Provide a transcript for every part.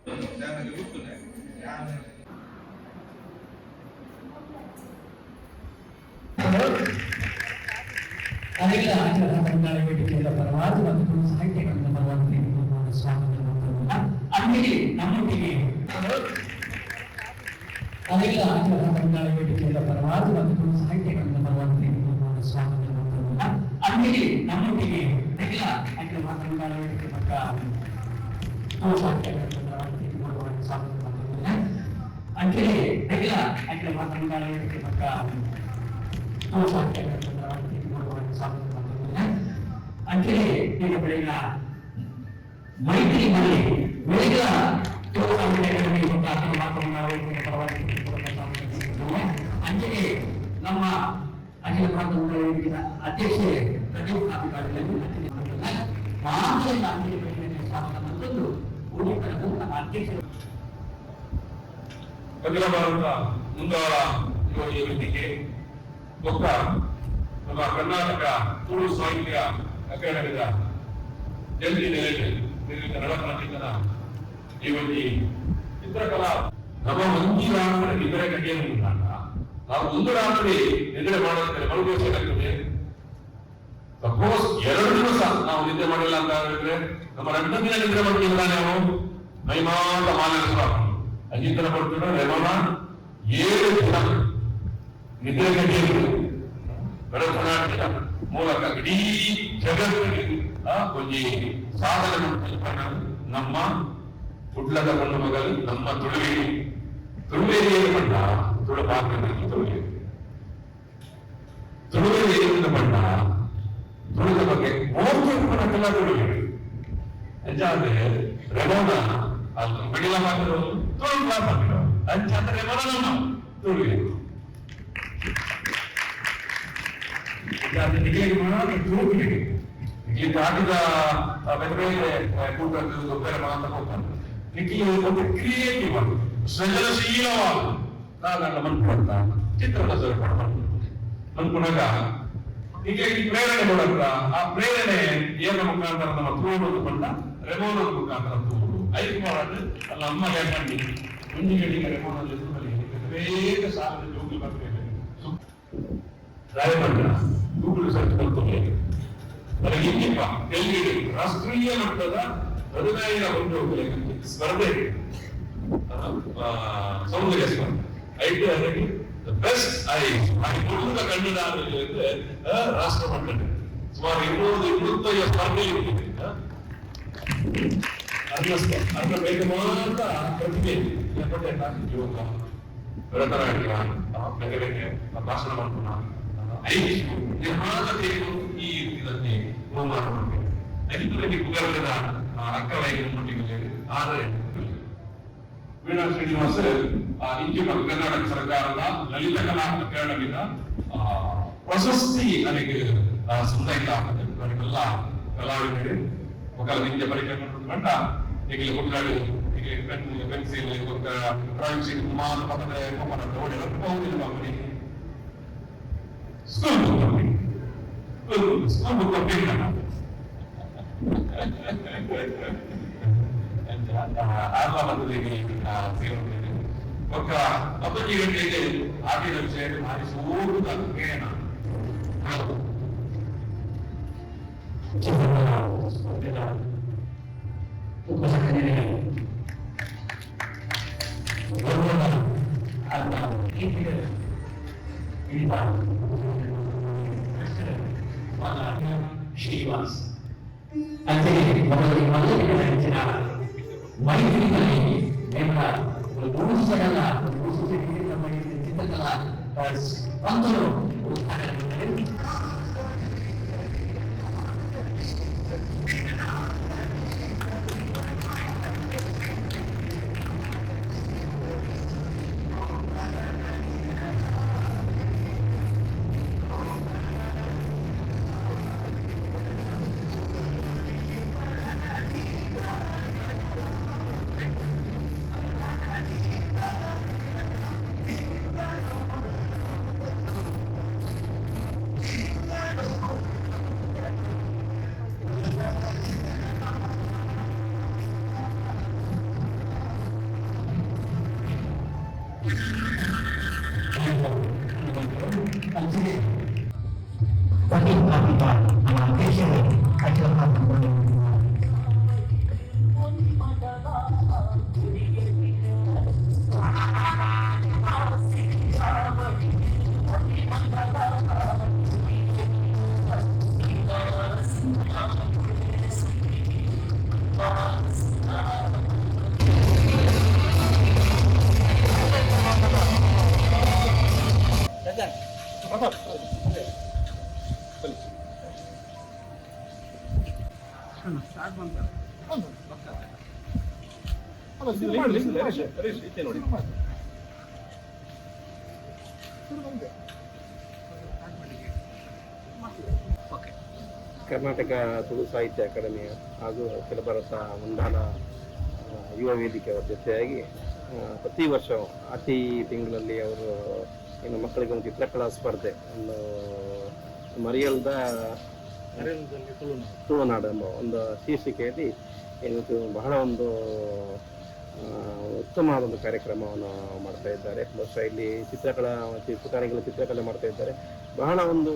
ಅನೇಕ ಅಖಿಲ ಕನ್ನಡ ವೇದಿಕೆಯ ಪರವಾಗಿ ಮತ್ತು ತುಳು ಸಾಹಿತ್ಯ ಕನ್ನಡ ಪರವಾಗಿ ಸ್ವಾಗತ ಅಂತೆಯೇ ನಮ್ಮೊಟ್ಟಿಗೆ ಅನೇಕ ಅಖಿಲ ಕನ್ನಡ ವೇದಿಕೆಯ ಪರವಾಗಿ ಮತ್ತು ತುಳು ಸಾಹಿತ್ಯ ಕನ್ನಡ ಪರವಾಗಿ ಸ್ವಾಗತ ಅಂತೆಯೇ ನಮ್ಮೊಟ್ಟಿಗೆ ಅಖಿಲ ಅಖಿಲ ಕನ್ನಡ ವೇದಿಕೆ ಪಕ್ಕ ತುಳು ಸಾಹಿತ್ಯ ಕನ್ನಡ ಪರವಾಗಿ ಸ್ವಾಗತ. ಅಂತೆಯೇ ಅಖಿಲ ಅಖಿಲ ಕನ್ನಡ ವೇದಿಕೆ ಪಕ್ಕ ತುಳು ಸಾಹಿತ್ಯ ಕನ್ನಡ ಪರವಾಗಿ ಸ್ವಾಗತ. ಅಂತೆಯೇ ಈಗ ಬೆಳಗಿನ ಮೈತ್ರಿ ಮಲ್ಲಿ ಬೆಳಗಿನ ತುಳು ಸಾಹಿತ್ಯ ಅಕಾಡೆಮಿ ಮತ್ತು ಅಖಿಲ ಭಾರತ ವೇದಿಕೆಯ ಪರವಾಗಿ. ಅಂತೆಯೇ ನಮ್ಮ ಅಖಿಲ ಭಾರತ ವೇದಿಕೆಯ ಅಧ್ಯಕ್ಷೆ ಪ್ರದೀಪ್ ಕಾಪಿಕಾಡಿನಲ್ಲಿ ಮಾತೆಲ್ಲ ಅಂಜಲಿ ಬೆಳಗಿನ ಸ್ವಾಗತ. ಮತ್ತೊಂದು ಉಡುಪಿನ ನಮ್ಮ ಅಧ್ಯಕ್ಷರು. ಅಖಿಲ ಭಾರತ ಮುಂದಾಳ ಯುವ ವೇದಿಕೆ ಬೊಕ್ಕ ನಮ್ಮ ಕರ್ನಾಟಕ ತುಳು ಸಾಹಿತ್ಯ ಅಕಾಡೆಮಿದ ಜಂಟಿ ನೆಲೆಟ್ ನಿರ್ಮಿತ ನಡಪನಚಿತನ ಈ ಒಂದು ಚಿತ್ರಕಲಾ. ನಮ್ಮ ಒಂಜಿ ರಾತ್ರಿ ನಿದ್ರೆ ಕಟ್ಟಿಯನ್ನು ನಾವು ಒಂದು ರಾತ್ರಿ ನಿದ್ರೆ ಮಾಡೋದಕ್ಕೆ ಮರುದಿವಸ. ಸಪೋಸ್ 2 ದಿವಸ ನಾವು ನಿದ್ದೆ ಮಾಡಿಲ್ಲ ಅಂತ ಹೇಳಿದ್ರೆ, ನಮ್ಮ ಎರಡು ದಿನ ನಿದ್ರೆ ಮಾಡಲಿಲ್ಲ, ನಾವು ಮೈಮಾತ ಮಾನಸ ಅಂಜಿತನ ಪಡ್ತೀವಿ. ರೆಮೋನ 7 ದಿನ ನಿದ್ರೆ ಕಟ್ಟಿಯನ್ನು ಭರತನಾಟ್ಯ ಮೂಲಕ ಇಡೀ ಜಗತ್ತಿಗೆ ಒಂಜಿ ಸಾಧನೆ ನಮ್ಮ ಕುಡ್ಲದ ಕೊಂಡು ಮಗಲು, ನಮ್ಮ ತುಳುವೇರಿ. ತುಳುವೇರಿ ಏನು ಪಂಡ ತುಳು ಪಾತ್ರದಲ್ಲಿ ತುಳುವೇರಿ. ತುಳುವೇರಿ ಏನು ಪಂಡ ತುಳುದ ಬಗ್ಗೆ ಮೋಕೆ ಉಪ್ಪುನಕ್ಕೆಲ್ಲ ತುಳುವೇರಿ. ಅಂಚಾದ್ರೆ ರೆಮೋನ ಅದು ಬಿಡಿಲ ಮಾತ್ರ, ತುಳು ಮಾತ್ರ. ಅಂಚಾದ್ರೆ ರೆಮೋನ ನಮ್ಮ ತುಳುವೇರಿ. ನಿಮಗೆ ಮಾತ್ರ ತುಳುಕಿಗೆ ಈ ಜಾತಿದ ಬೇರೆ ಬೇರೆ ಕೂಟ ಬೇರೆ ಮಾತ್ರ ಹೋಗ್ತಾರೆ. ನಿಖಿಲ್ ಒಂದು ಕ್ರಿಯೇಟಿವ್, ಸೃಜನಶೀಲವಾದ ನಾನು ಮನ್ಪುವಂತ ಚಿತ್ರದ ಮನ್ಪುನಾಗ ಈಗ ಈ ಪ್ರೇರಣೆ ಕೊಡತ್ತ. ಆ ಪ್ರೇರಣೆ ಏನ ಮುಖಾಂತರ? ನಮ್ಮ ತೂಡು ಪಂಡ ರೆಮೋನ ಮುಖಾಂತರ ತೂಡು ಐದು ಮಾಡೋದು ಅಲ್ಲ. ಅಮ್ಮ ಬನ್ನಿ ಒಂಜಿ ಗಡಿಗೆ ರೆಮೋನಲ್ಲಿ ಬೇಗ ಸಾಲದ ಜೋಗಿ ಬರ್ತೇವೆ. ರಾಯಬಂಡ ಗೂಗಲ್ ಸರ್ಚ್ ಮಾಡ್ತಾರೆ. ಇಂಜಿಪ್ಪ ತೆಲುಗಿಡು ರಾಷ್ಟ್ರೀಯ ಮಟ್ಟದ 15 ಒಂದು ಸ್ಪರ್ಧೆ, ಸೌಂದರ್ಯ ಸ್ಪರ್ಧೆ ಐದು. ಅದಕ್ಕೆ ಬೆಸ್ಟ್ I ಕುಟುಂಬ ಕಣ್ಣು ರಾಷ್ಟ್ರ ಮಟ್ಟದ ಸುಮಾರು 225 ಸ್ಪರ್ಧೆ ಇರ್ತದೆ. ಅದನ್ನ ಬೇಗ ಮಾತ್ರ ಪ್ರತಿಭೆ ಯೋಗ, ಭರತನಾಟ್ಯ, ಬೇರೆ ಬೇರೆ ಭಾಷಣ ಮಾಡ್ತಾನ ಐದು ನಿರ್ಮಾಣ ಈ ಇದನ್ನೇ ಬಹುಮಾನ ಮಾಡ್ತೇವೆ. ಐದು ಪುಗರ್ಗದ ಅಕ್ಕವೈಗೆ ಮುಟ್ಟಿಗೆ. ಆದರೆ ವೀಣಾ ಶ್ರೀನಿವಾಸ್ ಇಂಚಿನ ಕರ್ನಾಟಕ ಸರ್ಕಾರದ ಲಲಿತ ಕಲಾ ಅಕಾಡೆಮಿದ ಪ್ರಶಸ್ತಿ ನನಗೆ ಸಂದಾಯಿತ. ಅವರಿಗೆಲ್ಲ ಕಲಾವಿದರು ఒకళ్ళ విద్య పరిచయం ಬಂಡ ಈಗ ಕುಟ್ಲಾಡು ಈಗ ಪೆನ್ ಪೆನ್ಸಿಲ್ ಡ್ರಾಯಿಂಗ್ ಶೀಟ್ ಮಾನ ಪಕ್ಕದ ಹೋಗಿಲ್ಲ. ಸ್ಕೂಲ್ ಬುಕ್, ಸ್ಕೂಲ್ ಬುಕ್ ಕೊಟ್ಟಿಲ್ಲ. ఒక 9 ಗಂಟೆಗೆ ಆಟಿನ ವಿಷಯ ಭಾರಿ ಸೋರುದ ಪ್ರೇರಣ. ಉಪಸಂಹರಣೆ ಗೌರವ ಶ್ರೀನಿವಾಸ್. ಅಂತೆಯೇ ಮೊದಲಿಗೆ ಮೊದಲಿಗೆ ಹೆಚ್ಚಿನ ಮೈತ್ರಿನಲ್ಲಿ ನಿಮ್ಮ ಮೂರು ಸಲ ಚಿತ್ರಕಲಾ ಪಂತರು ಉದ್ಘಾಟನೆ. ಕರ್ನಾಟಕ ತುಳು ಸಾಹಿತ್ಯ ಅಕಾಡೆಮಿಯ ಹಾಗೂ ಅಖಿಲ ಭಾರತ ಮುಂಡಾಲ ಯುವ ವೇದಿಕೆಯವರ ಜೊತೆಯಾಗಿ ಪ್ರತಿ ವರ್ಷ ಅತಿ ತಿಂಗಳಲ್ಲಿ ಅವರು ಏನು ಮಕ್ಕಳಿಗೆ ಒಂದು ಚಿತ್ರಕಲಾ ಸ್ಪರ್ಧೆ, ಒಂದು ಮರಿಯಲ್ದ ತುಳುನಾಡು ಎಂಬ ಒಂದು ಶೀರ್ಷಿಕೆಯಲ್ಲಿ ಏನು ಬಹಳ ಒಂದು ಉತ್ತಮವಾದ ಒಂದು ಕಾರ್ಯಕ್ರಮವನ್ನು ಮಾಡ್ತಾ ಇದ್ದಾರೆ. ಬಹುಶಃ ಇಲ್ಲಿ ಚಿತ್ರಕಲಾ ಪುಟಾಣಿಗಳ ಚಿತ್ರಕಲೆ ಮಾಡ್ತಾ ಇದ್ದಾರೆ. ಬಹಳ ಒಂದು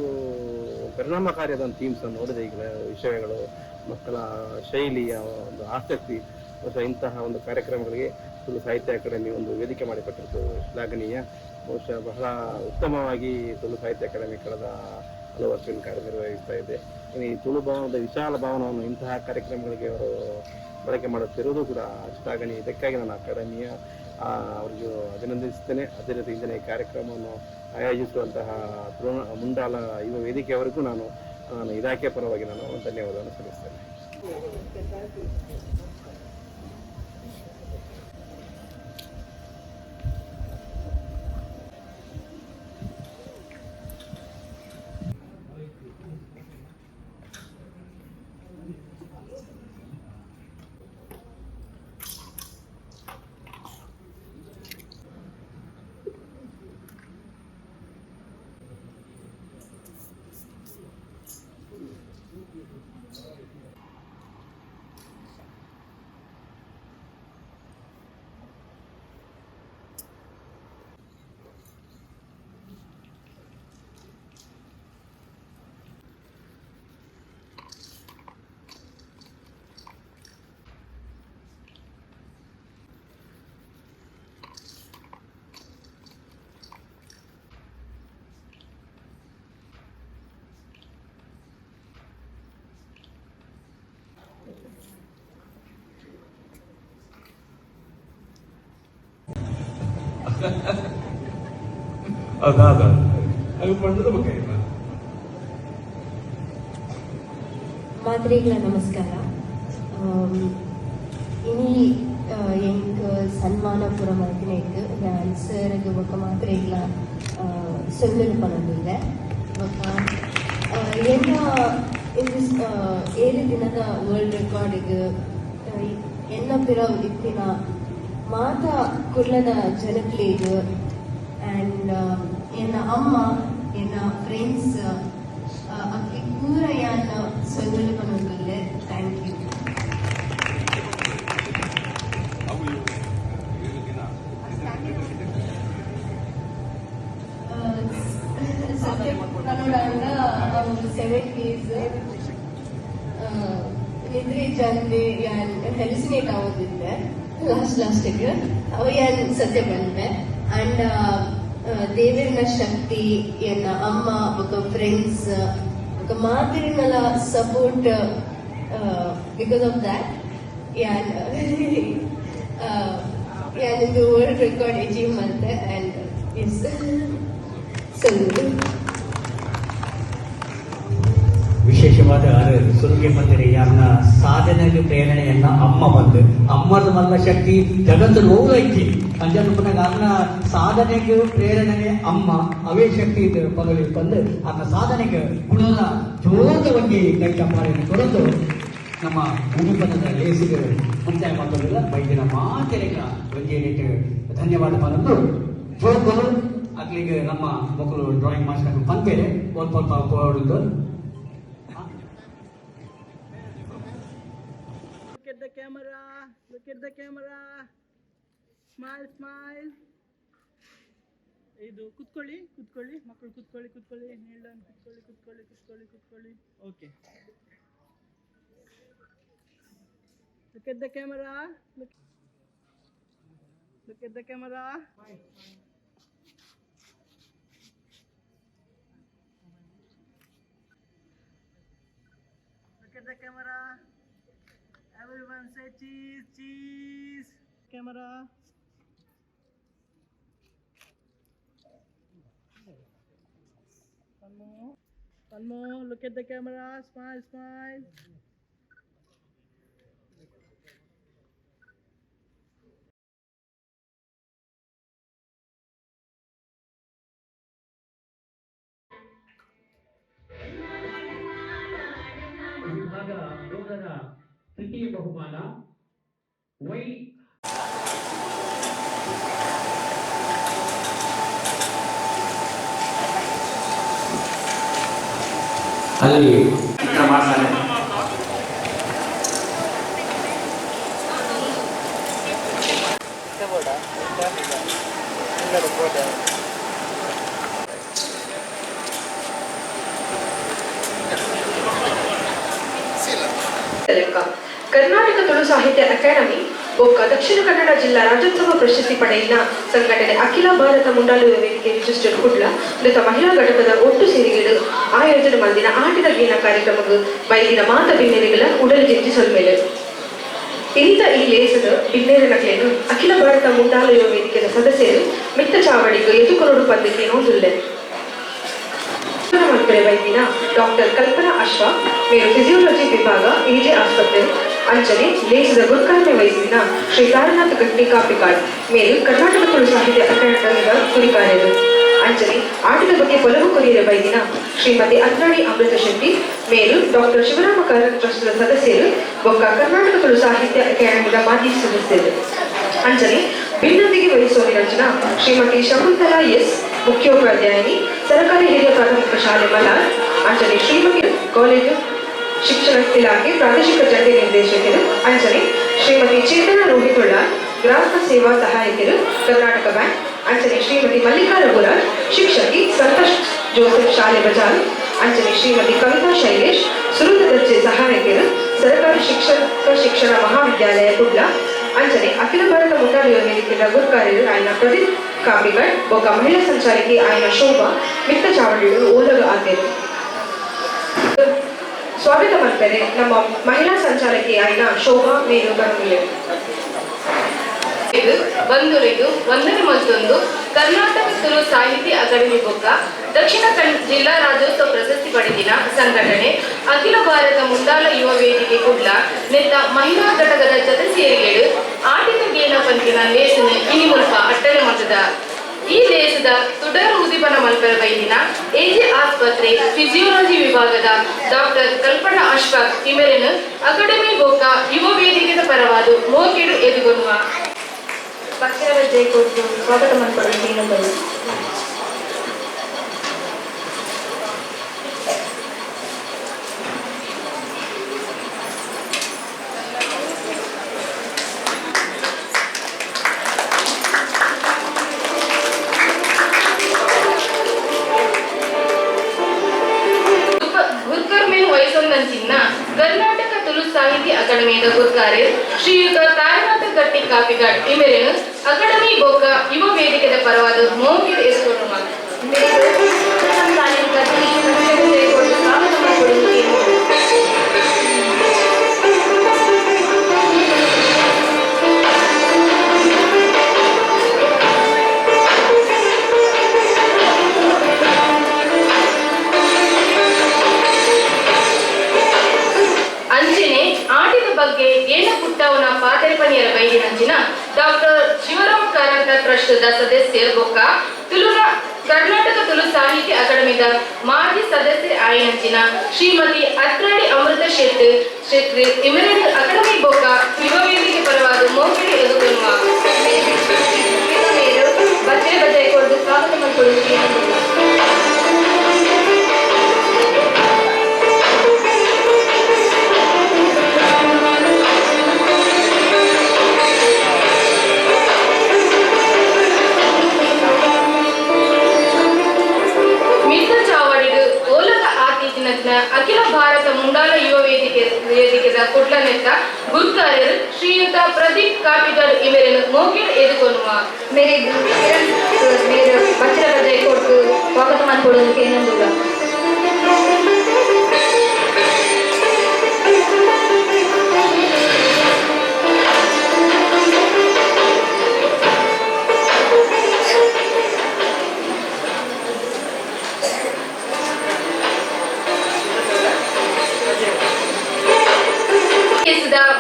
ಪರಿಣಾಮಕಾರಿಯಾದ ಒಂದು ಥೀಮ್ಸ್ ಅನ್ನು ನೋಡಿದೆ. ಈಗ ವಿಷಯಗಳು, ಮಕ್ಕಳ ಶೈಲಿಯ ಒಂದು ಆಸಕ್ತಿ, ಬಹುಶಃ ಇಂತಹ ಒಂದು ಕಾರ್ಯಕ್ರಮಗಳಿಗೆ ತುಳು ಸಾಹಿತ್ಯ ಅಕಾಡೆಮಿ ಒಂದು ವೇದಿಕೆ ಮಾಡಿಕೊಟ್ಟಿದ್ದು ಶ್ಲಾಘನೀಯ. ಬಹುಶಃ ಬಹಳ ಉತ್ತಮವಾಗಿ ತುಳು ಸಾಹಿತ್ಯ ಅಕಾಡೆಮಿ ಕಳೆದ ಹಲವು ವರ್ಷಗಳ ಕಾರ್ಯನಿರ್ವಹಿಸ್ತಾ ಇದೆ. ಇನ್ನು ಈ ತುಳು ಭವನದ ವಿಶಾಲ ಭವನವನ್ನು ಇಂತಹ ಕಾರ್ಯಕ್ರಮಗಳಿಗೆ ಅವರು ಬಳಕೆ ಮಾಡುತ್ತಿರುವುದು ಕೂಡ ಶ್ಲಾಘನೀಯ. ಇದಕ್ಕಾಗಿ ನಾನು ಅಕಾಡೆಮಿಯ ಅವರಿಗೂ ಅಭಿನಂದಿಸುತ್ತೇನೆ. ಅದೇ ರೀತಿ ಇಂದಿನ ಈ ಕಾರ್ಯಕ್ರಮವನ್ನು ಆಯೋಜಿಸುವಂತಹ ತುಳು ಮುಂಡಾಲ ಯುವ ವೇದಿಕೆಯವರಿಗೂ ನಾನು ನಾನು ಇಲಾಖೆ ಪರವಾಗಿ ನಾನು ಧನ್ಯವಾದವನ್ನು ಸಲ್ಲಿಸ್ತೇನೆ. ಅದಾದ ಅದು ಪಂಡದ ಬಗ್ಗೆ. ಮಾತ್ರೆಗಳ ನಮಸ್ಕಾರ. ಇನಿ ಎಂಕ್ ಸನ್ಮಾನ ಪೂರ ಮಲ್ತಿನೆಕ್ ಯಾನ್ ಸರ್ಗ್ ಬೊಕ್ಕ ಮಾತ್ರೆಗಳ ಸೊಲ್ಮೆಲು ಪನೊಂದುಲ್ಲೆ. ಬೊಕ್ಕ ಎನ್ನ 7 ದಿನದ ವರ್ಲ್ಡ್ ರೆಕಾರ್ಡಿಗ್ ಎನ್ನ ಪಿರವು ಇತ್ತಿನ ಮಾತ ಕುರ್ಲದ ಜನಕ್ಲೆಗ್ ಆ್ಯಂಡ್ ಎನ್ನ ಅಮ್ಮ, ಎನ್ನ ಫ್ರೆಂಡ್ಸ್ ಅಕ್ಲೆ ಪೂರ ಯಾನ್ ಸೊಲ್ಮೆಲು ಪನೊಂದುಲ್ಲೆ. Thank you. ಅವು 7 ದಿನ. ಸತ್ಯ ಪನೊಡಾಂಡ ಅವು 7 ಡೇಸ್ ನಿದ್ರೆ ಇಜ್ಜಂದೆ ಯಾನ್ ಹೆಲುಸಿನೇಟ್ ಆವೊಂದಿತ್ತೆ ಲಾಸ್ಟ್ ಲಾಸ್ಟಿಗೆ. ಅವು ಯಾನ್ ಸತ್ಯ ಪನ್ಪೆ. ಅಂಡ್ ದೇವೆರ್ನ ಶಕ್ತಿ, ಎನ್ನ ಅಮ್ಮ ಬೊಕ ಫ್ರೆಂಡ್ಸ್ ಬೊಕ ಮಾತೆರ್ನಲ ಸಪೋರ್ಟ್, because of that ಯಾನ್ ಯಾನೊಂದು ವರ್ಲ್ಡ್ ರೆಕಾರ್ಡ್ ಅಚೀವ್ ಮಲ್ತೆ. ಅಂಡ್ ಎಸ್, ಸೊ ವಿಶೇಷವಾದ ಆರು ಸುರುಗೆ ಬಂದರೆ ಯಾರನ್ನ ಸಾಧನೆಗೆ ಪ್ರೇರಣೆಯನ್ನ ಅಮ್ಮ ಬಂದು ಅಮ್ಮದ ಮಲ್ಲ ಶಕ್ತಿ ಜಗತ್ತು ನೋವು ಐತಿ ಅಂಜನ ಅನ್ನ ಸಾಧನೆಗೆ ಪ್ರೇರಣೆ ಅಮ್ಮ ಅವೇ ಶಕ್ತಿ ಪದವಿ ಬಂದು ಅನ್ನ ಸಾಧನೆಗೆ ಗುಣದ ಜೋರದ ಒಂಜಿ ಕೈ ಚಪ್ಪಾಳೆಯನ್ನು ಕೊರತು ನಮ್ಮ ಉಡುಪನದ ಲೇಸಿಗೆ ಮುಕ್ತಾಯ ಮಾತೋದಿಲ್ಲ. ಬೈದಿನ ಮಾತೆರೆಗ ಒಂಜಿ ರೇಟ್ ಧನ್ಯವಾದ ಪನೊಂದು ಜೋಕುಲು ಅಕ್ಲಿಗೆ ನಮ್ಮ ಮಕ್ಕಳು ಡ್ರಾಯಿಂಗ್ ಮಾಸ್ಟರ್ ಪನ್ಪೇರೆ ಸ್ವಲ್ಪ ಸ್ವಲ್ಪ ಪೋಡುಂಡು. Look at the camera. Look at the camera. Smile, smile. ಇದು ಕುತ್ಕೊಳ್ಳಿ, ಕುತ್ಕೊಳ್ಳಿ ಮಕ್ಕಳು, ಕುತ್ಕೊಳ್ಳಿ, ಕುತ್ಕೊಳ್ಳಿ. ನೀಲ್ಡನ್, ಕುತ್ಕೊಳ್ಳಿ, ಕುತ್ಕೊಳ್ಳಿ, ಕುತ್ಕೊಳ್ಳಿ, ಕುತ್ಕೊಳ್ಳಿ. Okay, look at the camera. Look at the camera. Look at the camera. Everyone say cheese, cheese. Camera. One more. One more. Look at the camera. Smile, smile. ವರ್ಗ 100ರ ತೃತೀಯ ಬಹುಮಾನ ವೈ ಅಲ್ಲಿ ಚಿತ್ರ ಮಾಡ್ತಾನೆ. ಕರ್ನಾಟಕ ತುಳು ಸಾಹಿತ್ಯ ಅಕಾಡೆಮಿ ಬೊಕ್ಕ ದಕ್ಷಿಣ ಕನ್ನಡ ಜಿಲ್ಲಾ ರಾಜ್ಯೋತ್ಸವ ಪ್ರಶಸ್ತಿ ಪಡೆಯಿನ ಸಂಘಟನೆ ಅಖಿಲ ಭಾರತ ಮುಂಡಾಲು ವೇದಿಕೆ ರಿಜಿಸ್ಟರ್ಡ್ ಕುಡ್ಲ ಮೃತ ಮಹಿಳಾ ಘಟಕದ ಒಟ್ಟು ಸೇರಿಗೆಡು ಆಯೋಜನೆ ಮಲ್ದಿನ ಆಟಿದ ಗೇನ ಕಾರ್ಯಕ್ರಮಕ್ಕೆ ಬೈದಿನ ಮಾತ ಬಿನ್ನೆರೆಗಳ ಉಡಲ್ ಜಿಂಜಿ ಸೊಲ್ಮೇಲೆ. ಇಂತ ಈ ಲೇಸದ ಬಿನ್ನೇರ ನಕ್ಲೇನು ಅಖಿಲ ಭಾರತ ಮುಂಡಾಲು ಯುವ ವೇದಿಕೆಯ ಸದಸ್ಯರು ಮಿತ್ತ ಚಾವಡಿಗೆ ಎದುಕೊರಡು ಪದ್ದತಿ ನೋದುಲ್ಲೆ. ವೈದ್ಯನ ಡಾಕ್ಟರ್ ಕಲ್ಪನಾ ಅಶ್ವಾಕ್ ಮೇರು ಫಿಸಿಯೋಲಜಿ ವಿಭಾಗ ಎಜೆ ಆಸ್ಪತ್ರೆ ಅಂಚನೆ ಲೇಸದ ಗುರುಕಾರ್ಯ ವಹಿಸಿದ ಶ್ರೀ ತಾರನಾಥ ಗಟ್ಟಿ ಕಾಪಿಕಾಡ್ ಮೇರು ಕರ್ನಾಟಕ ತುಳು ಸಾಹಿತ್ಯ ಅಕಾಡೆಮಿಯ ಗುರಿಕಾರ್ಯರು. ಅಂಚನೆ ಆಟದ ಬಗ್ಗೆ ಪೊಲವು ಕೊರಿಯರ ವೈದ್ಯನ ಶ್ರೀಮತಿ ಅತ್ರಾಡಿ ಅಮೃತ ಶೆಟ್ಟಿ ಮೇರು ಡಾಕ್ಟರ್ ಶಿವರಾಮ ಕಾರಂತ ಟ್ರಸ್ಟ್ನ ಸದಸ್ಯರು ಬೊಕ್ಕ ಕರ್ನಾಟಕ ತುಳು ಸಾಹಿತ್ಯ ಅಕಾಡೆಮಿಯ ಮಾಜಿ ಸದಸ್ಯರು. ಅಂಚನೆ ಭಿನ್ನತೆಗೆ ವಹಿಸುವ ರಚನಾ ಶ್ರೀಮತಿ ಶಕುಂತಲಾ ಎಸ್ ಮುಖ್ಯೋಪಾಧ್ಯಾಯಿನಿ ಸರಕಾರಿ ಹಿರಿಯ ಪ್ರಾಥಮಿಕ ಶಾಲೆ ಮಲಾರ್. ಅಂಚನೆ ಶ್ರೀಮತಿ ಕಾಲೇಜು ಶಿಕ್ಷಣ ಇಲಾಖೆ ಪ್ರಾದೇಶಿಕ ಜಂಟಿ ನಿರ್ದೇಶಕರು. ಅಂಚನೆ ಶ್ರೀಮತಿ ಚೇತನ ರೋಹಿತುಳ್ಳಾರ್ ಗ್ರಾಹಕ ಸೇವಾ ಸಹಾಯಕರು ಕರ್ನಾಟಕ ಬ್ಯಾಂಕ್. ಅಂಚನೆ ಶ್ರೀಮತಿ ಮಲ್ಲಿಕಾ ರಘುರಾಜ್ ಶಿಕ್ಷಕಿ ಸಂತ ಜೋಸೆಫ್ ಶಾಲೆ ಬಜಾರ್. ಅಂಚನೆ ಶ್ರೀಮತಿ ಕವಿತಾ ಶೈಲೇಶ್ ಸುರುತ ದರ್ಜೆ ಸಹಾಯಕರು ಸರಕಾರಿ ಶಿಕ್ಷಕ ಶಿಕ್ಷಣ ಮಹಾವಿದ್ಯಾಲಯ ಕುಡ್ಲ. ಅಂಚನೆ ಅಖಿಲ ಭಾರತ ಮುಂಡಾಲು ಯುವ ವೇದಿಕೆಯ ಗುರುಕಾರ್ಯರು ಆಯನ ಪ್ರದೀಪ್ ಕಾಪಿಗಡ್ ಬೊಕ್ಕ ಮಹಿಳಾ ಸಂಚಾಲಕಿ ಆಯನ ಶೋಭಾ ಮಿತ್ತ ಚಾವಡಿಗಳು ಓಲಗ ಆತೇರು. ಸ್ವಾಗತ ಮಾಡ್ತಾರೆ ನಮ್ಮ ಮಹಿಳಾ ಸಂಚಾಲಕಿ ಆಯನ ಶೋಭಾ ಮೇನು ಬರಮುಲೆ. ಬಂದುರಿದು ಒಂದನೇ ಮತ್ತೊಂದು ಕರ್ನಾಟಕ ತುಳು ಸಾಹಿತ್ಯ ಅಕಾಡೆಮಿ ಬೊಕ್ಕ ದಕ್ಷಿಣ ಕನ್ನಡ ಜಿಲ್ಲಾ ರಾಜ್ಯೋತ್ಸವ ಪ್ರಶಸ್ತಿ ಪಡೆದಿನ ಸಂಘಟನೆ ಅಖಿಲ ಭಾರತ ಮುಂಡಾಲ ಯುವ ವೇದಿಕೆ ಕುಡ್ಲ ನೆತ್ತ ಮಹಿಳಾ ಘಟಕದ ಜತೆ ಸೇರಿಗೆಡು ಆಟಿದ ಗೇನ ಪಂತಿನ ಲೇಸನ ಇನಿ ಮುಲ್ಪ ಅಟ್ಟನೆ ಮತದ. ಈ ಲೇಸದ ತುಡರು ಉದ್ದೀಪನ ಮಲ್ಪರ ಬೈದಿನ ಎಜೆ ಆಸ್ಪತ್ರೆ ಫಿಸಿಯೋಲಜಿ ವಿಭಾಗದ ಡಾಕ್ಟರ್ ಕಲ್ಪನಾ ಅಶ್ಫಾಕ್ ಇಮೆರೆನ್ ಅಕಾಡೆಮಿ ಬೊಕ್ಕ ಯುವ ವೇದಿಕೆದ ಪರವಾದ ಮೋಕೆಡು ಎದುಗೊನ್ನುವ ಪಕ್ಷದ ಜಯಕೊಟ್ಟು ಸ್ವಾಗತ ಮಾಡ್ಕೊಳ್ಳಿ. ಗುರ್ಕರ್ಮೇನ್ ವಯಸ್ಸೊಂದಂಚಿನ್ನ ಕರ್ನಾಟಕ ತುಳು ಸಾಹಿತ್ಯ ಅಕಾಡೆಮಿಯ ಗುರ್ಕಾರೆ ಶ್ರೀಯುತ ತಾರನಾಥ ಗಟ್ಟಿ ಕಾಪಿಗಾಡ್ ಇಮೆರೆನು ಅಕಾಡೆಮಿ ಬೊಕ್ಕ ಯುವ ವೇದಿಕೆದ ಪರವಾದ ಮೋಕಿಡ್ ಎದುಕೊಂಡು ಅಂಚನೆ ಆಟಿದ ಬಗ್ಗೆ ಏನ ಪುಟ್ಟವನ ಪಾತ್ರೆ ಪನಿಯರ ಬೈದಿನಂಚಿನ ಡಾಕ್ಟರ್ ಶಿವರಾಮ್ ಕಾರಂತ ಟ್ರಸ್ಟ್ದ ಸದಸ್ಯರು ಬೊಕ್ಕ ತುಳುನ ಕರ್ನಾಟಕ ತುಳು ಸಾಹಿತ್ಯ ಅಕಾಡೆಮಿದ ಮಾಜಿ ಸದಸ್ಯ ಆಯನಂಚಿನ ಶ್ರೀಮತಿ ಅತ್ರಾಡಿ ಅಮೃತ ಶೆಟ್ಟಿ ಶೆಟ್ಟಿ ಇಮರೇನು ಅಕಾಡೆಮಿ ಬೊಕ್ಕ ಯುವ ವೇದಿಕೆ ಪರವಾದ ಮೋಕಿಡಿ ಎದುಗೊಳ್ಳುವ ಬಚ್ಚೆ ಬಜಾಯಿ ಕೊಟ್ಟು ಸ್ವಾಗತ ಮಾಡಿಕೊಳ್ಳಿ. ಮಿತ್ತ ಚಾವಡಿಡು ಓಲಕ ಆತಿಥಿನಜ್ಞ ಅಖಿಲ ಭಾರತ ಮುಂಡಾಲ ಯುವ ವೇದಿಕೆದ ಕುಡ್ಲನೆತ್ತ ಗುರ್ಕಾರ್ಯರು ಶ್ರೀಯುತ ಪ್ರದೀಪ್ ಕಾಪಿಗಾಡ್ ಇವೆರನ್ನು ಮೋಕಿಡ್ ಎದುಕೊನುವ ಮೇರೆ ಕಿರಣ್ ಮೇರೆ ಬಚ್ಚರ ಬಜಾಯಿ ಕೊಟ್ಟು ಸ್ವಾಗತ ಮಾಡಿಕೊಳ್ಳೋದಕ್ಕೆ ಏನೊಂದುಲ್ಲ.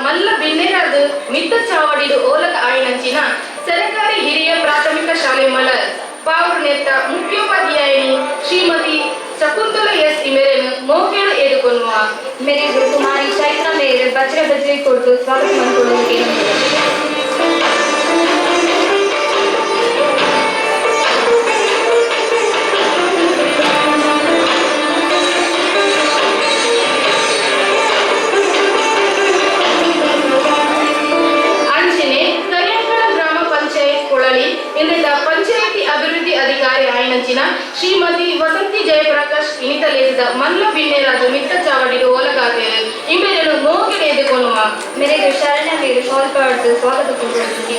ಮಲ್ಲ ಬಿನ್ನೆರಾದ ಮಿತ್ತ ಚಾವಡಿಡು ಓಲಕ ಆಯಿನಂಚಿನ ಸರಕಾರಿ ಹಿರಿಯ ಪ್ರಾಥಮಿಕ ಶಾಲೆ ಮಲರ್ ಪಾವೂರು ನೆತ್ತ ಮುಖ್ಯೋಪಾಧ್ಯಾಯಿನಿ ಶ್ರೀಮತಿ ಶಕುಂತಲ ಎಸ್ ಇಮೆರೆನ್ ಮೋಕೆಡು ಎದುಕೊನುವ ಮೇರೆಗೆ ಕುಮಾರಿ ಚೈತ್ರ ಮೇರೆ ಬಜ್ರ ಬಜ್ರೆ ಕೊಟ್ಟು ಸ್ವಾಗತ ಮಾಡಿಕೊಳ್ಳುವುದಕ್ಕೆ. ಅಂಚನೆ ಕರಿಯಂಕಳ ಗ್ರಾಮ ಪಂಚಾಯತ್ ಕೊಳಲಿ ಇಂದಿದ್ದ ಪಂಚಾಯತಿ ಅಭಿವೃದ್ಧಿ ಅಧಿಕಾರಿ ಆಯನಂಚಿನ ಶ್ರೀಮತಿ ವಸಂತಿ ಜಯಪ್ರಕಾಶ್ ಇನಿತಲೇಸಿದ ಮಲ್ಲ ಬಿನ್ನೆರಾದ ಮಿತ್ತ ಚಾವಡಿಡು ಓಲಗಾತೇರು ಇಂಬೆರನು ಮೋಕೆಡೆ ಎದುಕೊನುವ ಮೇರೆಗೆ ಶರಣ್ಯ ಮೇರೆ ಶಾಲ್ ಪಾಡ್ದು ಸ್ವಾಗತ ಕೊಡುವುದಕ್ಕೆ.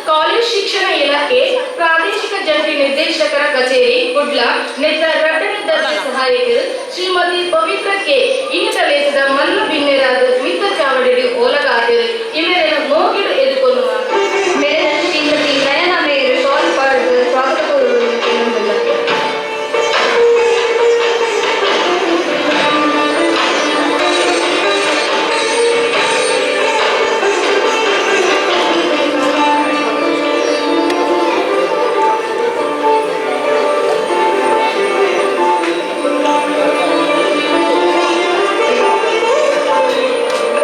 ಕಾಲೇಜ್ ಶಿಕ್ಷಣ ಇಲಾಖೆ ಪ್ರಾದೇಶಿಕ ಜಂಟಿ ನಿರ್ದೇಶಕರ ಕಚೇರಿ ಕುಡ್ಲ ನೆತ್ತ ರಡ್ಡನೇ ದರ್ಜೆ ಸಹಾಯಕರು ಶ್ರೀಮತಿ ಪವಿತ್ರ ಕೆ ಇನ್ನಿತಲೇಸಿದ ಮಲ್ಲ ಬಿನ್ನೆರಾದ ಮಿತ್ತ ಚಾವಡಿಡು ಓಲಗಾತಿರು ಇವೆರಡು ಮೋಗಿಡು ಎದುಕೊನುವ ಮೇರೆ ಶ್ರೀಮತಿ ನಯನ ಮೇರೆ ಶಾಲ್ ಪಾಡ್ದು ಸ್ವಾಗತ ಕೋರುವುದಕ್ಕೆ.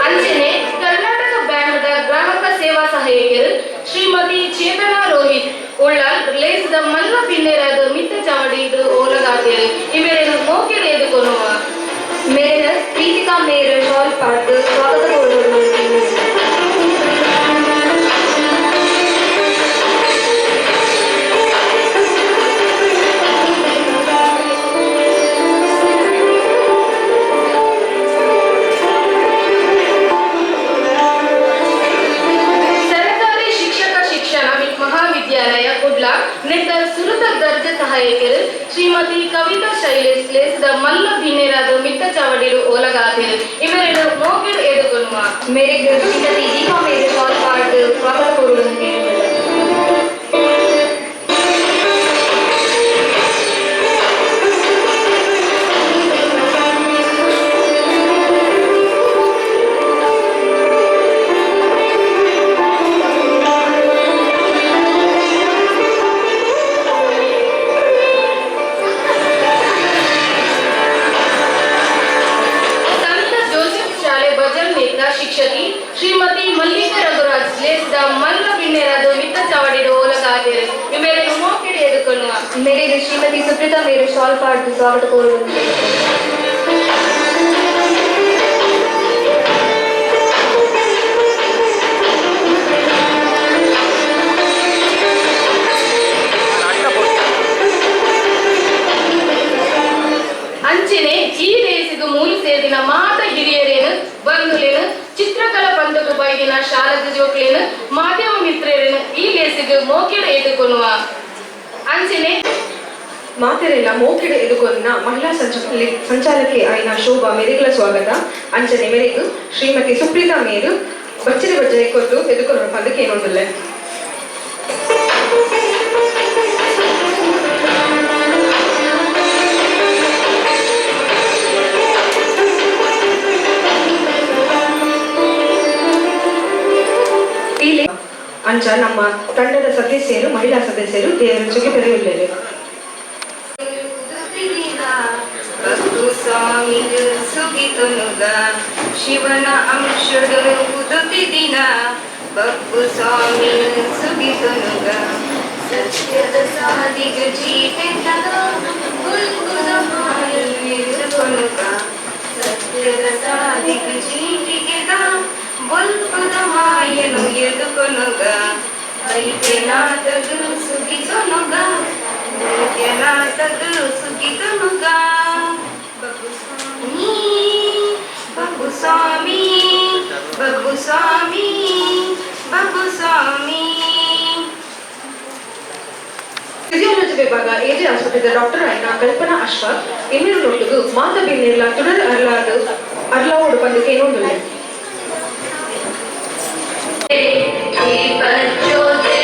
ಅಂಚನೆ ಕರ್ನಾಟಕ ಬ್ಯಾಂಕ್ದ ಗ್ರಾಹಕ ಸೇವಾ ಸಹಾಯಕರು ಶ್ರೀಮತಿ ಚೇತನಾ ರೋಹಿತ್ ಉಳ್ಳಾಲ್ ಲೇಸದ ಮಲ್ಲ ಬಿನ್ನೆರಾದ ಮಿತ್ತ ಚಾವಡಿಡು ಓಲಗಾತಿರು ಇವೆರಡು ಮೋಕೆಡು ಎದುಕೊನುವ ಮೇರೆ ಪ್ರೀತಿಕಾ ಮೇರೆ ಶಾಲ್ ಪಾಡ್ದು ಸ್ವಾಗತ ಕೋರುವುದಕ್ಕೆ. ಸರಕಾರಿ ಶಿಕ್ಷಕ ಶಿಕ್ಷಣ ಮಹಾವಿದ್ಯಾಲಯ ಕುಡ್ಲ ನೆತ್ತ ಸುರುತ ದರ್ಜೆ ಸಹಾಯಕರು ಶ್ರೀಮತಿ ಕವಿತಾ ಶೈಲೇಶ್ ಲೇಸದ ಮಲ್ಲ ಭಿನ್ನೆರಾದ ಮಿತ್ತ ಚಾವಡಿಡು ಓಲಗಾತಿರು ಇವೆರಡು ಮೋಕೆಡು ಎದುಕೊನುವ ಮೇರೆಗೆ ಶ್ರೀಮತಿ ದೀಪಾ ಮೇರೆ ಶಾಲ್ ಪಾಡ್ದು ಸ್ವಾಗತ ಕೋರುವುದಕ್ಕೆ. ಸಂತ ಜೋಸೆಫ್ ಶಾಲೆ ಬಜಲ್ ನೇತ ಶಿಕ್ಷಕಿ ಶ್ರೀಮತಿ ಮಲ್ಲಿಕಾ ರಘುರಾಜ್ ಲೇಸದ ಮಲ್ಲ ಬಿನ್ನೆರಾದ ಮಿತ್ತ ಚಾವಡಿಡು ಓಲಗಾತಿರು ಇವೆರಡು ಮೋಕೆಡು ಎದುಕೊನುವ ಮೇರೆಗೆ ಶ್ರೀಮತಿ ಸುಪ್ರೀತಾ ಮೇರೆ ಶಾಲ್ ಪಾಡ್ದು ಸ್ವಾಗತ ಕೋರುವುದಕ್ಕೆ. ಅಂಚನೆ ಈ ರೇಸಿಗು ಮೂಲು ಸೇರಿನ ಮಾತ ಹಿರಿಯರೇನು ಬಂಧುಲೇನು ಚಿತ್ರಕಲಾ ಪಂಥకు ಬೈದಿನ ಶಾರದ ಜೋಕ್ಲೇನು ಮಾಧ್ಯಮ ಮಿತ್ರರೇನು ಈ ಲೇಸಿಗು ಮೋಕೆಡು ಎದುಕೊನುವ ಅಂಚನೆ ಮಾತೆರೆಲ್ಲ ಮೋಕೆಡು ಎದುಕೊನ್ನ ಮಹಿಳಾ ಸಂಚಾಲಕಿ ಆಯ್ನ ಶೋಭಾ ಮೆರೆಗಳ ಸ್ವಾಗತ. ಅಂಚನೆ ಮೆರೆಗು ಶ್ರೀಮತಿ ಸುಪ್ರೀತಾ ಮೇರು ಬಚ್ಚರಿ ಬಜ್ಜೆ ಕೊಟ್ಟು ಎದುಕೊನ್ನ ಪದಕ್ಕೆ ಏನೊಂದಿಲ್ಲ. ಅಂಚ ನಮ್ಮ ತಂಡದ ಸದಸ್ಯರು ಮಹಿಳಾ ಸದಸ್ಯರು ದೇವರ ತೆರೆಯುಳ್ಳೇರು. ಸುಗಿತನುಗ ಶಿವನ ಅಂಶಡು ಉದುತಿದಿನ ಬಪ್ಪು ಸ್ವಾಮಿ ಸುಗಿತನುಗ ಸತ್ಯದ ಸಾದಿಗ ಜೀತೆತಗ ಬುಲ್ಬುದ ಮಾಯನುಗ ಸತ್ಯದ ಸಾದಿಗ ಜೀಟಿಗೆದ ಬುಲ್ಬುದ ಮಾಯನು ಎದುಕೊನುಗ ವೈದ್ಯನಾಥಗು ಸುಗಿತನುಗ ವೈದ್ಯನಾಥಗು ಸುಗಿತನುಗ ಬಬ್ಬುಸ್ವಾಮಿ ಬಬ್ಬುಸ್ವಾಮಿ ಬಬ್ಬುಸ್ವಾಮಿ ಬಬ್ಬುಸ್ವಾಮಿ. ಫಿಸಿಯಾಲಜಿ ವಿಭಾಗ ಎಜೆ ಆಸ್ಪತ್ರೆದ ಡಾಕ್ಟರ್ ಆಯ್ನ ಕಲ್ಪನಾ ಅಶ್ವಥ್ ಇನ್ನಿರುನೊಟ್ಟಿಗೂ ಮಾತ ಬಿನ್ನೆರ್ಲ ತುಡರ್ ಅರ್ಲಾದು ಅರ್ಲಾವೋಡು ಪಂದಕ್ಕೆ ಏನೊಂದುಲ್ಲೆ. ಈ ಪಚ್ಚೋದೆ.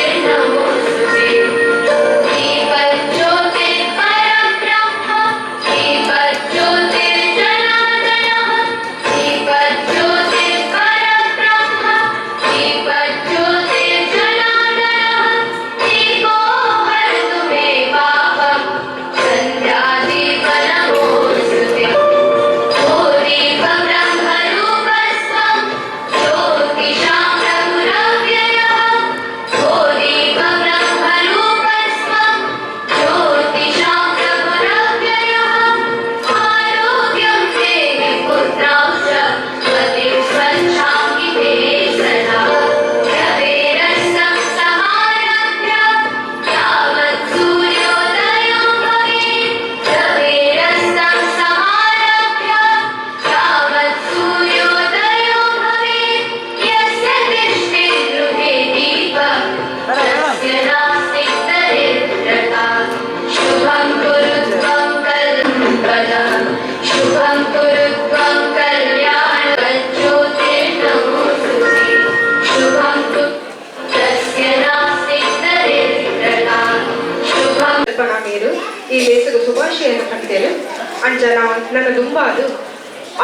ಅಂಚನ ನನ್ನ ದುಂಬಾದು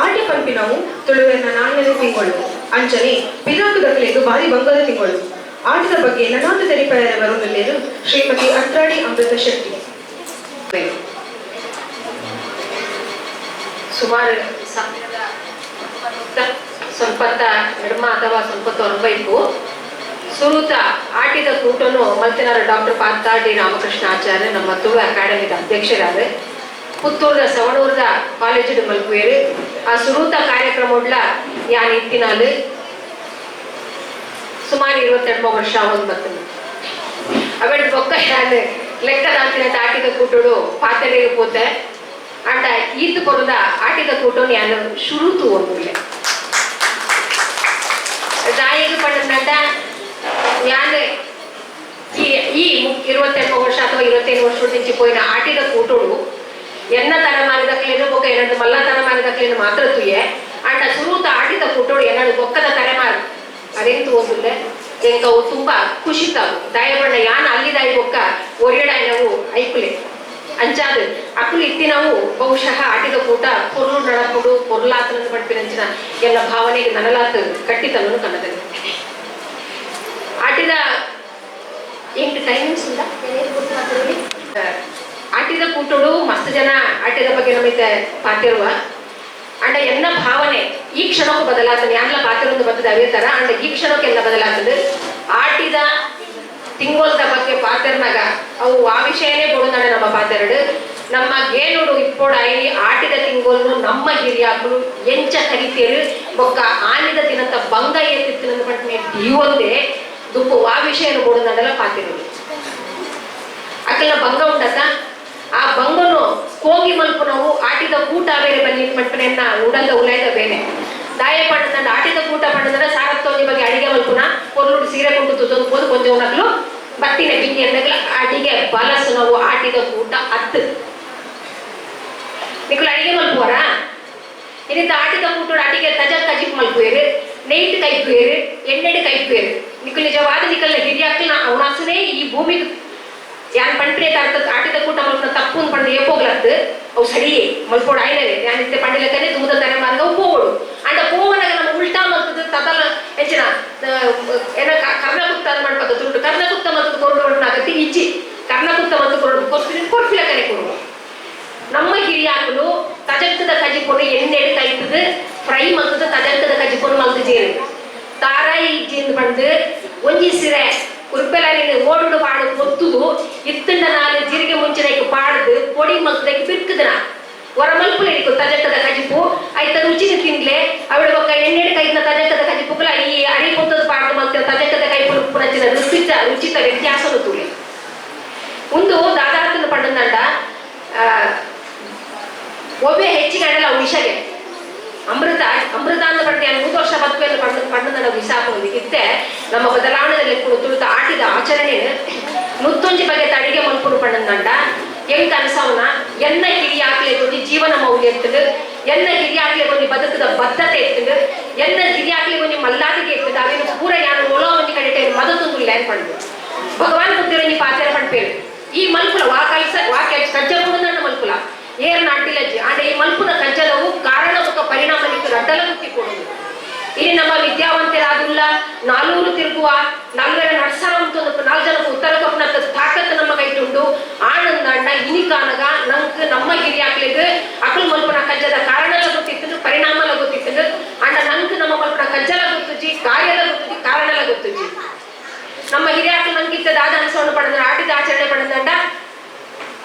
ಆಟಿ ಪನ್ಪಿನವು ತುಳುವೆರ್ನ ನಾಲ್ಕನೇ ತಿಂಗಳು ಅಂಚನೆ ಪಿರಾಕುದಕ್ಲೆಗ್ ಬಾರಿ ಬಂಗದ ತಿಂಗಳು. ಆಟದ ಬಗ್ಗೆ ನನಾದ ತೆರಿಪಾಯರ ಬರುವುದಲ್ಲೇರು ಶ್ರೀಮತಿ ಅಂತ್ರಾಡಿ ಅಮೃತ ಶೆಟ್ಟಿ. ಸುಮಾರು ಸ್ವಲ್ಪ ನಡ್ಮ ಅಥವಾ ಸ್ವಲ್ಪ ತೊರಬೇಕು ಸುರುತ ಆಟಿದ ಕೂಟನು ಮಲ್ತಿನಾರ ಡಾಕ್ಟರ್ ಪಾರ್ಥ ಡಿ ರಾಮಕೃಷ್ಣ ಆಚಾರ್ಯ ನಮ್ಮ ತುಳು ಅಕಾಡೆಮಿದ ಅಧ್ಯಕ್ಷರಾದ ಪುತ್ತೂರ್ದ ಸವಣೂರ್ದ ಕಾಲೇಜು ಮಲ್ಪುವೇರು. ಆ ಸುರೂತ ಕಾರ್ಯಕ್ರಮ ಉಡ್ಲ ಯಾನ್ ಇತ್ತಿನಾಲು ಸುಮಾರು 22 ವರ್ಷ ಒಂದು ಬರ್ತದೆ. ಅವೆಡ್ ಬೊಕ್ಕ ಯಾನ್ ಲೆಕ್ಕದಾಂತಿನ ಆಟಿದ ಕೂಟಡು ಪಾತೆರೆಗೆ ಪೋತೆ ಅಂಡ ಈತ್ ಕೊರದ ಆಟಿದ ಕೂಟನು ಯಾನ್ ಶುರುತು ಒಂದುಲೆ ದಾಯಿಗೆ ಪಂಡ ಯಾನ್ ಈ 22 ವರ್ಷ ಅಥವಾ 25 ವರ್ಷ నుంచి పోయిన ಆಟಿದ ಕೂಟಡು ಎನ್ನ ತರಮಾರಿದಕ್ಲೇನು ಬೊಕ್ಕ ಎನ್ನಡು ಮಲ್ಲ ತರಮಾರಿದಕ್ಲೇನು ಮಾತ್ರ ತುಯೆ ಅಂಡ ಸುರೂತ ಆಟಿದ ಕೂಟೋಡು ಎನ್ನಡು ಬೊಕ್ಕದ ತಲೆಮಾರು ಅದೇಂತು ಓದುಲ್ಲೆ ಎಂಕವು ತುಂಬಾ ಖುಷಿತಾವು ದಯಬಣ್ಣ ಯಾನ್ ಅಲ್ಲಿ ದಾಯಿ ಬೊಕ್ಕ ಒರಿಯಡಾಯನವು ಐಕುಲೆ ಅಂಚಾದ ಅಕುಲು ಇತ್ತಿನವು ಬಹುಶಃ ಆಟಿದ ಕೂಟ ಪೊರ್ಲು ನಡಪುಡು ಪೊರ್ಲಾತನನ್ನು ಪಡ್ಪಿನಂಚಿನ ಎಲ್ಲ ಭಾವನೆಗೆ ನನಲಾತ್ ಕಟ್ಟಿತನನ್ನು ಕನ್ನದಲ್ಲಿ ಆಟಿದ ಎಂಟು ಟೈಮಿಂಗ್ಸ್ ಉಂದ ಆಟಿದ ಕೂಟೋಡು ಮಸ್ತ್ ಜನ ಆಟಿದ ಬಗ್ಗೆ ನಮಗೆ ಪಾತಿರುವ ಅಂಡ ಎನ್ನ ಭಾವನೆ ಈ ಕ್ಷಣಕ್ಕೂ ಬದಲಾಗ್ತದೆ. ಯಾನ್ಲ ಪಾತಿರೊಂದು ಬರ್ತದೆ ಅವೇ ತರ ಅಂಡ ಈ ಕ್ಷಣಕ್ಕೆಲ್ಲ ಬದಲಾಗ್ತದೆ. ಆಟಿದ ತಿಂಗೋಲ್ದ ಬಗ್ಗೆ ಪಾತೆರ್ನಾಗ ಅವು ಆ ವಿಷಯನೇ ಕೊಡುತ್ತಾನೆ ನಮ್ಮ ಪಾತೆರಡು ನಮ್ಮ ಗೇನುಡು ಇಪ್ಪೋಡಾಯಿ ಆಟಿದ ತಿಂಗೋಲ್ನು ನಮ್ಮ ಹಿರಿಯಾಕುಲು ಎಂಚ ಕರಿತೇರು ಬೊಕ್ಕ ಆನಿದ ದಿನಂತ ಬಂಗ ಏತಿತ್ತಿನ ಪಟ್ನೆ ದೀವೊಂದೇ ದುಂಬು ಆ ವಿಷಯನು ಕೊಡುತ್ತಾನೆಲ್ಲ ಪಾತಿರೋದು. ಅಕ್ಕೆಲ್ಲ ಬಂಗ ಉಂಡತ ಆ ಬಂಗನು ಕೋಗಿ ಮಲ್ಪುನವು ಆಟಿದ ಕೂಟ ಬೇರೆ ಬನ್ನಿ ಮಲ್ಪನೆಯನ್ನ ಉಡಲ್ದ ಉಲಾಯ್ದ ಬೇನೆ ದಾಯ ಪಣ್ಣಂದ ಆಟಿದ ಕೂಟ ಪಣ್ಣಂದ್ರೆ ಸಾರತ್ತೋಂಜಿ ಬಗ್ಗೆ ಅಡಿಗೆ ಮಲ್ಪುನ ಪೊರ್ಲುಡು ಸೀರೆ ಕೊಂಡು ತುತ್ತೊಂದು ಪೋದು ಕೊಂಚ ಉಣಕ್ಲು ಬತ್ತಿನ ಬಿಂಗಿ ಅನ್ನಗ್ಲ ಅಡಿಗೆ ಬಲಸುನವು ಆಟಿದ ಕೂಟ ಅತ್ತು ನಿಕುಲು ಅಡಿಗೆ ಮಲ್ಪುವರ ಇನ್ನಿಂದ ಆಟಿದ ಕೂಟೋಡು ಅಡಿಗೆ ತಜ ಕಜಿಪ್ ಮಲ್ಪುವೇರು ನೆಯ್ಟ್ ಕೈಪುವೇರು ಎಣ್ಣೆಡು ಕೈಪುವೇರು ನಿಕುಲು ನಿಜವಾದ ನಿಕಲ್ನ ಹಿರಿಯಾಕ್ಲ ಅವನಾಸನೇ ಈ ಭೂಮಿಗೆ ಯಾನ್ ಪಂಡ್ರೆ ಆಟಿದ ಕೂಟ ಮಲ್ಪುನ ತಪ್ಪು ಪಂಡ ಏಪೋಗ್ಲತ್ತು ಅವು ಸರಿಯೇ ಮಲ್ಪೋಡು ಆಯ್ನವೇ ಯಾನ್ ಇತ್ತೆ ಪಂಡಿಲಕ್ಕನೆ ದುಮುದ ತರೆ ಮಾರ್ಗ ಅವು ಪೋವಡು ಅಂಡ ಪೋವನಾಗ ನಮ್ಮ ಉಲ್ಟಾ ಮಲ್ತದ ತದಲ ಎಂಚಿನ ಏನ ಕರ್ಣಗುಪ್ತ ಮಾಡ್ಪಕ್ಕ ತುರುಟು ಕರ್ಣಗುಪ್ತ ಮತ್ತು ಕೊರಡು ಹೊರಟಾಗತ್ತೆ ಇಜ್ಜಿ ಕರ್ಣಗುಪ್ತ ಮತ್ತು ಕೊರಡು ಕೊರ್ಪಿನ ಕೊರ್ಪಿಲಕ್ಕನೆ ಕೊಡುವ ನಮ್ಮ ಹಿರಿಯಾಕಲು ತಜಕ್ಕದ ಕಜಿಪೊಡು ಎಣ್ಣೆಡು ಕೈತದು ಫ್ರೈ ಮಲ್ತದ ತಜಕ್ಕದ ಕಜಿಪೊಡು ಮಲ್ತು ಜೇರು ತಾರಾಯಿ ಇಜ್ಜಿಂದು ಬಂದು ಒಂಜಿ ಸಿರೆ ಉರ್ಪೆಲಾರಿನ ಓಡುಡು ಪಾಡು పొత్తుದು ಇತ್ತಂಡ ನಾಲು ಜೀರಿಗೆ ಮುಂಚಿನೈಕ್ ಪಾಡ್ದು ಪೊಡಿ ಮಲ್ತದೈಕ್ ಬಿರ್ಕುದನ ಹೊರ ಮಲ್ಪುಲೆನಿಕು ತಜಕ್ಕದ ಕಜಿಪು ಐತ ರುಚಿನ ತಿನ್ಲೆ ಅವಳ ಬೊಕ್ಕ ಎಣ್ಣೆಡು ಕೈತ್ನ ತಜಕ್ಕದ ಕಜಿಪುಕುಲ ಈ ಅರಿ ಪೊತ್ತದ ಪಾಡ್ದು ಮಲ್ತಿನ ತಜಕ್ಕದ ಕೈಪುಲು ಪುನಚಿನ ರುಚಿತ ರುಚಿತ ವ್ಯತ್ಯಾಸನು ತೂಲೆ ಒಂದು ದಾದಾರ್ತನ ಪಂಡಂದಂಡ ಒಬ್ಬೆ ಹೆಚ್ಚಿಗೆ ಅಡಲ ವಿಷಗೆ ಅಮೃತ ಅಮೃತ ಅಂತ ಪಡ್ತೀಯ 100 ವರ್ಷ ಬದುಕುವೆಲ್ಲ ಪಂಡ ಪಂಡಂದ ವಿಸಾಪ ಇತ್ತೆ ನಮ್ಮ ಬದಲಾವಣೆಯಲ್ಲಿ ಕೂಡ ತುಳುತ ಆಟಿದ ಆಚರಣೆ ನುತ್ತೊಂಜಿ ಬಗೆತ ಅಡಿಗೆ ಮಲ್ಪುನು ಪಂಡಂದಂಡ ಎಂಕ ಅನ್ಸವನ ಎನ್ನ ಹಿರಿಯಾಕ್ಲೆ ಗೊಂಜಿ ಜೀವನ ಮೌಲ್ಯ ಇರ್ತದೆ, ಎನ್ನ ಹಿರಿಯಾಕ್ಲೆ ಗೊಂಜಿ ಬದುಕದ ಬದ್ಧತೆ ಇರ್ತದೆ, ಎನ್ನ ಹಿರಿಯಾಕ್ಲೆ ಗೊಂಜಿ ಮಲ್ಲಾದಿಗೆ ಇರ್ತದೆ. ಅವೇನು ಪೂರ ಯಾರು ಒಲ ಒಂಜಿ ಕಡೆ ಮದತೊಂದು ಲ್ಯಾನ್ ಪಂಡು ಭಗವಾನ್ ಬುದ್ಧಿರಂಜಿ ಪಾತ್ರ ಪಂಡ್ಪೇರು ಈ ಮಲ್ಪುಲ ವಾ ಕಲ್ಸ ವಾ ಕಜ್ಜ ಪುಡಂದ ಮಲ್ಪುಲ ಏರ್ ನಾಟಿಲಜ್ಜಿ ಅಂಡ ಈ ಮಲ್ಪುನ ಕಜ್ಜದವು ಕಾರಣ ಬೊಕ್ಕ ಪರಿಣಾಮ ನಿಕ್ಕು ರಡ್ಡಲ ಗುತ್ತಿ ಕೊಡುದು. ಇಲ್ಲಿ ನಮ್ಮ ವಿದ್ಯಾವಂತರಾದುಲ್ಲ ನಾಲ್ವರು ತಿರುಗುವ ನಾಲ್ವರ ನಡ್ಸರ ಅಂತ ನಾಲ್ಕು ಜನಕ್ಕೆ ಉತ್ತರ ಕಪ್ಪನ ತಾಕತ್ತು ನಮ್ಮ ಕೈಟುಂಡು ಆನಂದ ಅಣ್ಣ ಇನಿಕಾನಗ ನಂಕ್ ನಮ್ಮ ಹಿರಿಯಾಕ್ಲಿಗ್ ಅಕಲ್ ಮಲ್ಪನ ಕಜ್ಜದ ಕಾರಣಲ ಗೊತ್ತಿತ್ತು ಪರಿಣಾಮಲ ಗೊತ್ತಿತ್ತು ಅಂಡ ನಂಕ್ ನಮ್ಮ ಮಲ್ಪನ ಕಜ್ಜಲ ಗೊತ್ತುಜಿ ಕಾರ್ಯಲ ಗೊತ್ತುಜಿ ಕಾರಣಲ ಗೊತ್ತುಜಿ. ನಮ್ಮ ಹಿರಿಯಾಕ್ಲು ನಂಗಿತ್ತದ ಆದ ಅನ್ಸೋಣ ಪಡೆದ ಆಟಿದ ಆಚರಣೆ ಪಡೆದಂಡ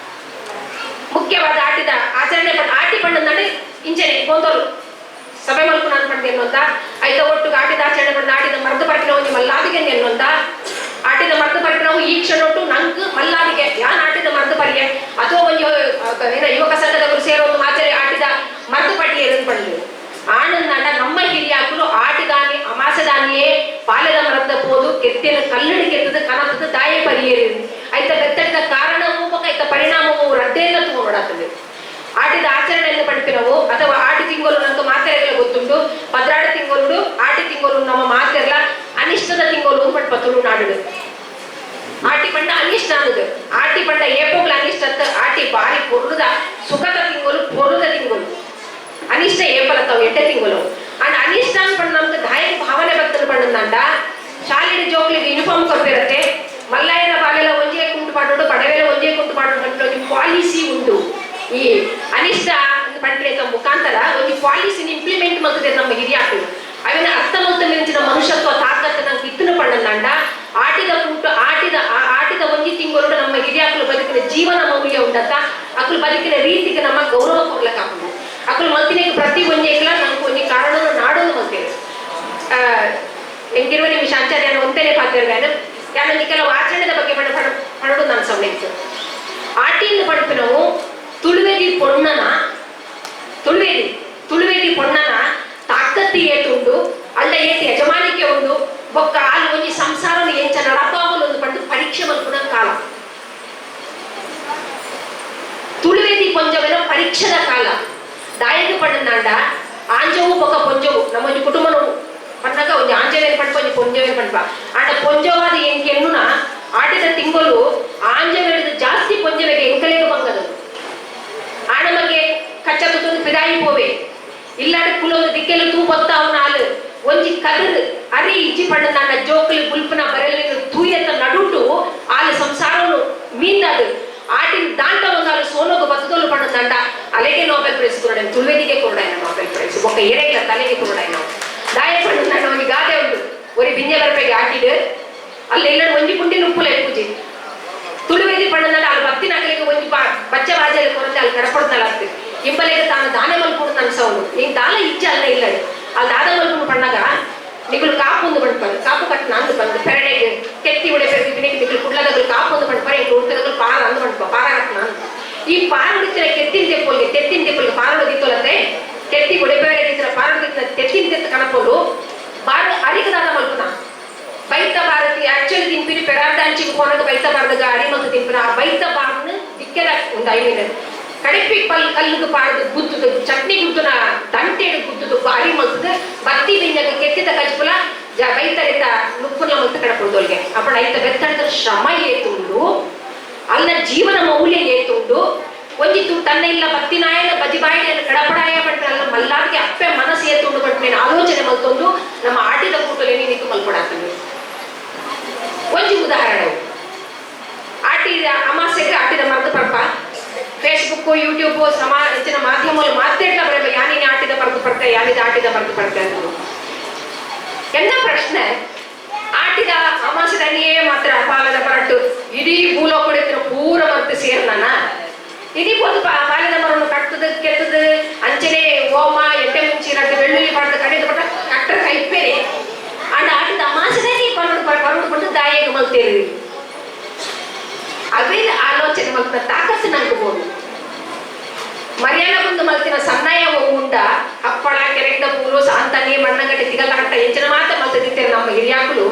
ಮುಖ್ಯವಾದ ಆಟಿದ ಆಚರಣೆ ಆಟಿ ಪಂಡಂದಂಡೆ ಇಂಚನೆ ಗೊಂದಲು ಸಭೆ ಮಲ್ಪು ನಾನು ಪಂಡ ಎನ್ನುವಂತ ಐತ ಒಟ್ಟು ಆಟಿದ ಆಚರಣೆ ಪಡೆದ ಆಟಿದ ಮರ್ದ ಪಟ್ಟಿನ ಒಂದು ಮಲ್ಲಾದಿಗೆ ಎನ್ನುವಂತ ಆಟಿದ ಮರ್ದ ಪಟ್ಟಿನವು ಈ ಕ್ಷಣ ಒಟ್ಟು ನಂಗೆ ಮಲ್ಲಾದಿಗೆ ಯಾನ್ ಆಟಿದ ಮರ್ದ ಪರಿಯೆ ಅಥವಾ ಒಂದು ಏನ ಯುವಕ ಸಂಘದವರು ಸೇರೋ ಒಂದು ಆಚರಣೆ ಆಟಿದ ಮರ್ದ ಪಟ್ಟಿ ಎನ್ನು ಪಂಡು ಆನಂದ ನಮ್ಮ ಹಿರಿಯಾಕಲು ಆಟಿದಾನಿ ಅಮಾಸದಾನಿಯೇ ಪಾಲೆದ ಮರದ ಪೋದು ಕೆತ್ತಿನ ಕಲ್ಲಡಿ ಕೆತ್ತದ ಕನತದ ದಾಯ ಪರಿಯೇರಿ ಐತ ಬೆತ್ತಡಿದ ಕಾರಣವೂ ಐತ ಪರಿಣಾಮವೂ ರಡ್ಡೆಲ್ಲ ತುಂಬ ನೋಡಾತದೆ. ಆಟಿದ ಆಚರಣೆಯನ್ನು ಪಡ್ಪಿನವು ಅಥವಾ ಆಟಿ ತಿಂಗಳು ನಂಗೆ ಮಾತೆರೆಲ್ಲ ಗೊತ್ತುಂಟು 12 ತಿಂಗಳು ಆಟಿ ತಿಂಗಳು ನಮ್ಮ ಮಾತೆರ್ಲ ಅನಿಷ್ಟದ ತಿಂಗಳು ಪಟ್ಪ ತುಳುನಾಡು ಆಟಿ ಪಂಡ ಅನಿಷ್ಟ ಅನ್ನೋದು ಆಟಿ ಪಂಡ ಏಪೋಗ್ಲ ಅನಿಷ್ಟ ಆಟಿ ಬಾರಿ ಪೊರ್ಲುದ ಸುಖದ ತಿಂಗಳು ಪೊರುದ ತಿಂಗಳು ಅನಿಷ್ಟ ಏಪಲತ್ತಾವು ಎಡ್ಡೆ ತಿಂಗಳು ಅಂಡ್ ಅನಿಷ್ಟ ಅನ್ಪಂಡು ನಮ್ಗೆ ದಾಯಕ ಭಾವನೆ ಬರ್ತದೆ ಪಂಡಂದ ಶಾಲೆಯ ಜೋಕ್ಲಿಗೆ ಯೂನಿಫಾರ್ಮ್ ಕೊಡ್ತಿರತ್ತೆ ಮಲ್ಲಾಯನ ಬಾಲೆಲ್ಲ ಒಂಜೇ ಕುಂಟು ಪಾಡೋಡು ಬಡವೆಲ್ಲ ಒಂಜೇ ಕುಂಟು ಪಾಡೋಡು ಅಂತ ಒಂಜಿ ಪಾಲಿಸಿ ಉಂಟು. ಈ ಅನಿಷ್ಟ ಪಂಡ್ರೆ ಮುಖಾಂತರ ಒಂಜಿ ಪಾಲಿಸಿನ ಇಂಪ್ಲಿಮೆಂಟ್ ಮಾಡ್ತದೆ ನಮ್ಮ ಹಿರಿಯಾಕುಲು. ಅವಿನ ಅರ್ಥ ಮಲ್ತ ಮನುಷ್ಯತ್ವ ತಾಕತ್ತು ನಂಗೆ ಇತ್ತನ ಪಂಡಂದ ಆಟಿದ ಕೂಟ ಆಟಿದ ಆಟಿದ ಒಂಜಿ ತಿಂಗಳು ನಮ್ಮ ಹಿರಿಯಾಕುಲು ಬದುಕಿನ ಜೀವನ ಮೌಲ್ಯ ಉಂಡತ್ತ ಅಕುಲು ಬದುಕಿನ ರೀತಿಗೆ ನಮ್ಮ ಗೌರವ ಕೊಡ್ಲಕ್ಕಾಪುಂಡು. ಅಕುಲು ಮಲ್ತಿನ ಪ್ರತಿ ಒಂಜೇಕ್ಲ ನಮ್ಗೆ ಒಂಜಿ ಕಾರಣನ ನಾಡೋದು ಮಲ್ತೇವೆ. ಎಂಕಿರುವ ನಿಮಿಷ ಅಂಚಾದ ಒಂತೇನೆ ಪಾತ್ರ ಯಾನೊಂದು ಕೆಲವು ಆಚರಣೆದ ಬಗ್ಗೆ ಪಣಡು ನಾನು ಸಮಯ ಆಟಿಯಿಂದ ಪಡ್ಪಿನವು ತುಳುವೆದಿ ಪೊಣ್ಣನ ತುಳುವೆದಿ ತುಳುವೆದಿ ಪೊಣ್ಣನ ತಾಕತ್ತಿ ಏತುಂಡು ಅಲ್ಲ ಏತು ಯಜಮಾನಿಕೆ ಉಂಡು ಬೊಕ್ಕ ಆಲ್ ಒಂಜಿ ಸಂಸಾರನು ಎಂಚ ನಡಪಾವಲು ಒಂದು ಪಂಡು ಪರೀಕ್ಷೆ ಮಲ್ಪುನ ಕಾಲ ತುಳುವೆದಿ ಪೊಂಜವೆನ ಪರೀಕ್ಷೆದ ಕಾಲ. ದಾಯಕ ಪಂಡನಾಂಡ ಆಂಜವು ಬೊಕ್ಕ ಪೊಂಜವು ನಮ್ಮೊಂಜಿ ಕುಟುಂಬನು ಪಣ್ಣಗ ಒಂಜಿ ಆಂಜವೇನು ಪಂಪ ಒಂಜಿ ಪೊಂಜವೇನು ಪಂಪ ಆಂಡ ಪೊಂಜವಾದ ಎಂಕೆನ್ನುನ ಆಟಿದ ತಿಂಗಳು ಆಂಜವೇದ ಜಾಸ್ತಿ ಪೊಂಜವೆಗೆ ಎಂಕಲೇಗ ಬಂಗದು ಆಣಮಗೆ ಕಚ್ಚ ತುತ್ತೊಂದು ಪಿದಾಯಿ ಪೋವೆ ಇಲ್ಲಾಡ ಕುಲೊಂದು ದಿಕ್ಕೆಲು ತೂ ಬತ್ತಾವನ ಆಲು ಒಂಜಿ ಕದರ್ ಅರಿ ಇಜ್ಜಿ ಪಂಡ ಜೋಕಲಿ ಬುಲ್ಪನ ಬರೆಲಿ ತೂಯತ್ತ ನಡುಟು ಆಲು ಸಂಸಾರನು ಮೀಂದಾದು ಆಟಿನ ದಾಂಟ ಒಂದು ಆಲು ಸೋನೋಗ ಬತ್ತದೋಲು ಪಂಡ ಅಲೆಗೆ ನೊಬೆಲ್ ಪ್ರೈಸ್ ಕೊರಡ ತುಳುವೆದಿಗೆ ಕೊರಡಾಯನ ನೊಬೆಲ್ ಪ್ರೈಸ್ ಒಕ್ಕ ಎರೆಗಿಲ್ಲ ತಲೆಗೆ ಕೊರಡಾಯನ ದಾಯ ಪಂಡ ಒಂಜಿ ಗಾದೆ ಉಂಡು ಒರಿ ಬಿಂಜೆ ಬರ್ಪೆಗೆ ಆಟಿಡು ಅಲ್ಲಿ ಇಲ್ಲ ಒಂಜಿ ಪುಂಡಿ ನುಪ್ಪುಲೆ ಪೂಜೆ ತುಳುವೆದಿ ಪಂಡ ಅಲ್ಲಿ ಬತ್ತಿನ ಅಕಲಿಗೆ ಒಂಜಿ ಬಚ್ಚ ಬಾಜಲ್ಲಿ ಕೊರಂದೆ ಅಲ್ಲಿ ಕಡಪಡ್ದಲ್ಲ ಆಗ್ತದೆ ಇಂಬಲೆಗೆ ತಾನು ದಾನ ಮಲ್ಪುಡು ಅನ್ಸವನು ಹಿಂಗೆ ದಾನ ಇಚ್ಛೆ ಅಲ್ಲ ಇಲ್ಲ ಅಲ್ಲಿ ದಾನ ಮಲ್ಪುಡು ಪಣ್ಣಾಗ ನಿಗುಲು ಕಾಪು ಒಂದು ಪಂಡ್ಪಾರು ಕಾಪು ಕಟ್ ನಾಂದು ಬಂದು ಪೆರಡೆಗೆ ಕೆತ್ತಿ ಉಡೆ ಪೆರಗೆ ಬಿನೆಗೆ ನಿಗುಲು ಕುಡ್ಲದಗಳು ಕಾಪು ಒಂದು ಪಂಡ್ಪಾರೆ ಇಂಕ ಉಡ್ತದಗಳು ಪಾರ ಅಂದು ಪಂಡ್ಪ ಪಾರ ಕಟ್ ನಾಂದು ಈ ಪಾರ ಉಡಿತಿರ ಕೆತ್ತಿನ ತೆಪ್ಪೊಲ್ಗೆ ತೆತ್ತಿನ ತೆಪ್ಪೊಲ್ಗೆ ಪಾರ ಉಡಿತೊಲತೆ ಕೆತ್ತಿ ಉಡೆ ಪೆರಡೆ ಪಾರ ಉಡಿತಿನ ತೆತ್ತಿನ ತೆತ್ತ ಕಣಪೊಲು ಬಾರ ಅರಿಗದಾದ ಮಲ್ಪುನ ಬೈತ ಭಾರತಿ ಆಕ್ಚುಲಿ ತಿನ್ಪಿನಿ ಪೆರಾಟ ಅಂಚಿಗೆ ಪೋನಾಗ ಬೈತ ಬಾರದ ಅರಿ ಮತ್ತು ತಿನ್ಪಿನ ಆ ಬೈತ ಬಾರ್ನ ದಿಕ್ಕೆದ ಒಂದು ಐಮೀನ ಕಡಿಪಿ ಪಲ್ ಕಲ್ಲುಗು ಪಾಡ್ದು ಗುದ್ದುದು ಚಟ್ನಿ ಗುದ್ದುನ ದಂಟೆಡು ಗುದ್ದುದು ಅರಿ ಮಲ್ತದು ಬತ್ತಿ ಬಿಂಜಗ ಕೆತ್ತಿದ ಕಜ್ಪುಲ ಜ ಬೈತರಿತ ನುಪ್ಪುನ ಮಲ್ತು ಕಡಪುಡ್ದೋಲ್ಗೆ ಅಪ್ಪಣ ಐತ ಬೆತ್ತಡದ ಶ್ರಮ ಏತುಂಡು ಅಲ್ಲ ಜೀವನ ಮೌಲ್ಯ ಏತುಂಡು ಒಂಜಿತ್ತು ತನ್ನ ಇಲ್ಲ ಬತ್ತಿನಾಯನ ಬಜಿಬಾಯಿನ ಕಡಪಡಾಯ ಪಟ್ಟ ಅಲ್ಲ ಮಲ್ಲಾದಿಗೆ ಅಪ್ಪೆ ಮನಸ್ಸು ಏತುಂಡು ಬಟ್ నేను ಆಲೋಚನೆ ಮಲ್ತೊಂದು ನಮ್ಮ ಆಟಿದ ಕೂಟಲೆ ನೀನಿಕ್ಕು ಮಲ್ಪಡಾತಂದು. ಒಂಜಿ ಉದಾಹರಣೆ ಆಟಿದ ಅಮಾಸೆಗೆ ಆಟಿದ ಮರದ ಪರ್ಪ ಫೇಸ್ಬುಕ್ ಯೂಟ್ಯೂಬ್ ಹೆಚ್ಚಿನ ಮಾಧ್ಯಮಗಳು ಮಾತೇಡ್ಲ ಬರಬೇಕು ಯಾನಿನ ಆಟಿದ ಬರೆದು ಪಡ್ತೆ ಯಾನಿದ ಆಟಿದ ಬರೆದು ಪಡ್ತೆ ಅಂತ ಎನ್ನ ಪ್ರಶ್ನೆ ಆಟಿದ ಅಮಾಸೆದನಿಯೇ ಮಾತ್ರ ಪಾಲದ ಪರಟ್ಟು ಇಡೀ ಭೂಲೋಕಡಿತ್ರ ಪೂರ ಮರ್ತು ಸೇರ್ನಾನ ಇಡೀ ಒಂದು ಪಾಲದ ಮರವನ್ನು ಕಟ್ಟದ ಕೆತ್ತದ ಅಂಚನೆ ಓಮ ಎಟ್ಟೆ ಮುಂಚಿ ರಟ್ಟು ಬೆಳ್ಳುಳ್ಳಿ ಪಡ್ದು ಕಡಿದು ಪಟ್ಟ ಕಟ್ಟರ ಕೈಪೇರೆ ಅಂಡ ಆಟಿದ ಅಮಾಸೆದನಿ ಪರಡು ಪರಡು ಪಟ್ಟು ದಾಯಗ ಮಲ್ತೇರಿ ಅವೇ ಆಲೋಚನೆ ಮಲ್ತಿನ ತಾಕತ್ತು ನಂಗೆ ಬೋದು ಮರ್ಯಾದ ಬಂದು ಮಲ್ತಿನ ಸಣ್ಣಯ ಉಂಡ ಹಪ್ಪಳ ಕೆರೆಂಡ ಪೂಲು ಸಾಂತಾನಿ ಮಣ್ಣಗಡ್ಡೆ ತಿಗಲ್ಲ ಕಟ್ಟ ಎಂಚಿನ ಮಾತ ಮಲ್ತಿದ್ದೀರಿ ನಮ್ಮ ಹಿರಿಯಾಕುಲು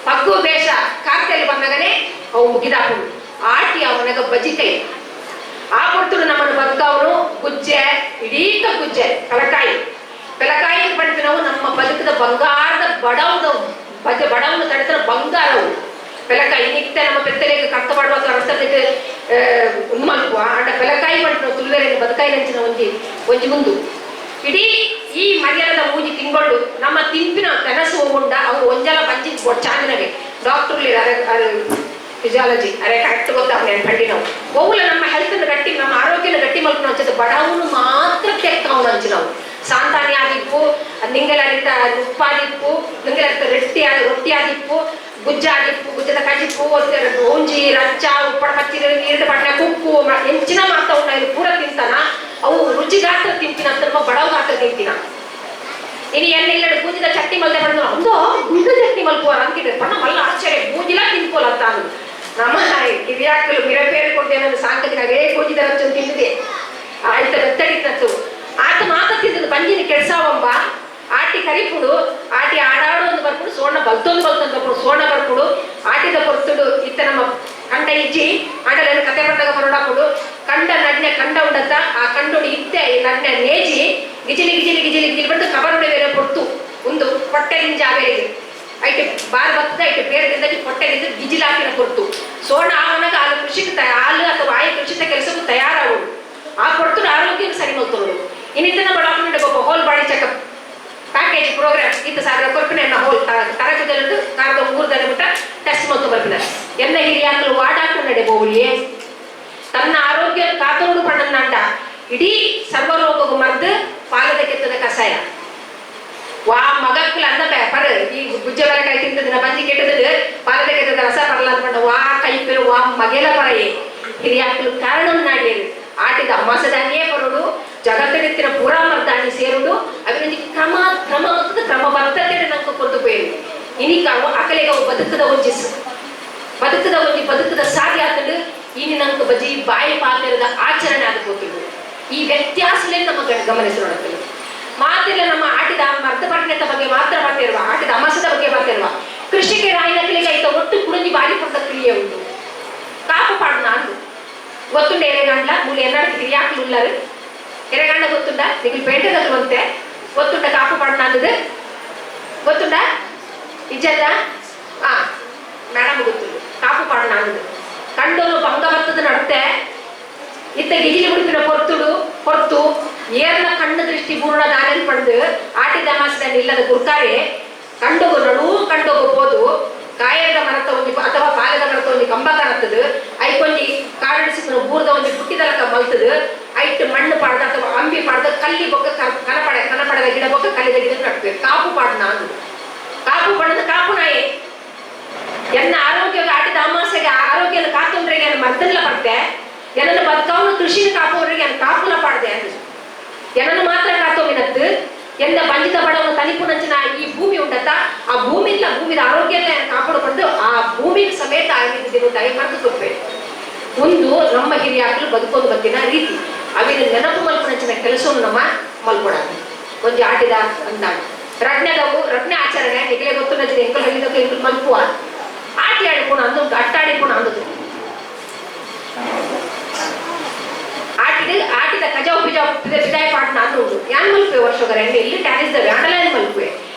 ಪಗ್ಗು ಬೇಷ ಕಾರ್ತೆಯಲ್ಲಿ ಬಂದಾಗನೆ ಅವು ಮುಗಿದಾಕುಲು ಆಟಿ ಅವನಾಗ ಬಜಿಕೈ ಆ ಪೊರ್ತುಡು ನಮ್ಮನ್ನು ಬದುಕವನು ಗುಜ್ಜೆ ಇಡೀಕ ಗುಜ್ಜೆ ಕಲಕಾಯಿ ಪೆಲಕಾಯಿ ಪಡ್ಪಿನವು ನಮ್ಮ ಬದುಕದ ಬಂಗಾರದ ಬಡವದ ಬಡವನು ತಡೆದ ಬಂಗಾರವು ಪೆಲಕಾಯಿ ನಿತ್ಯ ನಮ್ಮ ಪೆತ್ತಲೆಗೆ ಕತ್ತ ಮಾಡುವಾಗ ರಸ್ತೆ ಉಮ್ಮಲ್ಪುವ ಅಂಡ ಪೆಲಕಾಯಿ ಪಂಡ ತುಳುವೆರೆ ಬದುಕಾಯಿ ನಂಚಿನ ಒಂಜಿ ಒಂಜಿ ಮುಂದು ಇಡೀ ಈ ಮರ್ಯಾದ ಮೂಜಿ ತಿಂಗಳು ನಮ್ಮ ತಿಂಪಿನ ಕನಸು ಉಂಡ ಅವು ಒಂಜಲ ಬಂಜಿ ಚಾಂದಿನಗೆ ಡಾಕ್ಟರ್ ಫಿಸಿಯಾಲಜಿ ಅರೆ ಕರೆಕ್ಟ್ ಗೊತ್ತಾಗ ಪಂಡಿ ನಾವು ಒವ್ಲ ನಮ್ಮ ಹೆಲ್ತ್ ಗಟ್ಟಿ ನಮ್ಮ ಆರೋಗ್ಯನ ಗಟ್ಟಿ ಮಲ್ಪನ ಅಂಚದ ಬಡವನು ಮಾತ್ರ ತೆಕ್ಕವನು ಅಂಚು ನಾವು ಸಾಂತಾನಿ ಆದಿಪ್ಪು ನಿಂಗಲರಿತ ಉಪ್ಪಾದಿಪ್ಪು ನಿಂಗಲರಿತ ರೊಟ್ಟಿ ರೊಟ್ಟಿ ಆದಿಪ್ಪು ಗುಜ್ಜ ಆದಿಪ್ಪು ಗುಜ್ಜದ ಕಜಿಪ್ಪು ಓಂಜಿ ರಚ್ಚ ಉಪ್ಪಡ ಪಚ್ಚಿರ ನೀರು ಬಣ್ಣ ಕುಕ್ಕು ಎಂಚಿನ ಮಾತ ಉಂಡ ಇದು ಪೂರ ತಿಂತಾನ ಅವು ರುಚಿಗಾತ್ರ ತಿಂತಿನ ಅಂತ ನಮ್ಮ ಬಡವಗಾತ್ರ ತಿಂತಿನ ಇನ್ನು ಎಣ್ಣೆ ಗೂಜಿದ ಚಟ್ನಿ ಮಲ್ದೆ ಬಣ್ಣ ಒಂದು ಗುಂಡು ಚಟ್ನಿ ಮಲ್ಪುವಾರ ಅಂತಿದ್ರೆ ಬಣ್ಣ ಮಲ್ಲ ಆಶ್ಚರ್ಯ ಗೂಜಿಲ ತಿನ್ಕೋಲ ಅಂತ ನಮ್ಮ ಕಿರಿಯಾಕಲು ಮಿರಪೇರು ಕೊಡ್ತೇನೆ ಸಾಂಕತಿನ ಅವೇ ಗೂಜಿದ ರಚ್ಚು ತಿಂದಿದೆ ಆಯ್ತ ಬೆತ್ತಡಿತ್ತು ಆತ ಮಾತ ತಿಂದದ್ದು ಬಂಜಿನ ಕೆಡ್ಸಾವಂಬ ಆಟಿ ಕರಿಪುಡು ಆಟಿ ಆಡಾಡು ಒಂದು ಬರ್ಪುಡು ಸೋಣ ಬಲ್ತೊಂದು ಬಲ್ತೊಂದು ಬರ್ಪುಡು ಸೋಣ ಬರ್ಪುಡು ಆಟಿದ ಪೊರ್ತುಡು ಇತ್ತ ನಮ್ಮ ಕಂಡ ಇಜ್ಜಿ ಆಟಲೇನು ಕತೆ ಬಂದಾಗ ಬರೋಡಾಪುಡು ಕಂಡ ನಡ್ನೆ ಕಂಡ ಉಂಡತ್ತ ಆ ಕಂಡೋಡು ಇತ್ತೆ ಈ ನಡ್ನೆ ನೇಜಿ ಗಿಜಿಲಿ ಗಿಜಿಲಿ ಗಿಜಿಲಿ ಗಿಜಿಲಿ ಬಂದು ಕಬರುಡೆ ಬೇರೆ ಪೊರ್ತು ಒಂದು ಹೊಟ್ಟೆಲಿಂಜ ಆಬೇರಿಗೆ ಐಟು ಬಾರ್ ಬತ್ತದ ಐಟು ಬೇರೆದಿಂದಾಗಿ ಹೊಟ್ಟೆಲಿಂದ ಗಿಜಿಲಾಕಿನ ಪೊರ್ತು ಸೋಣ ಆವನಾಗ ಹಾಲು ಕೃಷಿಗೆ ಹಾಲು ಅಥವಾ ಆಯಿ ಕೃಷಿತ ಕೆಲಸಕ್ಕೂ ತಯಾರಾಗುದು. ಆ ಕೊಡ್ತುಡು ಆರೋಗ್ಯ ಸರಿ ಮಲ್ತೊಡು ಇನ್ನಿತ್ತ ನಮ್ಮ ಡಾಕ್ಟರ್ ಒಬ್ಬ whole body checkup package program ಇತ್ತ ಸಾವಿರ ಕೊರ್ಪಿನ ಎನ್ನ ಹೋಲ್ ತರಗತಿಯಲ್ಲಿ ಕಾರದ ಊರ್ದಲ್ಲಿ ಬಿಟ್ಟ ಟೆಸ್ಟ್ ಮತ್ತು ಬರ್ಪಿನ ಎನ್ನ ಹಿರಿಯಾಕಲು ವಾ ಡಾಕ್ಟರ್ ನಡೆ ಬೋಲಿಯೇ ತನ್ನ ಆರೋಗ್ಯ ಕಾತೋಡು ಪಣ್ಣಂಡ ಇಡೀ ಸರ್ವರೋಗಕ್ಕೂ ಮದ್ದು ಪಾಲದ ಕೆತ್ತದ ಕಷಾಯ ವಾ ಮಗಕ್ಕಲು ಅಂದ ಪರ್ ಈ ಗುಜ್ಜೆ ಕೈ ತಿಂತದಿನ ಬಂಜಿ ಕೆಟ್ಟದ ಪಾಲದ ಕೆತ್ತದ ರಸ ಪರಲ್ಲ ಅಂದ್ಕೊಂಡು ವಾ ಕೈಪಿರು ವಾ ಮಗೆಲ ಪರಯೇ ಹಿರಿಯಾಕಲು ಕಾರಣ ನಾಡಿಯರು ಆಟಿದ ಅಮಾಸದಾನಿಯೇ ಬರೋಡು ಜಗತ್ತಿನ ಪೂರಾ ಮರ್ದಾನಿ ಸೇರುಡು ಅಭಿವೃದ್ಧಿ ಕ್ರಮ ಕ್ರಮ ಕ್ರಮ ಬರ್ತದೆ ನಂಗೆ ಕೊಟ್ಟು ಪೋಯರು ಇನಿಕ ಅಕಲೆಗ ಬದುಕದ ಒಂಜಿ ಬದುಕದ ಒಂಜಿ ಬದುಕದ ಸಾಧ್ಯ ಆತಡು ಇನಿ ನಂಗೆ ಬಜಿ ಬಾಯಿ ಪಾತಿರದ ಆಚರಣೆ ಆದ ಗೊತ್ತಿಡು ಈ ವ್ಯತ್ಯಾಸಲೇ ನಮ್ಮ ಗಮನಿಸೋಣ. ಮಾತಿಲ್ಲ ನಮ್ಮ ಆಟಿದ ಮರ್ದ ಬಗ್ಗೆ ಮಾತ್ರ ಬರ್ತಿರುವ ಆಟಿದ ಅಮಾಸದ ಬಗ್ಗೆ ಬರ್ತಿರುವ ಕೃಷಿಗೆ ರಾಯಿನಕಲಿಗೆ ಐತ ಒಟ್ಟು ಕುಡುಂಜಿ ಬಾರಿ ಕೊಟ್ಟ ಕ್ರಿಯೆ ಉಂಟು ಕಾಪು ಪಾಡು ನಾನು ಗೊತ್ತುಂಡ ಎರೆಗಂಡ್ಲ ಮೂಲೆ ಎನ್ನಾರು ಹಿರಿಯಾಕ್ಲು ಉಳ್ಳಾರು ಎರೆಗಂಡ ಗೊತ್ತುಂಡ ನಿಗಲು ಪೇಟೆದಕ್ಲು ಬಂತೆ ಗೊತ್ತುಂಡ ಕಾಪು ಪಾಡು ನಾನದು ಗೊತ್ತುಂಡ ಇಜ್ಜದ ಆ ಮೇಡಮ್ ಗೊತ್ತುಂಡು ಕಾಪು ಪಾಡು ನಾನದು ಕಂಡೋನು ಭಂಗ ಬರ್ತದ ನಡತೆ ಇತ್ತ ಗಿಜಿಲಿ ಮುಡಿಪಿನ ಪೊರ್ತುಡು ಪೊರ್ತು ಏರ್ನ ಕಣ್ಣು ದೃಷ್ಟಿ ಪೂರ್ಣ ದಾನೆಲ್ ಪಡೆದು ಆಟಿದ ಅಮಾಸದಲ್ಲಿ ಇಲ್ಲದ ಗುರ್ಕಾರೆ ಕಂಡೋಗು ನಡು ಕಂಡೋಗು ಹೋದು ಕಾಯದ ಮರತ ಒಂಜಿ ಅಥವಾ ಪಾಲದ ಮರತ ಒಂಜಿ ಕಂಬ ಕಾಣತ್ತದು ಐಕೊಂಜಿ ಕಾರಣಿಸಿದ ಬೂರ್ದ ಒಂಜಿ ಪುಟ್ಟಿದಲಕ ಮಲ್ತದು ಐಟ್ ಮಣ್ಣು ಪಾಡ್ದ ಅಥವಾ ಅಂಬಿ ಪಾಡ್ದ ಕಲ್ಲಿ ಬೊಕ್ಕ ಕನಪಡೆ ಕನಪಡೆದ ಗಿಡ ಬೊಕ್ಕ ಕಲ್ಲಿದ ಗಿಡ ನಟ್ಬೇಕು ಕಾಪು ಪಾಡ್ನ ಅಂದು ಕಾಪು ಪಡೆದ ಕಾಪು ನಾಯಿ ಎನ್ನ ಆರೋಗ್ಯ ಆಟಿದ ಅಮಾಸೆಗೆ ಆರೋಗ್ಯನ ಕಾತಂದ್ರೆಗೆ ಮರ್ದನ್ಲ ಪಡ್ತೆ ಎನ್ನನ್ನು ಬದುಕವನು ಕೃಷಿನ ಕಾಪುವವರಿಗೆ ಕಾಪುನ ಪಾಡ್ದೆ ಅಂದು ಎನ್ನನ್ನು ಮಾತ್ರ ಕಾತೋವಿನತ್ತು ಎಂದ ಬಂಜಿತ ಬಡವನು ತನಿಪು ನಂಚಿನ ಈ ಭೂಮಿ ಉಂಟತ್ತ ಆ ಭೂಮಿ ಇಲ್ಲ ಭೂಮಿದ ಆರೋಗ್ಯ ಕಾಪಾಡಿಕೊಂಡು ಆ ಭೂಮಿ ಸಮೇತ ಆಗಿದ್ದ ಮರೆತು ಕೊಡ್ಬೇಕು. ಒಂದು ನಮ್ಮ ಹಿರಿಯಾಕಲು ಬದುಕೋದು ಬತ್ತಿನ ರೀತಿ ಅವಿನ ನೆನಪು ಮಲ್ಪನಂಚಿನ ಕೆಲಸವನ್ನು ನಮ್ಮ ಮಲ್ಕೊಡ ಒಂಜಿ ಆಟಿದ ಅಂದಾಣ ರಡ್ನೆದವು ರಡ್ನೆ ಆಚರಣೆ ನಿಗಲೇ ಗೊತ್ತು ನಂಚಿನ ಎಂಕಲ್ ಹಳ್ಳಿದಕ್ಕೆ ಎಂಕಲ್ ಮಲ್ಪುವ ಆಟಿ ಆಡಿಪುಣ ಅಂದು ಅಟ್ಟಾಡಿಪುಣ ಅಂದದು ಆಟಿದ ಆಟಿದ ಕಜಾವು ಪಿಜಾವು ಪಿದಾಯ ಪಾಟ್ನ ಅಂದು ಉಂಟು ಯಾನ್ ಮಲ್ಪುವೆ ವರ್ಷಗರ ಎಣ್ಣೆ ಇಲ್ಲಿ ಟ್ಯಾರಿಸ್ ದವೆ ಆಂಡಲ ಮಲ್ಪುವೆ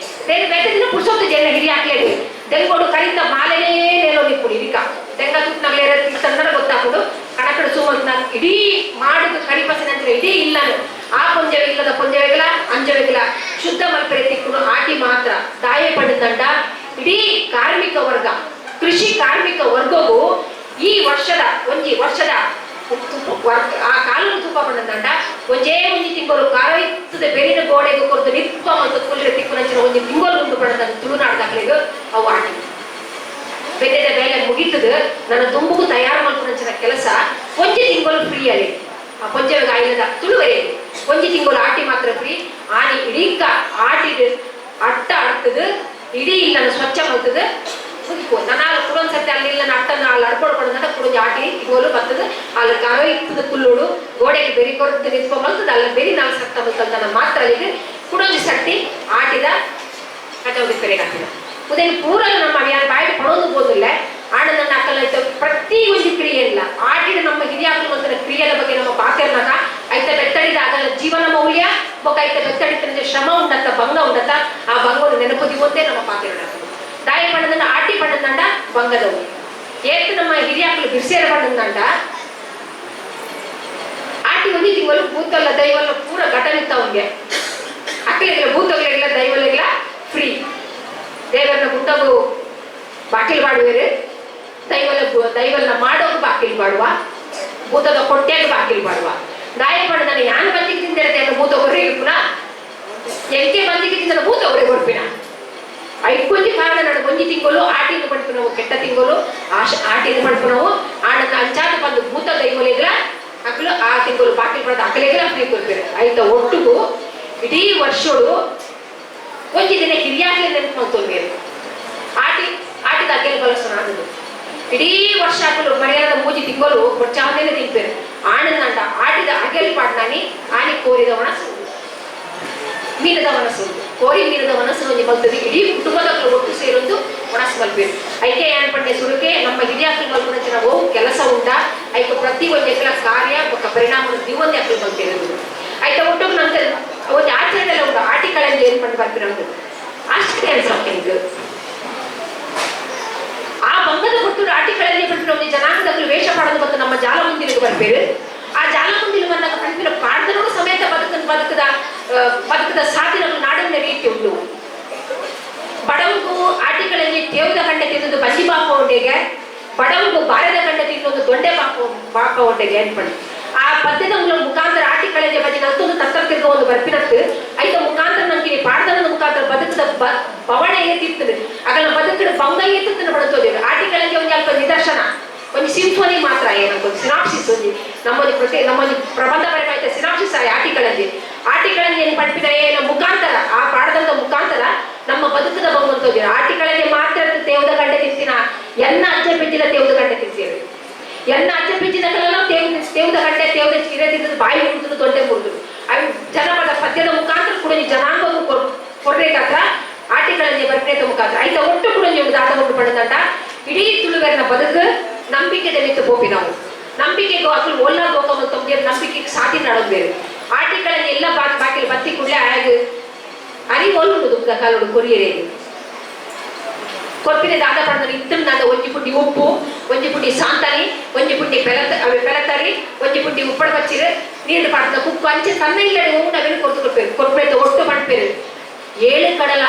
ಬೇರೆ ಬೇತೆ ದಿನ ಪುರ್ಸೊತ್ತು ಜನ ಹಿರಿಯ ಹಾಕ್ಲೇಡಿ ದೆಂಗೋಡು ಕರಿತ ಮಾಲೆನೇ ನೇಲೋ ನಿಪ್ಪುಡಿ ಇರಿಕ ತೆಂಗ ತುತ್ತನಾಗ್ಲೇ ತಂದ್ರೆ ಗೊತ್ತಾಗುದು ಕಣಕಡು ಸುಮಂತ ಇಡೀ ಮಾಡುದು ಕರಿಪಸಿನಂತರ ಇಡೀ ಇಲ್ಲನು ಆ ಪೊಂಜವೆ ಇಲ್ಲದ ಪೊಂಜವೆಗಳ ಅಂಜವೆಗಳ ಶುದ್ಧ ಮಲ್ಪರೆ ತಿಕ್ಕುನು ಆಟಿ ಮಾತ್ರ ದಾಯ ಪಡೆದಂಡ ಇಡೀ ಕಾರ್ಮಿಕ ವರ್ಗ ಕೃಷಿ ಕಾರ್ಮಿಕ ವರ್ಗವು ಈ ವರ್ಷದ ಒಂಜಿ ವರ್ಷದ ಆ ಕಾಲನ್ನು ತುಪ್ಪ ಪಡೆದಂಡ ಒಂಜೇ ಒಂಜಿ ತಿಂಗಳು ಕಾರೈತದ ಬೆರಿನ ಗೋಡೆಗೆ ಕೊರದು ನಿಪ್ಪ ಮತ್ತು ಕುಲ್ಲಿರ ತಿಕ್ಕುನಂಚಿನ ಒಂಜಿ ತಿಂಗಳು ಉಂಟು ಪಡೆದ ತುಳುನಾಡ್ದಾಕ್ಲಿಗೆ ಅವು ಆಟಿ ಬೆಟ್ಟದ ಬೇಲೆ ಮುಗೀತದ ನನ್ನ ದುಂಬುಗು ತಯಾರು ಮಾಡ್ಕೊಂಡಂಚಿನ ಕೆಲಸ ಒಂಜಿ ತಿಂಗಳು ಫ್ರೀ ಅಲ್ಲಿ ಆ ಪೊಂಜೆಗೆ ಆಯಿಲದ ತುಳುವರೆ ಒಂಜಿ ತಿಂಗಳು ಆಟಿ ಮಾತ್ರ ಫ್ರೀ ಆನಿ ಇಡೀಕ ಆಟಿ ಅಟ್ಟ ಅಡ್ತದ ಇಡೀ ಇಲ್ಲ ಸ್ವಚ್ಛ ಮಾಡ್ತದ ಮುಗಿಪೋ ನಾನು ಕುಡೊಂದ್ ಸರ್ತಿ ಅಲ್ಲಿ ಇಲ್ಲ ಅಟ್ಟನ ಅಲ್ಲಿ ಅಡ್ಕೊಡ್ಕೊಂಡ ಕುಡೊಂಜಿ ಆಟಿ ತಿಂಗಳು ಬರ್ತದ ಅಲ್ಲಿ ಕರ ಇತ್ತದ ಕುಲ್ಲೋಡು ಗೋಡೆಗೆ ಬೆರಿ ಕೊರದ್ದು ನಿಂತ್ಕೊ ಮಲ್ತದ ಅಲ್ಲಿ ಬೆರಿ ನಾಲ್ ಸತ್ತ ಮಲ್ತದ ಮಾತ್ರ ಅಲ್ಲಿಗೆ ಕುಡೊಂಜಿ ಸರ್ತಿ ಆಟಿದ ಕಟೌದಿ ಪೆರೆಗೆ ಹಾಕಿದ ಉದಯ ಪೂರ ನಮ್ಮ ಯಾರು ಬಾಯಿ ಪಡೋದು ಬೋದಿಲ್ಲ ಆಣನ ಅಕ್ಕಲ ಪ್ರತಿ ಒಂದು ಕ್ರಿಯೆ ಇಲ್ಲ ಆಟಿನ ನಮ್ಮ ಹಿರಿಯಾಕಲು ಮಂತ್ರ ಕ್ರಿಯೆಯ ಬಗ್ಗೆ ನಮ್ಮ ಪಾತ್ರನಾಗ ಐತ ಬೆತ್ತಡಿದ ಆಗಲ್ಲ ಜೀವನ ಮೌಲ್ಯ ಬೊಕ್ಕ ಐತ ಬೆತ್ತಡಿತ ಶ್ರಮ ಉಂಡತ್ತ ಭಂಗ ಉಂಡತ್ತ ಆ ಭಂಗವನ್ನು ನೆನಪುದಿ ಒಂದೇ ನಮ್ಮ ಪಾತ್ರ ದಾಯ ಬಣ್ಣದಂಡ ಆಟಿ ಬಣ್ಣದಂಡ ಬಂಗದವು ಏತು ನಮ್ಮ ಹಿರಿಯಾಕಲು ಬಿರ್ಸೇರ ಬಣ್ಣದಂಡ ಆಟಿ ಒಂದು ತಿಂಗಳು ಭೂತಲ್ಲ ದೈವಲ್ಲ ಪೂರ ಘಟನಿತ್ತ ಅವನಿಗೆ ಅಕ್ಕಲಿಗಿಲ್ಲ ಭೂತಗಳಿಲ್ಲ ದೈವಗಳಿಲ್ಲ ಫ್ರೀ ದೇವರನ್ನ ಗುಡ್ಡಗು ಬಾಕಿಲ್ ಮಾಡುವೇರು ದೈವಲ್ಲ ದೈವಲ್ಲ ಮಾಡೋಕು ಬಾಕಿಲ್ ಮಾಡುವ ಭೂತದ ಕೊಟ್ಟೆಗೆ ಬಾಕಿಲ್ ಮಾಡುವ ದಾಯ ಬಣ್ಣದನ್ನ ಯಾನ್ ಬಂದಿಗೆ ತಿಂದಿರತ್ತೆ ಅನ್ನೋ ಭೂತ ಹೊರಗೆ ಪುನಃ ಎಂಕೆ ಬಂದಿಗೆ ತಿಂದ ಭೂತ ಹೊರಗೆ ಹೊರಪಿನ ಐಕೊಂಜಿ ಕಾರಣ ನಡು ಒಂಜಿ ತಿಂಗಳು ಆಟಿನ ಪಡ್ಪಿನವು ಕೆಟ್ಟ ತಿಂಗಳು ಆಟಿನ ಪಡ್ಪಿನವು ಆಣದ ಅಂಚಾದ ಬಂದು ಭೂತ ದೈವಲಿಗ್ಲ ಅಕ್ಲು ಆ ತಿಂಗಳು ಬಾಕಿಲ್ ಪಡೆದ ಅಕಲೆಗ್ಲ ಫ್ರೀ ಕೊಡ್ತೀರಿ ಐತ ಒಟ್ಟುಗು ಇಡೀ ವರ್ಷಡು ಒಂಜಿ ದಿನ ಹಿರಿಯಾಗ್ಲೇ ನೆನಪು ಮಾಡ್ತೊಂಬೇರು ಆಟಿ ಆಟಿದ ಅಗ್ಗೆಲ್ ಬಲಸೋಣ ಅನ್ನೋದು ಇಡೀ ವರ್ಷ ಹಾಕಲು ಮರ್ಯಾದ ಮೂಜಿ ತಿಂಗಳು ಕೊಚ್ಚಾವನೇನೆ ತಿಂಪೇರು ಆಣನಂಡ ಆಟಿದ ಅಗೆಲ್ ಪಾಡ್ನಾನಿ ಆನಿ ಕೋರಿದ ಒಣಸು ಮೀನದ ಮನಸ್ಸು ಕೋರಿ ಮೀನದ ಮನಸ್ಸು ಒಂಜಿ ಮಲ್ತದೆ ಇಡೀ ಕುಟುಂಬದ ಒಟ್ಟು ಸೇರೊಂದು ಒಣಸು ಮಲ್ಪೇರು ಐಕೆ ಏನ್ ಪಂಡೆ ಸುರುಕೆ ನಮ್ಮ ಹಿರಿಯಾಕಲು ಮಲ್ಪುನಂಚಿನ ಓ ಕೆಲಸ ಉಂಟ ಐಕ ಪ್ರತಿ ಒಂಜಿ ಎಕ್ಕಲ ಕಾರ್ಯ ಬೊಕ್ಕ ಪರಿಣಾಮ ದಿವೊಂದೇ ಅಕ್ಲು ಮಲ್ಪೇರು ಐತ ಒಟ್ಟು ನಂಗೆ ಒಂದು ಆಚರಣೆ ಉಂಟು ಆಟಿ ಕಳಂಜಿ ಏನ್ ಪಂಡು ಬರ್ಪಿನಂದು ಆಶ್ಚರ್ಯ ಅನ್ಸಕ್ಕೆ ಆ ಬಂಗದ ಕೊಟ್ಟು ಆಟಿ ಕಳಂಜಿ ಪಂಡಿನ ಒಂದು ಜನಾಂಗದಕ್ಕಲು ವೇಷ ಪಾಡೋದು ಮತ್ತು ನಮ್ಮ ಜಾಲ ಮುಂದಿನ ಬರ್ಪೇರು ಆ ಜಾಲಮುಂದಿಲು ಬಂದಾಗ ಪನ್ಪಿನ ಪಾಡ್ದನೋಡು ಸಮೇತ ಬದುಕನ್ ಬದುಕದ ಬದುಕದ ಸಾಧಿನ ನಾಡನ್ನ ರೀತಿ ಉಂಟು. ಬಡವಗೂ ಆಟಿಗಳಲ್ಲಿ ತೇವದ ಕಂಡೆ ತಿನ್ನೋದು ಬಂಜಿ ಬಾಪ ಉಂಡೆಗೆ, ಬಡವಗೂ ಬಾರದ ಕಂಡೆ ತಿನ್ನೋದು ದೊಡ್ಡೆ ಬಾಪ ಬಾಪ ಉಂಡೆಗೆ ಅನ್ಪಣಿ. ಆ ಪದ್ಯದ ಮುಖಾಂತರ ಆಟಿಗಳಲ್ಲಿ ಬಜ್ಜಿ ನಲ್ತೊಂದು ತತ್ತರ ತಿರ್ಗ ಒಂದು ಬರ್ಪಿನತ್ತು ಐತ ಮುಖಾಂತರ ನಂಗೆ ಪಾಡ್ದನದ ಮುಖಾಂತರ ಬದುಕದ ಬವಣೆ ಏತಿರ್ತದೆ ಅಗಲ ಬದುಕದ ಬಂಗ ಏತಿರ್ತದೆ ಬಡತೋದೇವೆ. ಆಟಿಗಳಲ್ಲಿ ಒಂದು ಅಲ್ಪ ನಿದರ್ಶನ ಒಂದು ಸಿಂಫೋನಿ ಮಾತ್ರ ಏನಂತ ಸಿನಾಪ್ಸಿಸ್ ಒಂದು ನಮ್ಮಲ್ಲಿ ಪ್ರತಿ ನಮ್ಮಲ್ಲಿ ಪ್ರಬಂಧ ಬರಬೇಕಾಯ್ತ ಸಿನಾಪ್ಸಿಸ್ ಆಟಿಗಳಲ್ಲಿ ಆಟಿಗಳಲ್ಲಿ ಏನು ಪಡ್ಪಿನ ಏನ ಮುಖಾಂತರ ಆ ಪಾಠದ ಮುಖಾಂತರ ನಮ್ಮ ಬದುಕದ ಬರುವಂತದ್ದು. ಆಟಿಗಳಲ್ಲಿ ಮಾತ್ರ ತೇವದ ಗಂಟೆ ತಿಂತಿನ ಎನ್ನ ಅಜ್ಜ ಬಿದ್ದಿಲ್ಲ ತೇವದ ಗಂಟೆ ತಿಂತೀವಿ ಎನ್ನ ಅಜ್ಜ ಬಿದ್ದಿನ ತೇವದ ಗಂಟೆ ತೇವದ ಚಿರೆ ತಿಂದದ್ದು ಬಾಯಿ ಮುರಿದ್ರು ದೊಡ್ಡೆ ಮುರಿದ್ರು ಅವು ಜನಪದ ಪದ್ಯದ ಮುಖಾಂತರ ಕೂಡ ಜನಾಂಗವು ಕೊಡ್ಬೇಕಾದ್ರ ಆಟಿಗಳಲ್ಲಿ ಬರ್ಪೇತ ಮುಖಾಂತರ ಐತ ಒಟ್ಟು ಕೂಡ ನೀವು ದಾಟವನ್ನು ಪಡೆದಂತ ಇಡೀ ತುಳುವೆರನ ಬದುಕು ನಂಬಿಕೆದ ಮಿತ್ತು ಪೋಪಿ ನಾವು ನಂಬಿಕೆಗೂ ಅಸಲು ಒಲ್ಲ ದೋಕ ಮತ್ತು ನಂಬಿಕೆಗೆ ಸಾಟಿ ನಡೋದು ಬೇರೆ. ಆಟಿಗಳಲ್ಲಿ ಎಲ್ಲ ಬಾಕಿ ಬಾಕಿ ಬತ್ತಿ ಕೂಡಲೇ ಆಗ ಅರಿ ಒಲ್ಲು ದುಃಖ ಕಾಲೋಡು ಕೊರಿಯರೇ ಕೊಪ್ಪಿನ ದಾದ ಪಡೆದ ಇತ್ತಂ ನಾದ ಒಂಜಿ ಪುಂಡಿ ಉಪ್ಪು ಒಂಜಿ ಪುಂಡಿ ಸಾಂತಾನಿ ಒಂಜಿ ಪುಂಡಿ ಪೆಲತ ಅವೆ ಪೆಲತರಿ ಒಂಜಿ ಪುಂಡಿ ಉಪ್ಪಡ ಬಚ್ಚಿರು ನೀರು ಪಾಡ್ದ ಕುಕ್ಕು ಅಂಚೆ ತನ್ನ ಇಲ್ಲಡೆ ಹೂವು ನಾವೇನು ಕೊರ್ತು ಕೊಡ್ಪೇರು ಕೊರ್ಪೇತ ಒಟ್ಟು ಪಡ್ಪೇರು ಏಳು ಕಡಲ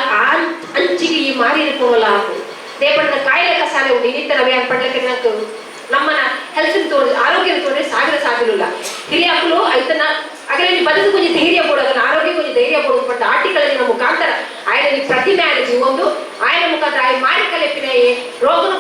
ಅಂಚಿಗೆ ಈ ಮಾರಿ ಇರ್ಕೋಲ್ಲ ಹಾಕು ದೇಪಣ್ಣದ ಕಾಯಿಲೆ ಕಸಾಲೆ ಉಂಟು ಇನ್ನಿತರ ಅವೇ ಪಡ್ಲಿಕ್ಕೆ ನಂಗೆ ನಮ್ಮನ ಹೆಲ್ತ್ ತೋರಿ ಆರೋಗ್ಯ ತೋರಿ ಸಾವಿರ ಸಾವಿರಲ್ಲ ಹಿರಿಯಾಕಲು ಐತನ ಅಗಲಲ್ಲಿ ಬದುಕು ಕೊಂಚ ಧೈರ್ಯ ಕೊಡೋದನ್ನ ಆರೋಗ್ಯ ಕೊಂಚ ಧೈರ್ಯ ಕೊಡೋದು ಪಟ್ಟ ಆಟಿಗಳಲ್ಲಿ ನಮ್ಮ ಮುಖಾಂತರ ಆಯನ ಪ್ರತಿಮೆ ಆಗಿ ಒಂದು ಆಯನ ಮುಖಾಂತರ ಆಯ ಮಾರಿ ಕಲೆಪಿನೆಯೇ ರೋಗನ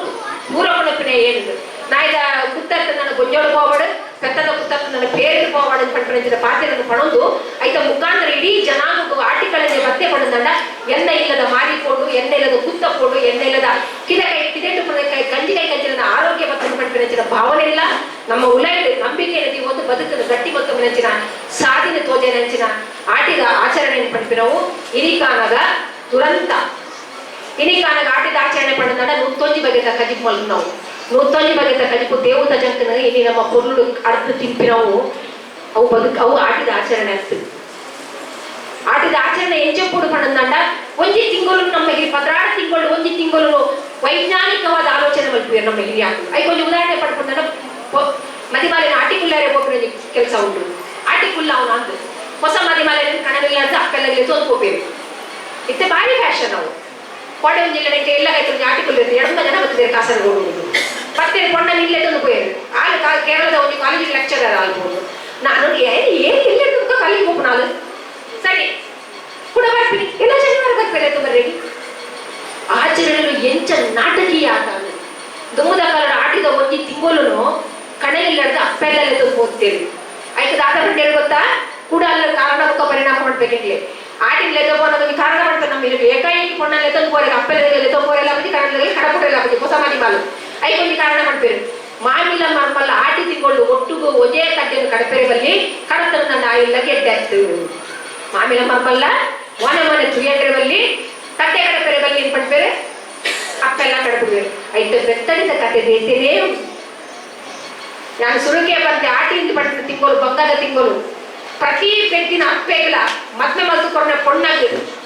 ದೂರ ಕೊಡಪಿನೆ ಏನಿದೆ ನಾಯ್ದ ಕುತ್ತರ್ತ ನನ್ನ ಗೊಂಜೋಳು ಹೋಗಬಾರ್ದು ಪೆತ್ತದ ಕುತ್ತರ್ತ ನನ್ನ ಪೇರು ಹೋಗಬಾರ್ದು ಅಂತ ಪಂಪಿನ ಪಾತ್ರೆಯನ್ನು ಪಡೋದು ಐತ ಮುಖಾಂತರ ಇಡೀ ಜನಾಂಗಕ್ಕೂ ಆಟಿಗಳಲ್ಲಿ ಮತ್ತೆ ಪಡೆದಂಡ ಎಣ್ಣೆ ಇಲ್ಲದ ಮಾರಿಕೊಂಡು ಎಣ್ಣೆ ಇಲ್ಲದ ಕುತ್ತಕೊಂಡು ಎಣ್ಣೆ ಇಲ್ಲದ ಕಿದೆ ಕೈ ಕಿದೆಟ್ಟು ಕೈ ಕಂಜಿ ಕೈ ಕಂಚಿನ ಆರೋಗ್ಯ ಮತ್ತು ಪಂಪಿನ ಭಾವನೆ ಇಲ್ಲ ನಮ್ಮ ಉಲೈಡ್ ನಂಬಿಕೆ ಒಂದು ಬದುಕನ್ನು ಗಟ್ಟಿ ಮತ್ತು ನೆಂಚಿನ ಸಾಧಿನ ತೋಜೆ ನೆಂಚಿನ ಆಟಿದ ಆಚರಣೆಯನ್ನು ಪಂಪಿನವು ಇನಿಕಾನಗ ದುರಂತ ಇನಿಕಾನಗ ಆಟಿದ ಆಚರಣೆ ಪಡೆದಂಡ ನೂತ್ತೊಂಜಿ ಬಗೆತ ಕಜಿಪ್ ಮಲ್ ನಾವು ನೂತ್ತೊಂಜಿ ಬಗೆತ ಕಜಿಪು ದೇವತ ಜಂಕನ ಇಲ್ಲಿ ನಮ್ಮ ಪೊರ್ಲು ಅರ್ಧ ತಿಂಪಿನವು ಅವು ಬದುಕು ಅವು ಆಟಿದ ಆಚರಣೆ ಆಗ್ತದೆ. ಆಟಿದ ಆಚರಣೆ ಎಂಚೆಪ್ಪುಡು ಪಡೆದಂಡ ಒಂಜಿ ತಿಂಗಳು ನಮ್ಮ ಹಿರಿ 16 ತಿಂಗಳು ಒಂಜಿ ತಿಂಗಳು ವೈಜ್ಞಾನಿಕವಾದ ಆಲೋಚನೆ ಮಲ್ಪುವೆರ್ ನಮ್ಮ ಹಿರಿಯಾಕು. ಐಕೊಂಜಿ ಉದಾಹರಣೆ ಪಡ್ಕೊಂಡ ಮದಿಮಾಲಿನ ಆಟಿಕುಲ್ಲಾರೆ ಪೋಪಿನ ಕೆಲಸ ಉಂಟು ಆಟಿಕುಲ್ಲ ಅವನು ಅಂದು ಹೊಸ ಮದಿಮಾಲಿನ ಕಣವಿಲ್ಲ ಅಂತ ಅಪ್ಪೆಲ್ಲ ತೋದ್ಕೋಪೇರು ಇತ್ತೆ ಭಾರಿ ಫ್ಯಾಷನ್ ಅವು ಕೋಡೆ ಒಂದು ಜಿಲ್ಲೆ ಎಲ್ಲ ಕೈತೊಂದು ಆಟಿಕುಲ್ಲ ಇರ್ತದೆ ಎಡಮ ಜನ ಬರ್ತದೆ ಕಾಸರಗೋಡು ಪತ್ತೆ ಪೊಣ್ಣ ಇಲ್ಲೇ ತಂದು ಪೋಯರು ಆಲ್ ಕೇರಳದ ಒಂದು ಕಾಲೇಜ್ ಲೆಕ್ಚರರ್ ಆಲ್ಬೋದು ನಾನು ಏನು ಏನು ಇಲ್ಲೇ ತುಂಬ ಕಾಲೇಜ್ ಹೋಗ್ತು ನಾನು ಸರಿ ಕೂಡ ಬರ್ತೀನಿ ಎಲ್ಲ ಶನಿವಾರ ಬರ್ತಾರೆ ತುಂಬ ರೆಡಿ ಆಚರಣೆಗಳು ಎಂಚ ನಾಟಕೀಯ ಆಟ ದುಮ್ಮದ ಕಾಲದ ಆಟಿದ ಒಂಜಿ ತಿಂಗೊಲುನು ಕಣೆಯಿಲ್ಲದ ಅಪ್ಪೆಲ್ಲೇ ತುಂಬ ಹೋಗ್ತೇವೆ ಆಯ್ತು ದಾದ ಬಂಡೇರು ಗೊತ್ತಾ ಕೂಡ ಅಲ್ಲ ಕಾರಣ ಮುಖ ಪರಿಣಾಮ ಮಾಡ್ಬೇಕಿರ್ಲಿ ಆಟಿನ ಲೆತ್ತಬೋನ ಕಾರಣ ಮಾಡ್ತಾರೆ ನಮ್ಮ ಏಕಾಏಕಿ ಪೊಣ್ಣ ಲೆತ್ತಂದು ಪೋರೆ ಅಪ್ಪೆಲ್ಲ ಲೆತ್ತೋರೆಲ್ಲ ಬದಿ ಕಾರಣ ಕಡಪುಟೆಲ್ಲ ಬದಿ ಹೊಸ ಮನಿ ಮಾಲು ಐಕೊಂಜಿ ಕಾರಣ ಮಾಡ್ಪೇರು ಮಾಮಿಲ ಮರ್ಮಲ್ಲ ಆಟಿ ತಿಂಗಳು ಒಟ್ಟುಗು ಒಂದೇ ಕಡ್ಡೆಯನ್ನು ಕಡಪೆರೆ ಬಲ್ಲಿ ಕಡತನ ನನ್ನ ಆಯಿಲ್ಲ ಗೆಡ್ಡೆತ್ತು ಮಾಮಿಲ ಮರ್ಮಲ್ಲ ಮನೆ ಮನೆ ತುಯಂಡ್ರೆ ಬಲ್ಲಿ ತಟ್ಟೆ ಕಡಪೆರೆ ಬಲ್ಲಿ ಏನ್ ಪಡ್ಪೇರೆ ಅಪ್ಪೆಲ್ಲ ಕಡಪುಡುವೆ ಐತ ಬೆತ್ತಡಿದ ಕತೆ ಬೇತೇನೇ. ನಾನು ಸುರುಕೆ ಬಂದೆ ಆಟಿಯಿಂದ ಪಡ್ತಿದ್ದ ತಿಂಗಳು ಬಂಗಾದ ತಿಂಗಳು ಪ್ರತಿ ಪೆದ್ದಿನ ಅಪ್ಪೆಗಲ ಮದ್ವೆ ಮಲ್ತುಕೊಂಡ ಪೊಣ್ಣಗ್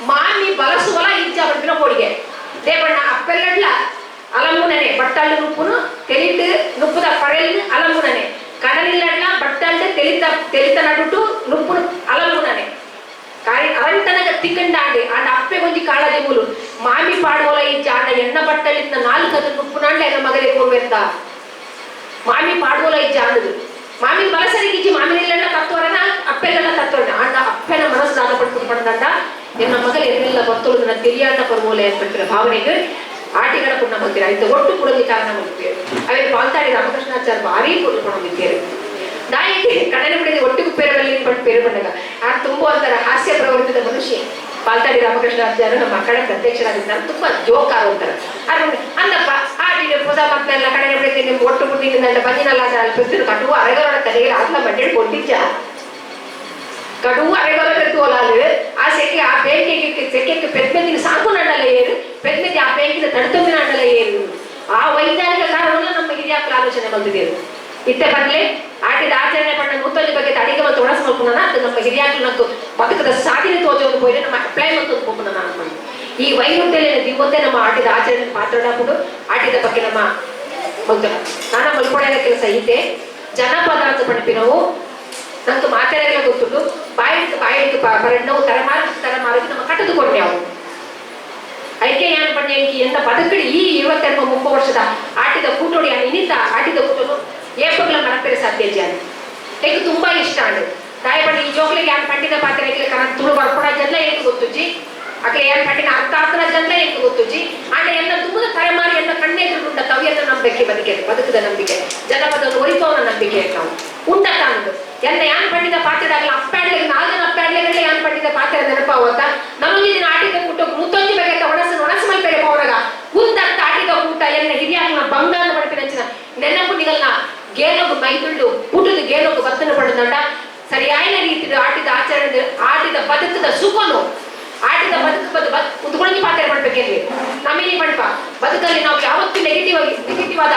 ಮಾಮಿ ಬಲಸುವಲ ಇಂಚ ಪಡ್ಪಿನ ಪೋಡಿಗೆ ದೇವಣ್ಣ ಅಪ್ಪೆಲ್ಲಡ್ಲ ಅಲಂಬುನನೆ ಬಟ್ಟಲ್ಲು ನುಪ್ಪುನು ತೆಲಿತು ನುಪ್ಪುದ ಪರೆಲ್ ಅಲಂಬುನನೆ ಕಡಲಿಲ್ಲಡ್ಲ ಬಟ್ಟಲ್ಲು ತೆಲಿತ ತೆಲಿತ ನಡುಟು ನುಪ್ಪುನು ಅಲಂಬುನನೆ ಅರಂತನಗ ತಿಕ್ಕಂಡಾಂಡಿ ಆಂಡ ಅಪ್ಪೆ ಗೊಂಜಿ ಕಾಳಜಿ ಮೂಲು ಮಾಮಿ ಪಾಡುವಲ ಇಂಚ ಆಂಡ ಎಣ್ಣ ಬಟ್ಟಲಿಂದ ನಾಲ್ಕು ಅದು ನುಪ್ಪುನಾಂಡ ಎನ್ನ ಮಗಲೇ ಕೊಡ್ವೆಂತ ಮಾಮಿ ಪಾಡುವಲ ಇಂಚ ಅಂದದು ಮಾಮಿ ಬಲಸರಿಗಿಜ್ಜಿ ಮಾಮಿನೆಲ್ಲ ತತ್ವರನ ಅಪ್ಪೆಲ್ಲ ತತ್ವರನ ಆಂಡ ಅಪ್ಪೆನ ಮನಸ್ಸು ದಾದ ಪಡ್ಕೊಂಡು ಪಡೆದಂಡ ಎನ್ನ ಮಗಲು ಎನ್ನೆಲ್ಲ ಬರ್ತಳು ನನ್ನ ತಿಳಿಯಾಟ ಪರ್ವೋಲೆ ಅಂತ ಭಾವನೆಗೆ ಆಟಿಗಳ ಪುಣ್ಯ ಬಂದಿರ ಆಯ್ತು ಒಟ್ಟು ಕುಡಲಿ ಕಾರಣ ಬಂದಿದ್ದೇವೆ ಅವೇ ಪಾಲ್ತಾಡಿ ರಾಮಕೃಷ್ಣಾಚಾರ್ಯ ಭಾರಿ ಪುಣ್ಯ ಬಂದಿದ್ದೇವೆ ನಾಯಿಗೆ ಕಣ್ಣನ ಬಿಡಿದ ಒಟ್ಟಿಗೂ ಪೇರದಲ್ಲಿ ಪಟ್ಟು ಪೇರು ಬಂದಾಗ ಆ ತುಂಬ ಒಂಥರ ಹಾಸ್ಯ ಪ್ರವೃತ್ತಿದ ಮನುಷ್ಯ ಪಾಲ್ತಾಡಿ ರಾಮಕೃಷ್ಣಾಚಾರ್ಯ ನಮ್ಮ ಅಕಾಡೆಮಿ ಅಧ್ಯಕ್ಷರಾಗಿದ್ದಾರೆ. ತುಂಬಾ ಜೋಕಾರ ಅಂತಾರೆ ಅಂದಪ್ಪ ಆಟಿನ ಹೊಸ ಮಕ್ಕಳೆಲ್ಲ ಕಣ್ಣನ ಬಿಡಿದ ನಿಮ್ಗೆ ಒಟ್ಟು ಬಿಟ್ಟಿದ್ದ ಬಂದಿನಲ್ಲ ಅಲ್ಲಿ ಕಟುವು ಅರೆಗರೋಡ ತಲೆಗೆ ಆತ್ಮ ಮಂಡಳಿ ಕೊಟ್ಟಿದ್ದ ಕಡುವು ಅರೆಗಲ పెట్టుకోవాలి ಆ ಸೆಕೆ ಆ ಬೇಂಕಿಗೆ ಸೆಕೆಗೆ ಪೆದ್ಮೆದಿನ ಸಾಕು ನಂಡಲ್ಲ ಏನು ಪೆದ್ಮೆದಿ ಆ ಬೇಂಕಿನ ತಡ್ತೊಮ್ಮೆ ನಂಡಲ್ಲ ಏನು ಆ ವೈಜ್ಞಾನಿಕ ಕಾರಣವನ್ನು ನಮ್ಮ ಹಿರಿಯಾಕ್ರ ಆಲೋಚನೆ ಬಂದಿದ್ದೇವೆ. ಇತ್ತೆ ಬರ್ಲೆ ಆಟಿದ ಆಚರಣೆ ಪಣ್ಣ ನೂತೊಂಜಿ ಬಗ್ಗೆ ಅಡಿಗೆ ಮತ್ತು ಒಣಸ ಮಲ್ಪುನ ಅದು ನಮ್ಮ ಹಿರಿಯಾಕ್ಲು ನಂಗೆ ಬದುಕದ ಸಾಧನೆ ತೋಜವನ್ನು ಪೋಯಿರೆ ನಮ್ಮ ಅಪ್ಲೈ ಮತ್ತು ಪೋಪುನ ನಾನು ಈ ವೈರುಧ್ಯದಲ್ಲಿ ದಿವೊಂದೇ ನಮ್ಮ ಆಟಿದ ಆಚರಣೆ ಪಾತ್ರಡಾಪುಡು ಆಟಿದ ಬಗ್ಗೆ ನಮ್ಮ ಮೊದಲ ನಾನ ಮಲ್ಕೊಡೆಯ ಕೆಲಸ ಐತೆ. ಜನಪದ ಅಂತ ಪಣಪಿನವು ನಂಗೆ ಮಾತೆರೆಲ್ಲ ಗೊತ್ತುಂಟು. ಬಾಯಿಗೆ ಬಾಯಿಗೆ ಪರಣ್ಣವು ತಲೆಮಾರು ತಲೆಮಾರಿಗೆ ನಮ್ಮ ಕಟ್ಟದುಕೊಂಡೆ ಅವು ಐಕೆ ಯಾನ್ ಪಂಡೆ ಎಂತ ಬದುಕಡಿ ಈ 22 30 ವರ್ಷದ ಆಟಿದ ಕೂಟೋಡಿ ಇನ್ನಿತ ಆಟಿದ ಕೂಟನು ಏಪಗ್ಲ ಮರಪೆರೆ ಸಾಧ್ಯ ಜಾನ ಏಕ ತುಂಬಾ ಇಷ್ಟ ಅಂಡು ತಾಯಿ ಪಂಡಿ ಈ ಜೋಗ್ಲಿಗೆ ಯಾನ್ ಪಂಡಿನ ಪಾತ್ರ ಏಕಲೆ ಕನ ತುಳು ಬರ್ಪಡ ಜಲ್ಲ ಏಕ ಗೊತ್ತುಜಿ ಅಕ್ಲೆ ಯಾನ್ ಪಂಡಿನ ಅರ್ಥ ಆತನ ಜಲ್ಲ ಏಕ ಗೊತ್ತುಜಿ ಆಂಡ ಎನ್ನ ತುಂಬದ ತಲೆಮಾರು ಎನ್ನ ಕಣ್ಣೆದುರುಂಡ ತವಿಯನ್ನ ನಂಬಿಕೆ ಬದುಕೆ ಬದುಕದ ನಂಬಿಕೆ ಜನಪದ ಒರಿಪವನ ನಂಬಿಕೆ ನಾವು ಉಂಡ ತಾಂದು ಎನ್ನ ಯಾನ್ ಪಂಡಿನ ಪಾತ್ರದಾಗಲ ಅಪ್ಪಾಡ್ಲೆಗೆ 4 ಜನ ಅಪ್ಪಾಡ್ಲೆಗಳೇ ಯಾನ್ ಪಂಡಿನ ಪಾತ್ರ ನೆನಪಾವತ್ತ ನಮಗೆ ದಿನ ಆಟಿದ ಕೂಟ ಮುತ್ತೊಂಜಿ ಬಗೆತ ಒಣಸು ಒಣಸು ಮಲ್ಪೆರೆ ಪೋವನಗ ಉಂದತ್ತ ಆಟಿದ ಕೂಟ ಎನ್ನ ಹಿರಿಯಾಗ್ನ ಬಂಗಾನ ಪಡಪಿನಂಚಿನ ನೆನಪು ನಿಗಲ್ನ ಗೇನೊಗು ಮೈದುಳ್ಳು ಊಟದ ಗೇನೊಗು ಬತ್ತನ ಪಡೆದಂಡ ಸರಿಯಾದ ರೀತಿಯ ಆಟಿದ ಆಚರಣೆ ಆಟಿದ ಬದುಕದ ಸುಖನು ಆಟಿದ ಬದುಕು ಬದು ಉದ್ಕೊಳಂಜಿ ಪಾತ್ರ ಪಡ್ಬೇಕೇನ್ರಿ ನಮೇನಿ ಪಡ್ಪ ಬದುಕಲ್ಲಿ ನಾವು ಯಾವತ್ತೂ ನೆಗೆಟಿವ್ ಆಗಿ ನೆಗೆಟಿವ್ ಆದ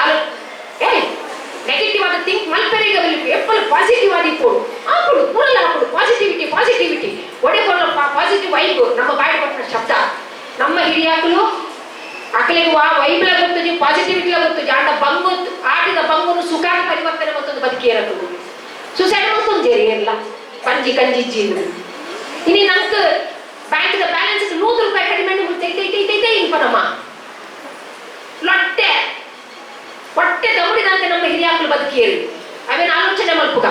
ನೆಗೆಟಿವ್ ಆದ ಥಿಂಕ್ ಮಲ್ಪೆರೆಗೆ ಎಪ್ಪಲು ಪಾಸಿಟಿವ್ ಆದಿ ಪೋಡು ಆಪುಡು ಪೂರಲ್ಲ ಆಪುಡು ಪಾಸಿಟಿವಿಟಿ ಪಾಸಿಟಿವಿಟಿ ಒಡೆಕೊಲ್ಲ ಪಾಸಿಟಿವ್ ವೈಬ್ ನಮ್ಮ ಬಾಯಿ ಕೊಟ್ಟ ಶಬ್ದ ನಮ್ಮ ಹಿರಿಯಾಕಲು ಅಕಲೆಗೆ ಆ ವೈಬ್ಲ ಗೊತ್ತುಜಿ ಪಾಸಿಟಿವಿಟಿಲ ಗೊತ್ತುಜಿ ಆಟ ಬಂಗು ಆಟಿದ ಬಂಗುನು ಸುಖಾನ ಪರಿವರ್ತನೆ ಮತ್ತೊಂದು ಬದುಕೇರಕಲು ಸುಸೈಡ್ ಮತ್ತೊಂದು ಜೇರಿ ಎಲ್ಲ ಪಂಜಿ ಕಂಜಿ ಜೀವನ ಇನಿ ನಂಗೆ ಬ್ಯಾಂಕ್ದ ಬ್ಯಾಲೆನ್ಸ್ 100 ರೂಪಾಯಿ ಕಡಿಮೆ ತೈ ಇನ್ಪನಮ್ಮ ಲೊಟ್ಟೆ ಹೊಟ್ಟೆ ದೌಡಿದಂತೆ ನಮ್ಮ ಹಿರಿಯಾಕಲು ಬದುಕಿಯರು ಅವೇನು ಆಲೋಚನೆ ಮಲ್ಪುಗ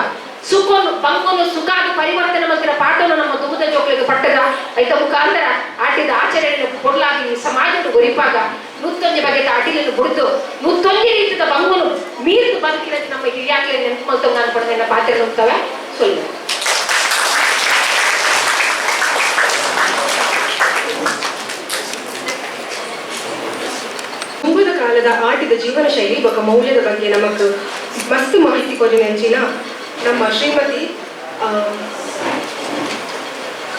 ಸುಖನು ಬಂಗುನು ಸುಖಾದ ಪರಿವರ್ತನೆ ಮಲ್ತಿನ ಪಾಠವನ್ನು ನಮ್ಮ ದುಮುದ ಜೋಕ್ಲಿಗೆ ಪಟ್ಟದ ಐತ ಮುಖಾಂತರ ಆಟಿದ ಆಚರಣೆಯನ್ನು ಕೊಡ್ಲಾಗಿ ಈ ಸಮಾಜದ ಗೊರಿಪಾಗ ನೂತ್ತೊಂದು ಬಗೆದ ಅಟಿಲನ್ನು ಬುಡಿದು ನೂತ್ತೊಂದು ರೀತಿಯ ಬಂಗುನು ಮೀರಿದು ಬದುಕಿನ ನಮ್ಮ ಹಿರಿಯಾಕ್ಲೆ ನೆನಪು ಮಲ್ತವ್ ನಾನು ಪಡೆದ ಪಾತ್ರ ಹೋಗ್ತವೆ ಸೊಲ್ಲು. ಮುಂಬದ ಕಾಲದ ಆಟಿದ ಜೀವನ ಶೈಲಿ ಬೊಕ ಮೌಲ್ಯದ ಬಗ್ಗೆ ನಮಕ್ ಮಸ್ತ್ ಮಾಹಿತಿ ಕೊರಿನಂಚಿನ ನಮ್ಮ ಶ್ರೀಮತಿ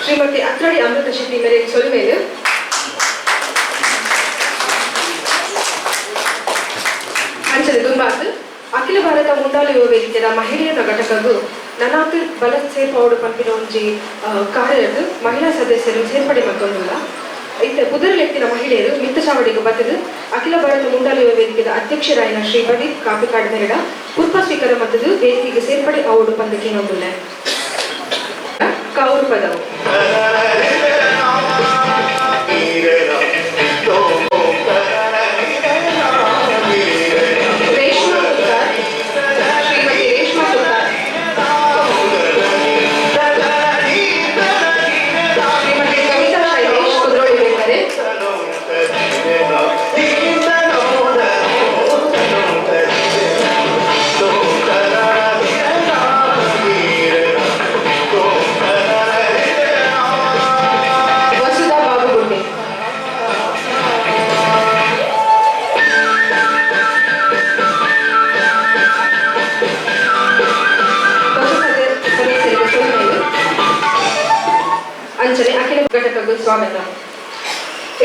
ಶ್ರೀಮತಿ ಅತ್ರಡಿ ಅಮೃತ ಶೆಟ್ಟಿ ಮೇರೆ ಸೊಲ್ಮೇಲೆ. ಅಂಚನೆ ದುಂಬಾತ್ ಅಖಿಲ ಭಾರತ ಮುಂಡಾಲ ಯುವ ವೇದಿಕೆದ ಮಹಿಳೆಯರ ಘಟಕಗೂ ನನಾತ್ ಬಲ ಸೇರ್ಪಾಡು ಪನ್ಪಿನ ಒಂಜಿ ಕಾರ್ಯದ ಮಹಿಳಾ ಸದಸ್ಯರು ಸೇರ್ಪಡೆ ಮತ್ತೊಂದಿಲ್ಲ. ಇತ್ತ ಪುದರಲೆತ್ತಿನ ಮಹಿಳೆಯರು ಮಿತ್ತ ಚಾವಡಿಗೆ ಬತ್ತದು ಅಖಿಲ ಭಾರತ ಮುಂಡಾಲ ಯುವ ವೇದಿಕೆದ ಅಧ್ಯಕ್ಷರಾಯಿನ ಶ್ರೀ ಪ್ರದೀಪ್ ಕಾಪಿಕಾಡ್ ಮೆರಡ ಪುಷ್ಪ ಸ್ವೀಕಾರ ಮತ್ತದು ವೇದಿಕೆಗೆ ಸೇರ್ಪಡೆ ಅವಡು ಪಂದಕ್ಕೆ ನೋಡಿಲ್ಲ ಕಾವೂರು ಪದವು. ರೇಷ್ಮಾ ಸುತಾರ್, ಶ್ರೀಮತಿ ರೇಷ್ಮಾ ಸುತಾರ್, ಶ್ರೀಮತಿ ಕವಿತಾ ಶೈಲೇಶ್ ಕುದ್ರೋಳಿ ಬೇಕಾರೆ, ವಸುಧಾ ಬಾಬುಗುಡ್ಡೆ, ಸದಸ್ಯರಿಗೆ ಸೊಲ್ಮೆಲು. ಅಂಚನೆ ಅಖಿಲ ಘಟಕಗೂ ಸ್ವಾಗತ.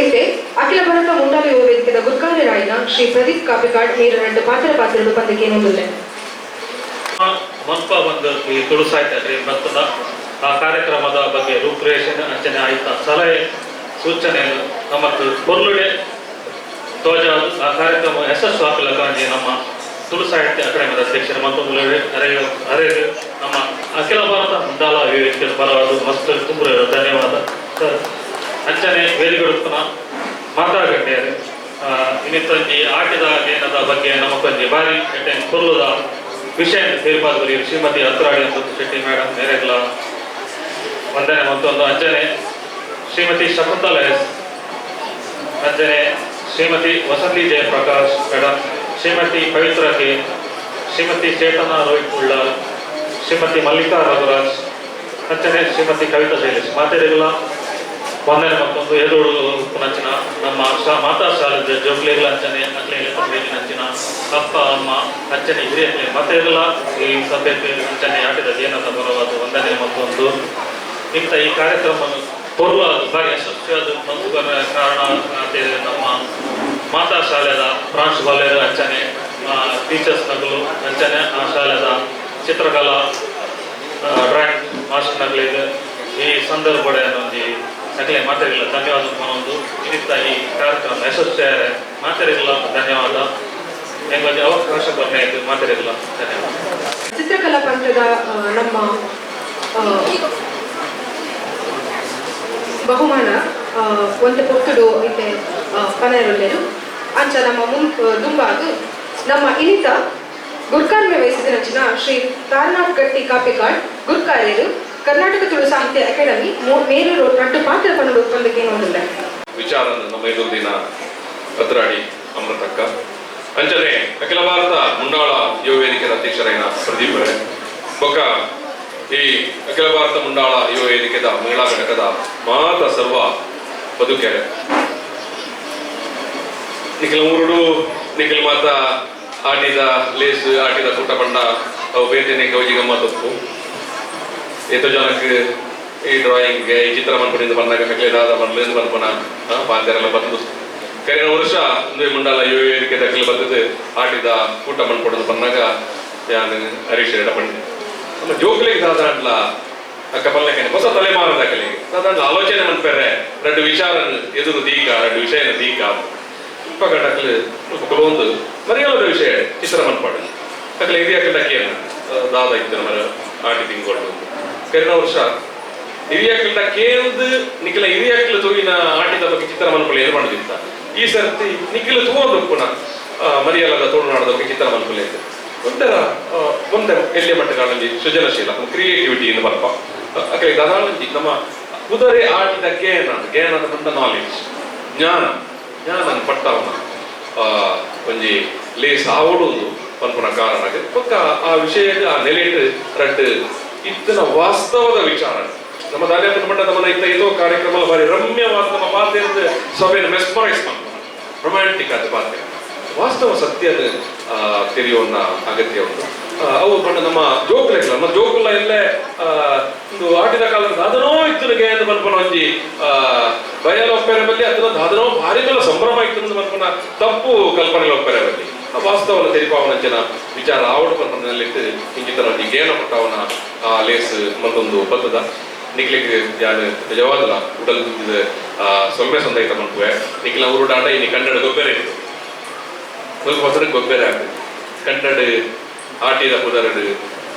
ಇತ್ತೆ ಅಖಿಲ ಭಾರತ ಮುಂಡಾಲ ಯುವ ವೇದಿಕೆದ ಗುರ್ಕಾರ್ಯರಾಯಿನ ಶ್ರೀ ಪ್ರದೀಪ್ ಕಾಪಿಕಾಡ್ ಮೇರು రెండు ಪಾತ್ರ ಪಾತ್ರರು ಪಂದಕ್ಕೆ ನೋಡಿಲ್ಲ. ಮಲ್ಪ ಒಂದು ಈ ತುಳು ಸಾಹಿತ್ಯ ಬರ್ತದ ಆ ಕಾರ್ಯಕ್ರಮದ ಬಗ್ಗೆ ರೂಪುರೇಷೆ ಅಂಚನೆ ಆಯ್ತ ಸಲಹೆ ಸೂಚನೆಯನ್ನು ನಮ್ಮ ಕೊರ್ಲುಡೆ ತೋಜ ಆ ಕಾರ್ಯಕ್ರಮ ಯಶಸ್ಸು ಹಾಕಲಕ್ಕಾಗಿ ನಮ್ಮ ತುಳು ಸಾಹಿತ್ಯ ಅಕಾಡೆಮಿದ ಅಧ್ಯಕ್ಷರು ಮತ್ತು ಅರೆ ನಮ್ಮ ಅಖಿಲ ಭಾರತ ಮುಂಡಾಲ ವೇದಿಕೆಯ ಪರವಾದ ಮಸ್ತ್ ತುಂಬ ಧನ್ಯವಾದ ಸರ್. ಅಂಚನೆ ವೇದಿಕೆಡುತ್ತನ ಮಾತಾಗಟ್ಟೆಯರು ಇನ್ನಿತ್ತೊಂಜಿ ಆಟದ ಏನದ ಬಗ್ಗೆ ನಮಕೊಂಜಿ ಬಾರಿ ಕೊಲ್ಲುದ ವಿಷಯ ಸೇರ್ಪಾದವರು ಶ್ರೀಮತಿ ಅತ್ರಾಡಿ ಅಂತ ಶೆಟ್ಟಿ ಮೇಡಮ್ ಮೇರೆಗ್ಲ ವಂದನೆ ಮತ್ತೊಂದು. ಅಂಜನೆ ಶ್ರೀಮತಿ ಶಕುಂತಲ ಎಸ್, ಅಂಜನೆ ಶ್ರೀಮತಿ ವಸಂತಿ ಜಯಪ್ರಕಾಶ್ ಮೇಡಮ್, ಶ್ರೀಮತಿ ಪವಿತ್ರ ಕೆ, ಶ್ರೀಮತಿ ಚೇತನಾ ರೋಹಿತ್ ಉಳ್ಳಾಲ್, ಶ್ರೀಮತಿ ಮಲ್ಲಿಕಾ ರಘುರಾಜ್, ಅಂಚನೆ ಶ್ರೀಮತಿ ಕವಿತಾ ಶೈಲೇಶ್ ಮಾತೆರೆಗ್ಲ ವಂದನೆ ಮತ್ತೊಂದು. ಎದುರು ನಂಚಿನ ನಮ್ಮ ಮಾತಾ ಶಾಲೆ ಜೋಕ್ಲೇಗ್ಲ ಅಂಚನೆ ಅಕ್ಲೆ ನಂಚಿನ ಅಪ್ಪ ಅಮ್ಮ ಅಚ್ಚನೆ ಹಿರಿಯಕ್ಲೆ ಮತ್ತೆಲ್ಲ ಈ ಸಭೆ ಅಂಚನೆ ಆಟದ ಏನಂತ ಬರವಾದ ವಂದನೆ ಮತ್ತೊಂದು. ಇಂಥ ಈ ಕಾರ್ಯಕ್ರಮವನ್ನು ಪೊರ್ಲು ಅದು ಭಾರಿ ಯಶಸ್ವಿಯಾದ ಬಂದು ಕಾರಣ ನಮ್ಮ ಮಾತಾ ಶಾಲೆದ ಪ್ರಾಂಶುಪಾಲರು ಅಂಚನೆ ಟೀಚರ್ಸ್ ನಗಲು ಅಂಚನೆ ಆ ಶಾಲೆದ ಚಿತ್ರಕಲಾ ಡ್ರಾಯಿಂಗ್ ಮಾಸ್ಟರ್ ನಗಲಿಗೆ ಈ ಸಂದರ್ಭ ಒಂಜಿ ಸಕಲೆ ಮಾತಾಡಿಲ್ಲ ಧನ್ಯವಾದ ಒಂದು. ಇನ್ನಿತ್ತ ಈ ಕಾರ್ಯಕ್ರಮ ಯಶಸ್ವಿಯಾರೆ ಮಾತಾಡಿಲ್ಲ ಧನ್ಯವಾದ. ಹೆಂಗೊಂದು ಅವಕಾಶ ಕೊಟ್ಟೆ ಮಾತಾಡಿಲ್ಲ ಧನ್ಯವಾದ. ಚಿತ್ರಕಲಾ ಪಂಥದ ನಮ್ಮ ಬಹುಮಾನ ಒಂತೆ ಪೊತ್ತುಡು ಇತ್ತೆ ಪನರುಲ್ಲೆರು. ಅಂಚ ನಮ್ಮ ಮುನ್ ದುಂಬಾಗು ನಮ್ಮ ಇನಿತ ಗುರ್ಕಾರ್ಮೆ ವಹಿಸಿದ ಶ್ರೀ ತಾರನಾಥ್ ಗಟ್ಟಿ ಕಾಪಿಕಾಡ್ ಗುರ್ಕಾರ್ಯರು ಕರ್ನಾಟಕ ತುಳು ಸಾಹಿತ್ಯ ಅಕಾಡೆಮಿ ಮೇಲೂರು ರಡ್ಡು ಪಾತ್ರ ಪನ್ನಡು ಒಪ್ಪಂದಕ್ಕೆ ನೋಡಿಲ್ಲ. ವಿಚಾರ ನಮ್ಮ ಎದುರು ಪತ್ರಾಡಿ ಅಮೃತಕ್ಕ ಅಂಚನೆ ಅಖಿಲ ಭಾರತ ಮುಂಡಾಳ ಯುವ ವೇದಿಕೆಯ ಅಧ್ಯಕ್ಷರೈನ ಪ್ರದೀಪ್ ಬೊಕ್ಕ ಈ ಅಖಿಲ ಭಾರತ ಮುಂಡಾಳ ಯುವ ವೇದಿಕೆದ ಮಹಿಳಾ ಘಟಕದ ಮಾತ ಸರ್ವ ಬದುಕೆರೆ ನಿಖಿಲ ಊರುಡು ನಿಖಿಲ್ ಮಾತ ಆಟಿದ ಲೇಸ್ ಆಟಿದ ಕೂಟ ಬಣ್ಣ ಅವು ಬೇಟೆನೆ ಗೌಜಿಗಮ್ಮ ತಪ್ಪು ಏತೋ ಜನಕ್ಕೆ ಈ ಡ್ರಾಯಿಂಗ್ ಈ ಚಿತ್ರ ಮನ್ಪುನಿಂದ ಬಂದಾಗ ಮೆಕ್ಲೆ ದಾದ ಬಂದ್ಲಿಂದ ಬಂದ್ಪನ ಪಾತ್ರೆಲ್ಲ ಬಂದು ಕರಿನ ವರ್ಷ ಒಂದು ಮುಂಡಾಲ ಯುವ ವೇದಿಕೆ ದಖಲು ಬರ್ತದೆ ಆಟಿದ ಕೂಟ ಮನ್ಪೊಡದು ಬಂದಾಗ ಯಾನು ಹರೀಶ್ ಎಡ ಬಂದೆ ನಮ್ಮ ಜೋಕ್ಲಿಗೆ ದಾದಾಂಡ್ಲ ಅಕ್ಕ ಪಲ್ಲೆಕನೆ ಹೊಸ ತಲೆಮಾರು ದಾಖಲೆಗೆ ದಾದಾಂಡ್ಲ ಆಲೋಚನೆ ಮನ್ಪೆರೆ ರಡ್ಡು ವಿಚಾರ ಎದುರು ದೀಕ ರಡ್ಡು ವಿಷಯನ ದೀಕ ಇಪ್ಪಗಡಕ್ಲು ಒಂದು ಮರಿಯಲ್ಲದ ವಿಷಯ ಚಿತ್ರ ಮನ್ಪಾಡು ಅಕಲೆ ಹಿರಿಯ ಡಕ್ಕೇನ ದಾದ ಇತ್ತು ನಮ್ಮ ಆಟಿ ತಿಂಗಳು ಕರಿನ ವರ್ಷ ಹಿರಿಯಕ್ಲ ಕೇಂದ್ ನಿಖಿಲ ಹಿರಿಯಕ್ಲ ತೂವಿನ ಆಟಿದ ಬಗ್ಗೆ ಚಿತ್ರ ಮನ್ಪುಲೆ ಏನು ಮಾಡುದಿತ್ತ ಈ ಸರ್ತಿ ನಿಖಿಲ ತೂವೊಂದು ಪುನಃ ಮರಿಯಲ್ಲದ ತುಳುನಾಡದ ಬಗ್ಗೆ ಚಿತ್ರ ಮನ್ಪುಲೆ ಒಂಥರ ಒಂದೇ ಎಲ್ಲಿ ಮಟ್ಟಗಳಲ್ಲಿ ಸೃಜನಶೀಲ ಕ್ರಿಯೇಟಿವಿಟಿ ಎಂದು ಬರ್ಪ ಅಕಲೆ ದಾದಾಳಂಜಿ ನಮ್ಮ ಕುದುರೆ ಆಟಿದ ಗೇನ ಗೇನ ಬಂದ ನಾಲೆಜ್ ಜ್ಞಾನ ಜ್ಞಾನ ಪಟ್ಟವನ ಒಂಜಿ ಲೇಸ್ ಆವಡು ಒಂದು ಪನ್ಪುನ ಕಾರಣ ಪಕ್ಕ ಆ ವಿಷಯ ಆ ನೆಲೆಟ್ ರಡ್ಡು ಇತ್ತನ ವಾಸ್ತವದ ವಿಚಾರ ನಮ್ಮ ದಾರ್ಯಾಪನ ಮಂಡ ನಮ್ಮನ್ನ ಇತ್ತ ಏತೋ ಕಾರ್ಯಕ್ರಮ ಬಾರಿ ರಮ್ಯವಾದ ನಮ್ಮ ಪಾತ್ರೆ ಸಭೆಯನ್ನು ಮೆಸ್ಮರೈಸ್ ಮಾಡ್ತಾರೆ ರೊಮ್ಯಾಂಟಿಕ್ ಆದ ಪಾತ್ರೆ ವಾಸ್ತವ ಸತ್ಯದ ತಿಳಿಯೋಣ ಅಗತ್ಯ ಉಂಟು. ಅವು ಬಣ್ಣ ನಮ್ಮ ಜೋಕುಲ ನಮ್ಮ ಜೋಕುಲ ಎಲ್ಲೇ ಒಂದು ಆಟಿದ ಕಾಲದ ದಾದನೋ ಇತ್ತು ಎಂದು ಮನ್ಪನ ಒಂಜಿ ಬಯಲ ಒಪ್ಪೆರೆ ಬಲ್ಲಿ ಅದನ್ನ ದಾದನೋ ಭಾರಿ ಮೇಲೆ ಸಂಭ್ರಮ ಇತ್ತು ಅಂತ ಮನ್ಪನ ತಪ್ಪು ಕಲ್ಪನೆ ಒಪ್ಪೆರೆ ಬಲ್ಲಿ ವಾಸ್ತವನ ತೆರಿಪಾವನ ಜನ ವಿಚಾರ ಆವಡು ಪಂಪನಲ್ಲಿಟ್ಟು ಇಂಚಿತನ ಒಂಜಿ ಗೇಣ ಪಟ್ಟವನ ಆ ಲೇಸ್ ಮತ್ತೊಂದು ಬತ್ತದ ನಿಕ್ಲಿಗ್ ಯಾನು ನಿಜವಾದಲ್ಲ ಉಡಲ್ ಸೊಲ್ಮೆ ಸಂದೈತ ಮನ್ಪುವೆ ನಿಕ್ಲ ಊರುಡಾಟ ಇನಿ ಕನ್ನಡ ಗೊಬ್ಬರ ಇತ್ತು ಸ್ವಲ್ಪ ಹೊಸರು ಗೊಬ್ಬರ ಆಗ್ತದೆ ಕನ್ನಡ ಆಟಿದ ಪುದರಡು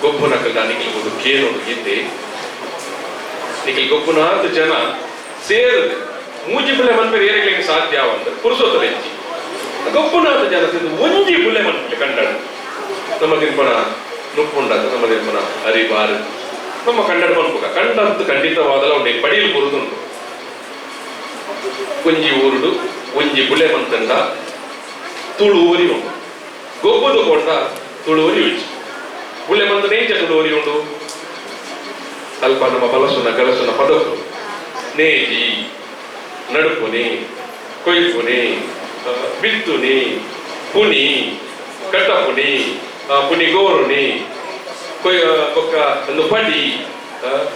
ಗೊಬ್ಬು ನಕಲ್ದ ನಿಕ್ಲಿ ಒಂದು ಕೇನೋಡು ಇದ್ದೆ ನಿಕ್ಲಿ ಗೊಬ್ಬುನಾದ ಜನ ಸೇರದು ಮೂಜಿ ಪುಳ್ಳೆ ಮನ್ಪೆರೆ ಏರೆಗಳಿಗೆ ಸಾಧ್ಯ ಅವಂತ ಪುರುಷೋತ್ತರ ಹೆಚ್ಚಿ ಗೊಬ್ಬುನಾದ ಜನ ಸೇರಿದು ಒಂಜಿ ಪುಳ್ಳೆ ಮನ್ಪೆ ಕನ್ನಡ ನಮ್ಮ ತಿನ್ಪನ ನುಪ್ಪುಂಡದ ನಮ್ಮ ತಿನ್ಪನ ಅರಿಬಾರು ನಮ್ಮ ಕನ್ನಡ ಮನ್ಪುಗ ಕಂಡಂತು ಖಂಡಿತವಾದಲ ಉಂಡೆ ಪಡಿಲು ಬರುದುಂಟು ಒಂಜಿ ಊರುಡು ಒಂಜಿ ಬುಳೆ ಮಂತಂಡ ತುಳು ಊರಿ ಉಂಟು ಗೊಬ್ಬದು ಕೊಂಡ ತುಳು ಊರಿ ಉಚ್ಚು ಬುಳೆ ಮಂತ ನೇಂಚ ತುಳು ಊರಿ ಉಂಟು ಅಲ್ಪ ನಮ್ಮ ಬಲಸುನ ಗಲಸುನ ಪದಕು ನೇಜಿ ನಡುಪುನಿ ಕೊಯ್ಪುನಿ ಬಿತ್ತುನಿ ಪುನಿ ಕಟ್ಟಪುನಿ ಪುನಿ ಗೋರುನಿ ಕೊಯ್ ಬೊಕ್ಕ ಒಂದು ಪಡಿ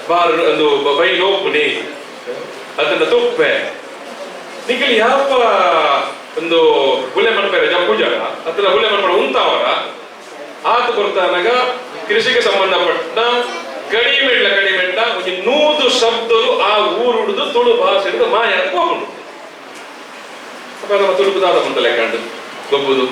ಬಾರ್ ಒಂದು ಬೈಲೋಪುನಿ ಅದನ್ನ ತುಪ್ಪೆ ನಿಖಿಲ್ ಯಾವ ಒಂದು ಗುಲೆ ಮನ್ಪೆರೆ ಜಪ್ಪು ಜಾಗ ಅದನ್ನ ಗುಲೆ ಮನ್ಪಡ ಉಂತಾವರ ಆತ ಕೊರ್ತಾನಾಗ ಕೃಷಿಗೆ ಸಂಬಂಧಪಟ್ಟ ಕಡಿಮೆಳ್ಳ ಕಡಿಮೆಳ್ಳ ಒಂದು 100 ಶಬ್ದಲು ಆ ಊರುಡುದು ತುಳು ಭಾಷೆ ಮಾಯ ಹೋಗುಂಡು. ನಮ್ಮ ತುಳುಕು ದಾದ ಬಂತ ಲೆಕ್ಕಂಡು ಗೊಬ್ಬುದು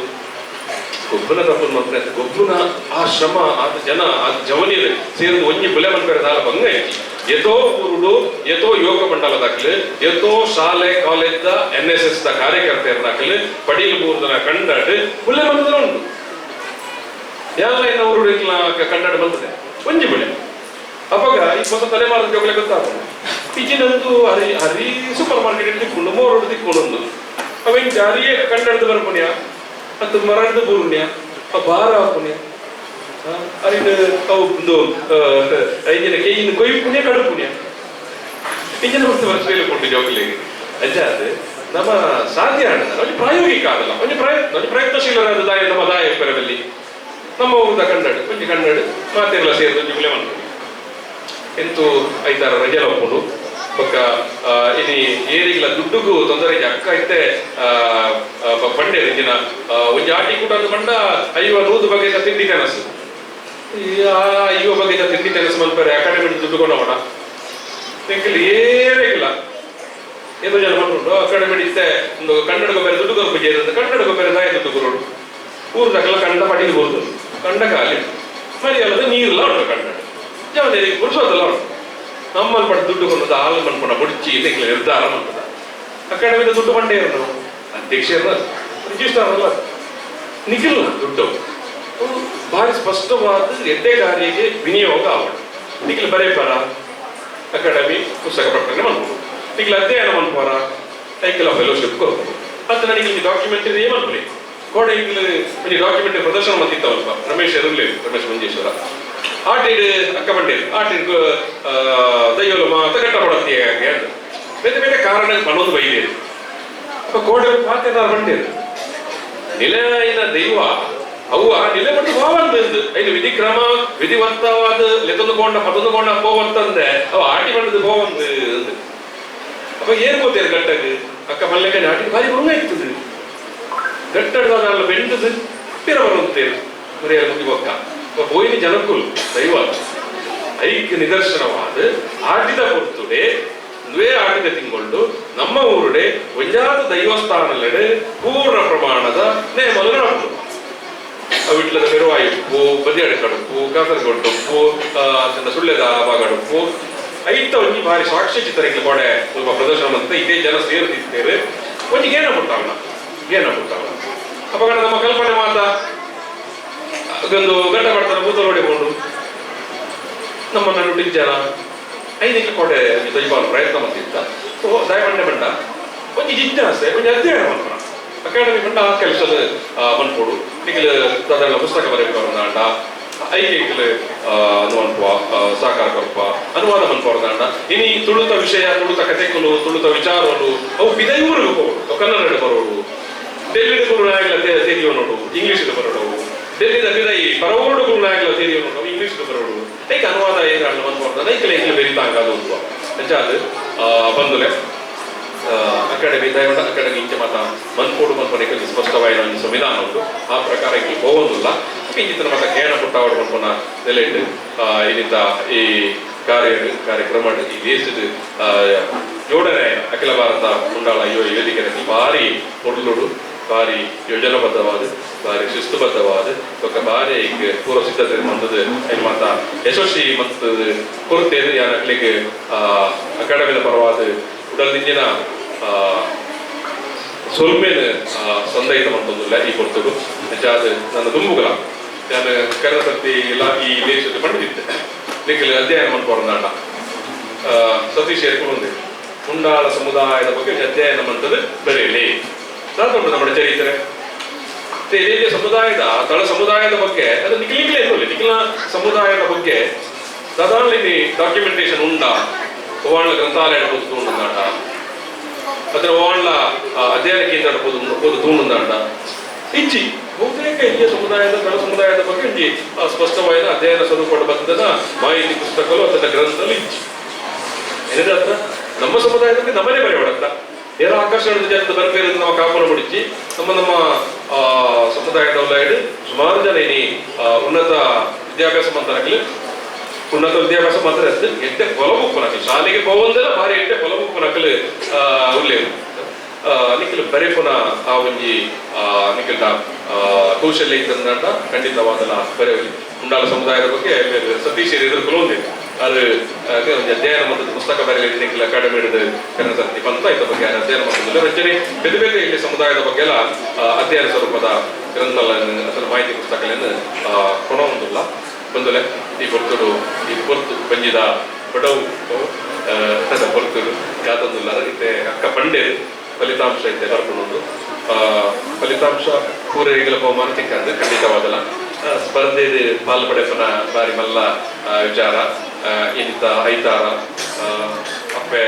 ಗೊಬ್ಬನ ತಪ್ಪು ಮಂತ್ರ ಗೊಬ್ಬನ ಆ ಶ್ರಮ ಆತ ಜನ ಆ ಜವನಿರು ಸೇರಿದ ಒಂಜಿ ಬುಲೆ ಮನ್ಪೆರೆ ದಾಲ ಭಂಗ ಐತಿ ಎತೋ ಊರುಡು ಎತೋ ಯೋಗ ಮಂಡಲ ದಾಖಲೆ ಎತೋ ಶಾಲೆ college the N S S the ಕಾರ್ಯಕರ್ತೆಯರ ದಾಖಲೆ ಪಡೀಲ್ ಬೂರ್ದನ ಕಂಡಾಡು ಬುಲೆ ಮಂದಲ ಉಂಟು ಎಲ್ಲ ಇನ್ನ ಊರುಡು ಕಂಡಾಡು ಬಂತದೆ ಒಂಜಿ ಬುಳೆ ಅವಾಗ ಈ ಹೊಸ ತಲೆಮಾರದ ಜೋಗಲೆ ಗೊತ್ತಾಗ್ತದೆ ಇಚಿನಂದು ಹರಿ ಹರಿ ಸೂಪರ್ ಮಾರ್ಕೆಟ್ ತಿಕ್ಕೊಂಡು ಮೋರೋಡು ತಿಕ್ಕೊಂಡು ಅವೆಂಚ ಹರಿಯೇ ಕಂಡಾಡ್ದು ಬರ್ಪುಣ್ಯ ಅದು ಮರಡ್ದು ಬೂರುಣ್ಯ ಆ ಬಾರ ಪುಣ್ಯ ಅರಿನ ಅವು ಒಂದು ಇಂಜಿನ ಕೈಯಿನ ಕೊಯ್ಪುಣ್ಯ ಕಡುಪುಣ್ಯ ಇಂಜಿನ ಹೊಸ ವರ್ಷ ಕೊಟ್ಟು ಜೋಗಲಿಗೆ ಅಜ್ಜ ಅದು ನಮ್ಮ ಸಾಧ್ಯ ಆಗಲ್ಲ ಒಂಜಿ ಪ್ರಾಯೋಗಿಕ ಆಗಲ್ಲ ಒಂಜಿ ಪ್ರಯತ್ನ ಒಂಜಿ ಪ್ರಯತ್ನಶೀಲರಾದ ದಾಯ ನಮ್ಮ ದಾಯ ಪೆರವಲ್ಲಿ ನಮ್ಮ ಊದ ಕನ್ನಡ ಒಂಜಿ ಕನ್ನಡ ಮಾತೆಲ್ಲ ಸೇರಿದ ಒಂಜಿ ಗುಲೆ ಮಾಡ್ತೀವಿ ಎಂತೂ ಐದಾರು ರಜೆ ಒಪ್ಪುಂಡು ಬೊಕ್ಕ ಇನಿ ಏರಿಗಿಲ ದುಡ್ಡುಗು ತೊಂದರೆ ಅಕ್ಕ ಇತ್ತೆ ಬಂಡೆ ಇಂಜಿನ ಒಂಜಿ ಆಟಿ ಕೂಟ ಬಂಡ 50 100 ಬಗೆದ ತಿಂಡಿ ಕನಸು ಐವ ಬಗೆದ ತಿಂಡಿ ಕನಸು ಮನ್ಪರೆ ಅಕಾಡೆಮಿ ದುಡ್ಡು ಕೊಂಡವಣ ಎಂಕಲ್ ಏರಿಗಿಲ್ಲ ಏತೋ ಜನ ಬಂದುಂಟು ಅಕಾಡೆಮಿ ಇತ್ತೆ ಒಂದು ಕನ್ನಡ ಗೊಬ್ಬರ ದುಡ್ಡು ಕೊರ್ಪು ಜೇರು ಕನ್ನಡ ಗೊಬ್ಬರ ದಾಯ ದುಡ್ಡು ಕೊರೋಡು ಊರ್ದಕ್ಕೆಲ್ಲ ಕಂಡ ಪಡೀಲಿ ಬರುದು ಕಂಡ ಖಾಲಿ ಮರಿ ಅಲ್ಲದೆ ನೀರೆಲ್ಲ ಉಂಟು ಕನ್ನಡ ಜವನೇರಿಗೆ ಪುರುಷೋತ್ತಲ್ಲ ನಮ್ಮಲ್ಲಿ ಪಡ ದುಡ್ಡು ಕೊಂಡು ಹಾಲು ಮನ್ಪುಣ ಬುಡ್ಚಿ ಇದಕ್ಕೆ ನಿರ್ಧಾರ ಮಾಡ್ತದ. ಅಕಾಡೆಮಿದ ದುಡ್ಡು ಬಂಡೇರು ಅಧ್ಯಕ್ಷರ ರಿಜಿಸ್ಟರ್ ಅಲ್ಲ ನಿಖಿಲ್ ದುಡ್ಡು ಭಾರಿ ಸ್ಪಷ್ಟವಾದ ಎಡ್ಡೆ ಕಾರ್ಯಕ್ಕೆ ವಿನಿಯೋಗ ಆವಡು. ನಿಖಿಲ್ ಬರೇಪರ ಅಕಾಡೆಮಿ ಪುಸ್ತಕ ಪ್ರಕಟಣೆ ಮನ್ಪು, ನಿಖಿಲ್ ಅಧ್ಯಯನ ಮನ್ಪೋರ ಐಕೆಲ್ಲ ಫೆಲೋಶಿಪ್ ಕೊರ್ಪು, ಅತ್ತ ನನಗೆ ಇಲ್ಲಿ ಡಾಕ್ಯುಮೆಂಟರಿ ಮನ್ಪುಲಿ ಕೋಡೆ ಇಲ್ಲಿ ಒಂಜಿ ಡಾಕ್ಯುಮೆಂಟರಿ ಪ್ರದರ್ಶನ ಮಂತಿತ್ತವಲ್ಪ ರಮೇಶ್ ಎದುರ್ಲಿ ರಮೇಶ್ ಮಂಜೇಶ್ವರ ಆಟಿಡ್ ಅಕ್ಕ ಬಂಡೇರು ಆಟಿಡ್ ದೈವಲು ಮಾತ ಗಟ್ಟ ಪಡತ್ತಿ ಅಂತ ಬೇರೆ ಬೇರೆ ಕಾರಣ ಮನೊಂದು ಬೈದೇರು. ಅಪ್ಪ ಕೋಡೆ ಪಾತೆದಾರ ಬಂಡೇರು ನಿಲಯನ ದೈವ ಅವ್ವ ನಿಲೆ ಪಟ್ಟು ಭಾವಂತ ಐದು ವಿಧಿಕ್ರಮ ವಿಧಿವಂತವಾದ ಲೆತ್ತೊಂದು ಕೊಂಡ ಪತ್ತೊಂದು ಕೊಂಡ ಪೋವಂತಂದೆ ಅವ ಆಟಿ ಬಂಡದು ಪೋವಂತ. ಅಪ್ಪ ಏನ್ ಗೊತ್ತೇರು ಗಟ್ಟಗ್ ಅಕ್ಕ ಮಲ್ಲೆಕಂಡೆ ಆಟಿ ಭಾರಿ ಭಂಗ ಇರ್ತದೆ ಗಟ್ಟಡ್ದಾದ ಬೆಂಡದು ಪಿರ ಬರುತ್ತೇರು ಮರಿಯಾದ ಮುಗಿ ಬೊಕ್ಕ ಪೋಯಿನ ಜನಕ್ಕುಲು ದೈವ ಐಕ್ಯ ನಿದರ್ಶನವಾದ ಆಟಿದ ಪೊರ್ತುಡೆ ದ್ವೇ ಆಟಿದ ತಿಂಗಳು ನಮ್ಮ ಊರುಡೆ ಒಂಜಾದ ದೈವಸ್ಥಾನಲೆಡೆ ಪೂರ್ಣ ಪ್ರಮಾಣದ ನೇಮಲು ನಡಪುಂಡು. ವಿಟ್ಲದ ಪೆರುವಾಯಿಪ್ಪು, ಬದಿಯಡಕಡುಪ್ಪು, ಕಾಸರಗೋಡುಪ್ಪು, ಸುಳ್ಳೆದ ಬಾಗಡುಪ್ಪು ಐತ ಒಂಜಿ ಭಾರಿ ಸಾಕ್ಷ್ಯ ಚಿತ್ರಕ್ಕೆ ಕೋಡೆ ಸ್ವಲ್ಪ ಪ್ರದರ್ಶನ ಅಂತ ಇದೇ ಜನ ಸೇರುತ್ತಿದ್ದೇವೆ. ಒಂಜಿ ಏನ ಪುಟ್ಟಾವಣ ಏನ ಪುಟ್ಟಾವಣ ಅಪ್ಪಗಣ ನಮ್ಮ ಕಲ್ಪನೆ ಮಾತ ಅದೊಂದು ಗಡ್ಡ ಮಾಡ್ತಾರೆ ಭೂತ ಹೊಡಿಕೊಂಡು ನಮ್ಮ ನಡುವಿನ ಜನ ಐದಕ್ಕೆ ಕೋಟೆ ದೈವ ಪ್ರಯತ್ನ ಮಂತಿತ್ತ. ಸೊ ದಯಮಂಡೆ ಬಂಡ ಒಂಜಿ ಜಿಜ್ಞಾಸೆ ಒಂಜಿ ಅಧ್ಯಯನ ಮನ್ಪುನ ಅಕಾಡೆಮಿ ಬಂಡ ಆ ಕೆಲಸದ ಮನ್ಪೋಡು ನಿಖಿಲ್ ದಾದಾಳ ಪುಸ್ತಕ ಬರೆಯುವಂದಾಂಡ ಐಕೆಲ್ ಅನುವನ್ಪುವ ಸಹಕಾರ ಕೊರ್ಪ ಅನುವಾದ ಮನ್ಪೋರ್ದಾಂಡ ಇನಿ ತುಳುತ ವಿಷಯ ತುಳುತ ಕತೆಕುಲು ತುಳುತ ವಿಚಾರಗಳು ಅವು ಬಿದೈಊರಿಗೆ ಹೋಗೋಡು ಕನ್ನಡ ಬರೋಡು ಡೆಲ್ಲಿದ ಕುರುನಾಯಕಲ ತೆರಿಯೋ ನೋಡು ಇಂಗ್ಲೀಷ್ ಬರೋಡು ಡೆಲ್ಲಿದ ಬಿದೈ ಪರವೋಡು ಕುರುನಾಯಕಲ ತೆರಿಯೋ ನೋಡು ಇಂಗ್ಲೀಷ್ ಬರೋಡು ಐಕೆ ಅನುವಾದ ಏನಾಡಲು ಮನ್ಪೋರ್ದಾಂಡ ಐಕೆಲ ಐಕೆಲ ಬೆರಿತಾಂಗ ಅದು ಅಂಚಾದ ಬಂದುಲೆ ಅಕಾಡೆಮಿ ದಯವಂಡ ಅಕಾಡೆಮಿ ಇಂಚೆ ಮಾತ ಮನ್ಪೋಡು ಮನ್ಪನೆ ಸ್ಪಷ್ಟವಾದ ಒಂದು ಸಂವಿಧಾನ ಉಂಟು. ಆ ಪ್ರಕಾರ ಇಲ್ಲಿ ಹೋಗೋದಿಲ್ಲ. ಇಂಚಿನ ಮಾತ ಕೇಣ ಪುಟ್ಟಾವಡು ಮನ್ಪುನ ನೆಲೆಯಿಟ್ಟು ಇನ್ನಿತ ಈ ಕಾರ್ಯಕ್ರಮ ಈ ದೇಶದ ಜೋಡಣೆ ಅಖಿಲ ಭಾರತ ಮುಂಡಾಳ ಯುವ ವೇದಿಕೆ ಭಾರಿ ಪೊರ್ಲುಡು ಭಾರಿ ಯೋಜನಾಬದ್ಧವಾದ ಭಾರಿ ಶಿಸ್ತುಬದ್ಧವಾದ ಬೊಕ್ಕ ಭಾರಿ ಪೂರ್ವ ಸಿದ್ಧತೆ ಮಂತದ್ದು ಐನ್ ಮಾತ ಯಶಸ್ವಿ ಮತ್ತು ಕೊರತೆ ಯಾನಕ್ಲಿಗೆ ಅಕಾಡೆಮಿದ ಪರವಾದ ಉಡಲ್ ಸೊಲ್ಮೇನ್ ಸಂದಯಿತ ಮಂತೊಂದುಲ್ಲ ಈ ಪೊರ್ತುಡು ಅಂಚಾದ ನನ್ನ ದುಂಬುಗಲ ನಾನು ಕನ್ನಡ ಸರ್ತಿ ಎಲ್ಲ ಈ ದೇಶದ ಪಂಡಿತಿತ್ತೆ ನಿಖಿಲ್ ಅಧ್ಯಯನ ಮನ್ಪೋರ್ದಾಂಡ ಸತೀಶ್ ಏರ್ಕೊಂಡು ಮುಂಡಾಳ ಸಮುದಾಯದ ಬಗ್ಗೆ ಅಧ್ಯಯನ ಮಂತದ್ದು ಬರೆಯಲಿ ಉಂಟು ನಮ್ಮ ಚರಿತ್ರೆ ಸಮುದಾಯದ ತಳ ಸಮುದಾಯದ ಬಗ್ಗೆ ಅದು ನಿಖಿಲಿಗ್ಲೇ ಇರಲಿ ನಿಖಿಲ ಸಮುದಾಯದ ಬಗ್ಗೆ ಸಾಧಾರಣ ಡಾಕ್ಯುಮೆಂಟೇಶನ್ ಉಂಡ ಒವಾಣ್ಲ ಗ್ರಂಥಾಲಯ ತೂಂಡುಂದಾಂಡ ಅದರ ಒವಾಣ್ಲ ಅಧ್ಯಯನ ಕೇಂದ್ರ ಪೋದು ತೂಂಡುಂದಾಂಡ ಇಜ್ಜಿ ಬಹುತೇಕ ಇಂಡಿಯ ಸಮುದಾಯದ ತಳ ಸಮುದಾಯದ ಬಗ್ಗೆ ಇಂಜಿ ಸ್ಪಷ್ಟವಾದ ಅಧ್ಯಯನ ಸ್ವರೂಪ ಬಂದದ ಮಾಹಿತಿ ಪುಸ್ತಕಗಳು ಅಥವಾ ಗ್ರಂಥಗಳು ಇಜ್ಜಿ. ಏನರ್ಥ ನಮ್ಮ ಸಮುದಾಯದ ಬಗ್ಗೆ ನಮ್ಮನೇ ಬರೆಯೋಡತ್ತ ಏರ ಆಕರ್ಷಣೆ ಜನದ ಬರ್ಬೇರೆ ನಮ್ಮ ಕಾಪುನ ಮುಡಿಚಿ ನಮ್ಮ ನಮ್ಮ ಸಮುದಾಯದ ಸುಮಾರು ಜನ ಏನಿ ಉನ್ನತ ವಿದ್ಯಾಭ್ಯಾಸ ಮಂತರಾಗಲಿ ಉನ್ನತ ವಿದ್ಯಾಭ್ಯಾಸ ಮಾತ್ರ ಎಡ್ಡೆ ಹೊಲಬುಪ್ಪನಕಲು ಶಾಲೆಗೆ ಹೋಗೊಂದೆಲ್ಲ ಭಾರಿ ಎಡ್ಡೆ ಹೊಲಬುಪ್ಪನಕಲು ಉಲ್ಲೇನು ನಿಖಿಲ್ ಬರೆಪುನ ಆ ಒಂಜಿ ನಿಖಿಲ್ದ ಕೌಶಲ್ಯ ಇದ್ದಂಡ ಖಂಡಿತವಾದಲ ಬರೆಯಲಿ. ಮುಂಡಾಲ ಸಮುದಾಯದ ಬಗ್ಗೆ ಸತೀಶ್ ಎದುರುಕೊಳ್ಳೊಂದಿದೆ ಅದು ಒಂಜಿ ಅಧ್ಯಯನ ಮತ್ತು ಪುಸ್ತಕ ಬರೆಯಲಿ ನಿಖಿಲ್ ಅಕಾಡೆಮಿ ಕನ್ನಡ ಸರ್ತಿ ಪಂತ ಇದ್ದ ಬಗ್ಗೆ ಅಧ್ಯಯನ ಮತ್ತು ರಚನೆ ಬೇರೆ ಬೇರೆ ಇಲ್ಲಿ ಸಮುದಾಯದ ಬಗ್ಗೆ ಎಲ್ಲ ಅಧ್ಯಯನ ಸ್ವರೂಪದ ಗ್ರಂಥಗಳನ್ನು ಅಥವಾ ಮಾಹಿತಿ ಪುಸ್ತಕಗಳನ್ನು ಕೊಡೋಂದಿಲ್ಲ. ಬಂದುಲೆ ಈ ಪೊರ್ತುಡು ಈ ಪೊರ್ತು ಬಂಜಿದ ಬಡವು ಪೊರ್ತುಡು ಯಾತೊಂದಿಲ್ಲ ಇತ್ತೆ ಅಕ್ಕ ಪಂಡೇರು ಫಲಿತಾಂಶ ಇತ್ತೆ ಬರ್ಕೊಂಡು ಫಲಿತಾಂಶ ಪೂರೈಗಳ ಬಹುಮಾನ ತಿಕ್ಕಂದು ಖಂಡಿತವಾದಲ್ಲ ಸ್ಪರ್ಧೆ ಪಾಲ್ ಪಡೆಪನ ಬಾರಿ ಮಲ್ಲ ವಿಚಾರ ಇನ್ನಿತ ಐತಾರ ಅಪ್ಪೆ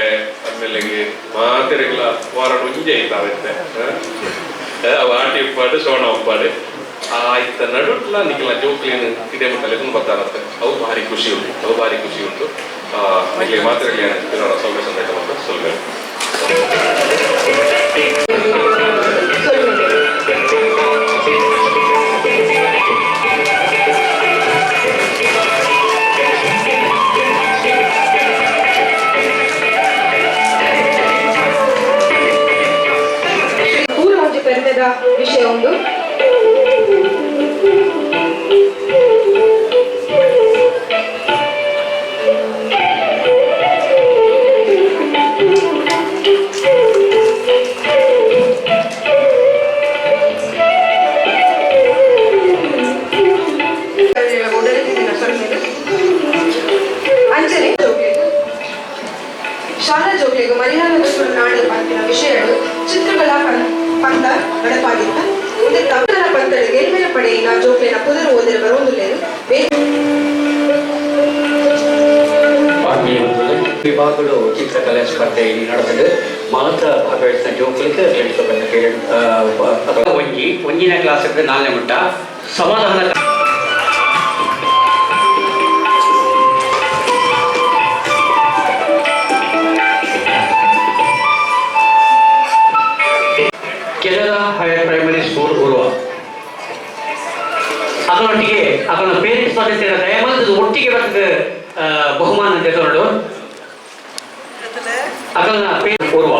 ಆಮೇಲೆ ಮಾತೆರೆಗಳ ವಾರ ಒಂಜೆ ಐತಾರ ಇತ್ತೆ ಅವ ಆಟಿ ಉಪ್ಪಾಡು ಸೋಣ ಉಪ್ಪಾಡು ಆ ಇತ್ತ ನಡುಟ್ಲ ನಿಖಿಲ ಜೋಕ್ಲಿನ ಇದೇ ಮಟ್ಟಲ್ಲಿ ತುಂಬ ಬರ್ತಾರತ್ತೆ ಅವು ಭಾರಿ ಖುಷಿ ಉಂಟು ಅವು ಭಾರಿ ಖುಷಿ ಉಂಟು. ನಿಮಗೆ ಮಾತ್ರ ಸೌಲಭ್ಯ ಸಂದೇಶ ಮಾತ್ರ ಸೊಲ್ವೆ. ಪೂರ ಒಂಜಿ ಪೆರ್ಮೆದ ವಿಷಯ ಉಂಡು. ಮಲಯಾಳದ ತುಳುನಾಡು ಪನ್ಪಿನ ವಿಷಯಡು ಚಿತ್ರಕಲಾ ಪಂತ ನಡಪಾದಿತ್ತ ಉಂದು ತಮಿಳರ ಪಂತಡು ಗೆಲ್ಮೆನ ಪಡೆಯಿನ ಜೋಕ್ಲೆನ ಪುದರ್ ಓದಿರ ಬರೋದುಲ್ಲೇರು. ವಿಭಾಗಗಳು ಚಿತ್ರಕಲೆ ಸ್ಪರ್ಧೆಯಲ್ಲಿ ನಡೆದಿದೆ. ಮಾತ್ರ ಭಾಗವಹಿಸಿದ ಜೋಕುಲಿಗೆ ಒಂಜಿ ಒಂಜಿನ ಕ್ಲಾಸ್ ನಾಲ್ನೇ ಮಟ್ಟ ಸಮಾಧಾನ. Canara higher primary school Urwa ಅದರೊಟ್ಟಿಗೆ ಅದನ್ನು ಪೇರೆಂಟ್ಸ್ ಬಂದಿದ್ದೀರ ದಯಮಾಡಿ ಒಟ್ಟಿಗೆ ಬರ್ತದೆ ಬಹುಮಾನ ತೆಗೆದುಕೊಂಡು ಅದನ್ನ ಪೂರ್ವ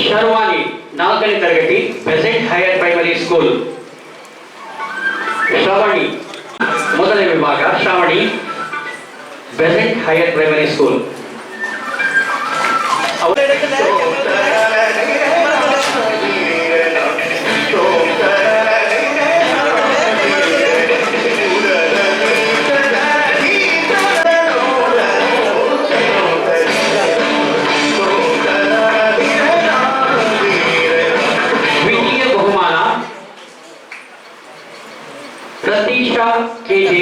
ಶರ್ವಾನಿ 4ನೇ ತರಗತಿ Besant higher primary school. Shravani ಮೊದಲನೇ ವಿಭಾಗ Shravani Besant higher primary school. ದ್ವಿತೀಯ ಬಹುಮಾನ Pratisha KJ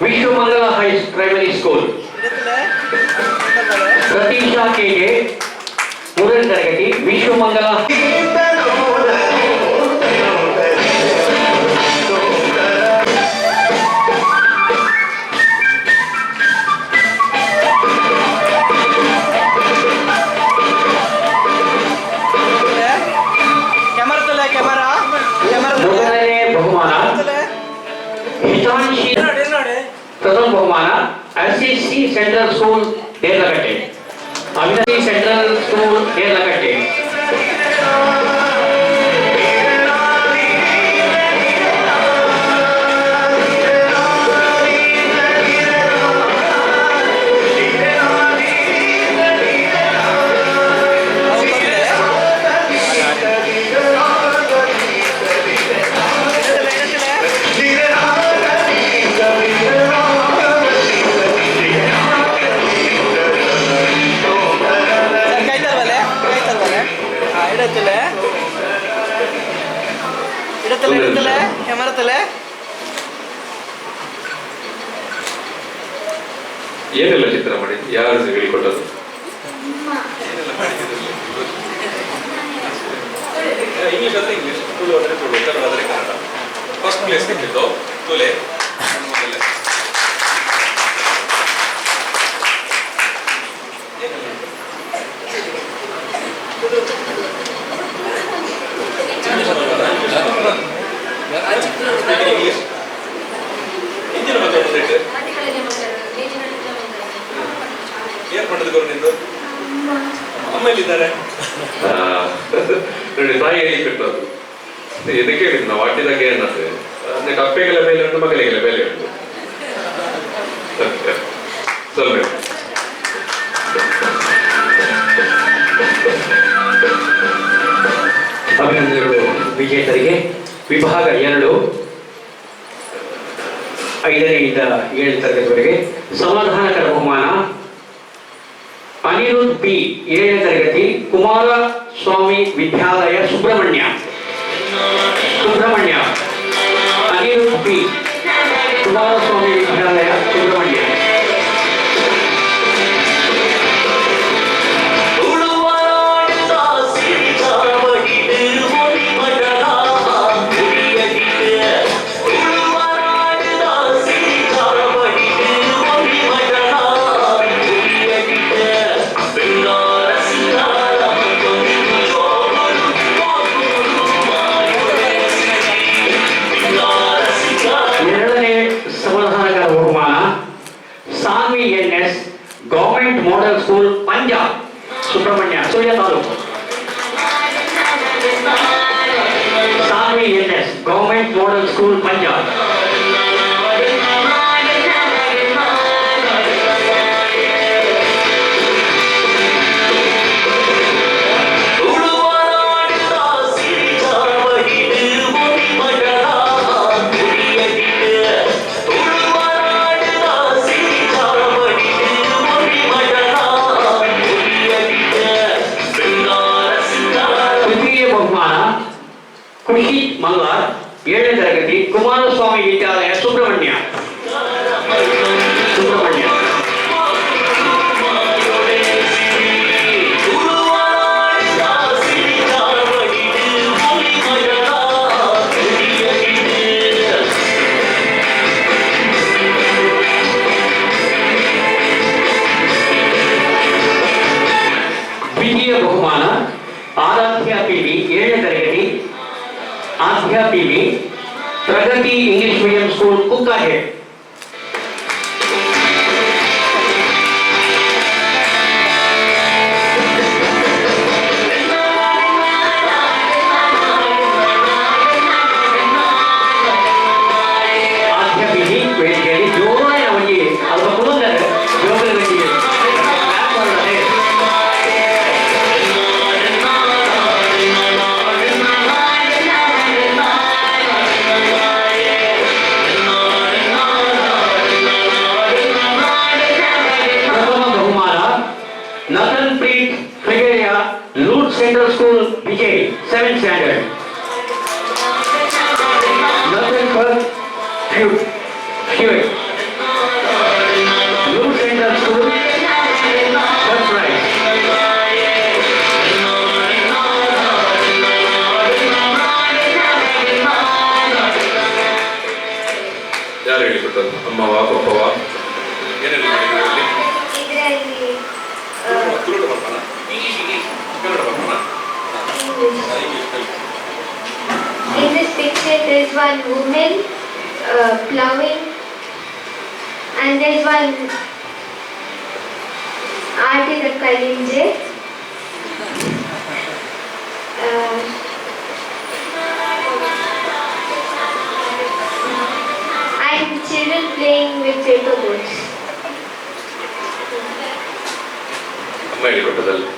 Vishwamangala high primary school. Pratisha KJ ಮೂರನೇ ತರಗತಿ ವಿಶ್ವಮಂಗಲ. ಮೊದಲನೇ ಬಹುಮಾನ ಹಿತಾಂಶಿ. ಪ್ರಥಮ ಬಹುಮಾನ SSC central school Deralakatte. Avinashi central school Deralakatte. ಏನೆಲ್ಲ ಚಿತ್ರ ಮಾಡಿ ಯಾರು ಹೇಳಿಕೊಟ್ಟದ್ದು? ಇಂಗ್ಲಿಷ್ ಅಂದ್ರೆ ಇಂಗ್ಲಿಷ್, ತುಳು ಅಂದ್ರೆ ತುಳು, ಕನ್ನಡ ಅಂದ್ರೆ ಕನ್ನಡ. ಫಸ್ಟ್ ಪ್ಲೇಸ್ ಸಿಕ್ಕಿದ್ದು ತುಲೆ. ಇಂಗ್ಲಿಷ್ ಹಿಂದಿನ ಮಾತಾಡೋದು ಏನ್ ಪಡೆದು ನಿಂದು? ಅಮ್ಮ ಎಲ್ಲಿದ್ದಾರೆ? ನೋಡಿ ತಾಯಿ ಹೇಳಿ ಕಟ್ಟೋದು ಇದಕ್ಕೆ ಹೇಳಿದ್ದು ನಾವು ಆಟಿದಾಗ ಏನಂದ್ರೆ ಅಂದ್ರೆ ಕಪ್ಪೆಗಳ ಮೇಲೆ ಉಂಟು, ಮಗಳಿಗೆಲ್ಲ ಬೆಲೆ ಉಂಟು. ಸ್ವಲ್ಪ ಅಭಿನಂದನೆಗಳು ವಿಜೇತರಿಗೆ. ವಿಭಾಗ 2 5ರಿಂದ 7 ತರಗತಿವರೆಗೆ ಸಮಾಧಾನಕರ ಬಹುಮಾನ ಅನಿರುದ್ಧ್ ಪಿ 7ನೇ ತರಗತಿ ಕುಮಾರಸ್ವಾಮಿ ವಿದ್ಯಾಲಯ ಸುಬ್ರಹ್ಮಣ್ಯ. ಸುಬ್ರಹ್ಮಣ್ಯ ಅನಿರುದ್ಧ್ ಪಿ ಕುಮಾರಸ್ವಾಮಿ ವಿದ್ಯಾಲಯ ಸುಬ್ರಹ್ಮಣ್ಯ. ಎರಡನೇ ಸಮಾಧಾನಕರ School, Kukkaje. ಆದ್ಯ ವಿಧಿ ವೇದಿಕೆಯಲ್ಲಿ ಜೋರಾದ ಒಂಜಿ ಅಲ್ಪ ಕುಲುಂದರೆ ಜೋಗದ ಒಂಜಿ ಕ್ಲಾಪ್ ಮಾಡೋದಾದ್ರೆ ಪ್ರಥಮ ಬಹುಮಾನ Nathan Preet Frigeria, Lourdes Central School, Vijay, 7th standard. Nathan Preet Hewitt, Lourdes Central School, first prize. ಯಾರು ಹೇಳಿಕೊಟ್ಟದ್ದು? ಅಮ್ಮವ, ಪಪ್ಪವ? ಏನೆಲ್ಲ ಮಾಡಿದ್ರು ಅಲ್ಲಿ? ಇದರಲ್ಲಿ ತುಳುಟ ಪಪ್ಪನ, ಕನ್ನಡ ಪಪ್ಪನ, ಇಂಗ್ಲಿಷ್ ಕಲಿ. In this picture, there is one woman plowing, and there is one art in the kalinje. And children playing with paper boats. ಅಮ್ಮ ಹೇಳಿಕೊಟ್ಟದಲ್ಲಿ?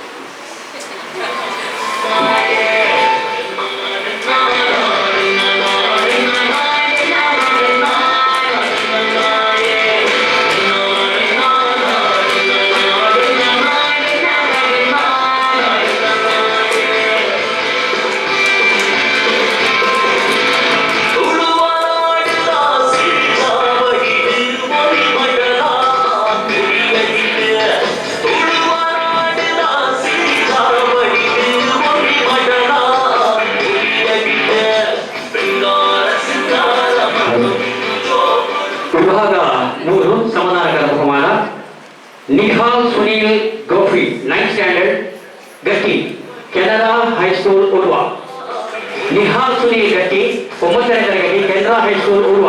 ವಿಭಾಗ 3 ಸಮಾನಾರ್ಥಕ ಬಹುಮಾನ ನಿಹಾಲ್ ಸುನೀಲ್ ಗೋಫಿ, 9th standard, ಗಟ್ಟಿ, ಕೆನರಾ ಹೈಸ್ಕೂಲ್, ಉರ್ವ. ನಿಹಾಲ್ ಸುನೀಲ್ ಗಟ್ಟಿ, 9ನೇ ತರಗತಿ, ಕೆನರಾ ಹೈಸ್ಕೂಲ್, ಉರ್ವ.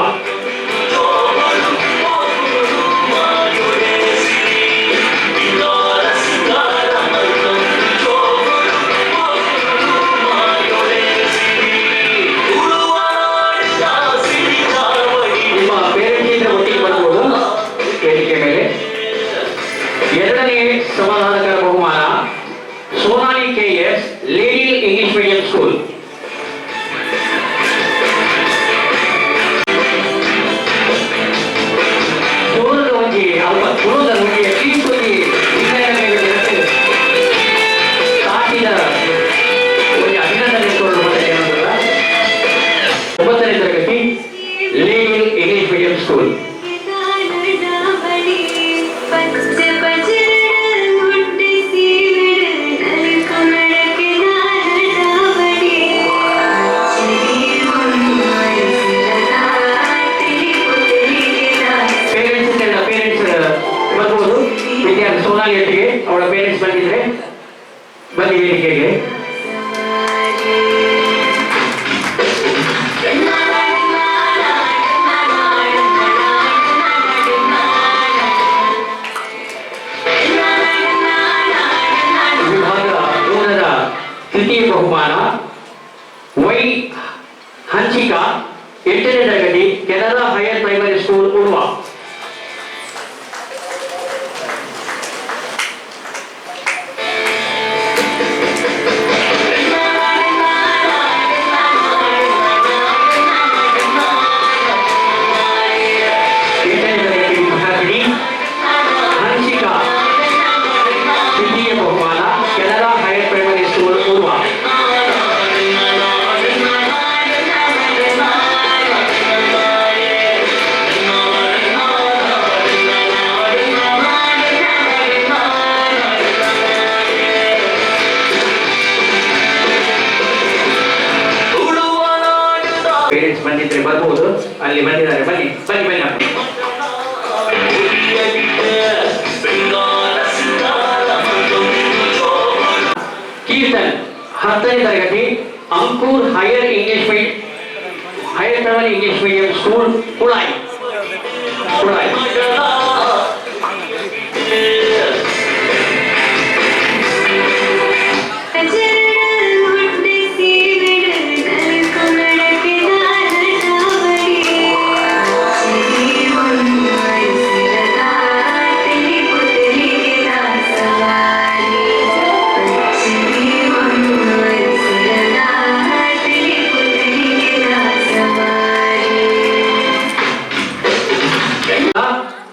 ನಿಮ್ಮ ಪೇರೆಂಟ್ಸ್ ಇದ್ರೆ ಒಟ್ಟಿಗೆ ಬರ್ಬೋದು ವೇದಿಕೆ ಮೇಲೆ. ಎರಡನೇ ಸಮಾಧಾನಕರ ಬಹುಮಾನ Sonali K S, Lady English Medium School. ಜೋರದ ಒಂಜಿ ಅಲ್ಪ ಕುರುದ ಒಂಜಿ ಅಟ್ಲೀಸ್ಟ್ ಒಂಜಿ ವಿಷಯದ ಮೇಲೆ ನೆನಪು ಸಾಕಿದ ಒಂಜಿ ಅಭಿನಂದನೆ ಕೊಡಲು ಮತ್ತೆ ಏನಂದ್ರಲ್ಲ. 9ನೇ ತರಗತಿ, lady English medium school. Parents ಇದ್ದಾರಲ್ಲ, ಪೇರೆಂಟ್ಸ್ ಬರ್ಬೋದು. ವಿದ್ಯಾರ್ಥಿ ಸೋನಾಲಿ ಒಟ್ಟಿಗೆ ಅವಳ ಪೇರೆಂಟ್ಸ್ ಬಂದಿದ್ರೆ ಬನ್ನಿ ವೇದಿಕೆಗೆ. ವಿಭಾಗ 3ರ ತೃತೀಯ ಬಹುಮಾನ ವೈ ಹಂಚಿಕಾ, 8ನೇ ತರಗತಿ, Canara higher primary school, Urva. 8ನೇ ತರಗತಿ ವಿದ್ಯಾರ್ಥಿನಿ ಹಂಸಿಕಾ, ತೃತೀಯ ಬಹುಮಾನ, Canara higher primary school, Urva. Parents ಬಂದಿದ್ರೆ ಬರ್ಬೋದು. ಅಲ್ಲಿ ಬಂದಿದ್ದಾರೆ, ಬನ್ನಿ ಬನ್ನಿ ಬನ್ನಿ ಅಪ್ಪ. ಕೀರ್ತನ್, 10ನೇ ತರಗತಿ, Ankur Higher English Higher Primary English Medium School, Kulai. Kulai.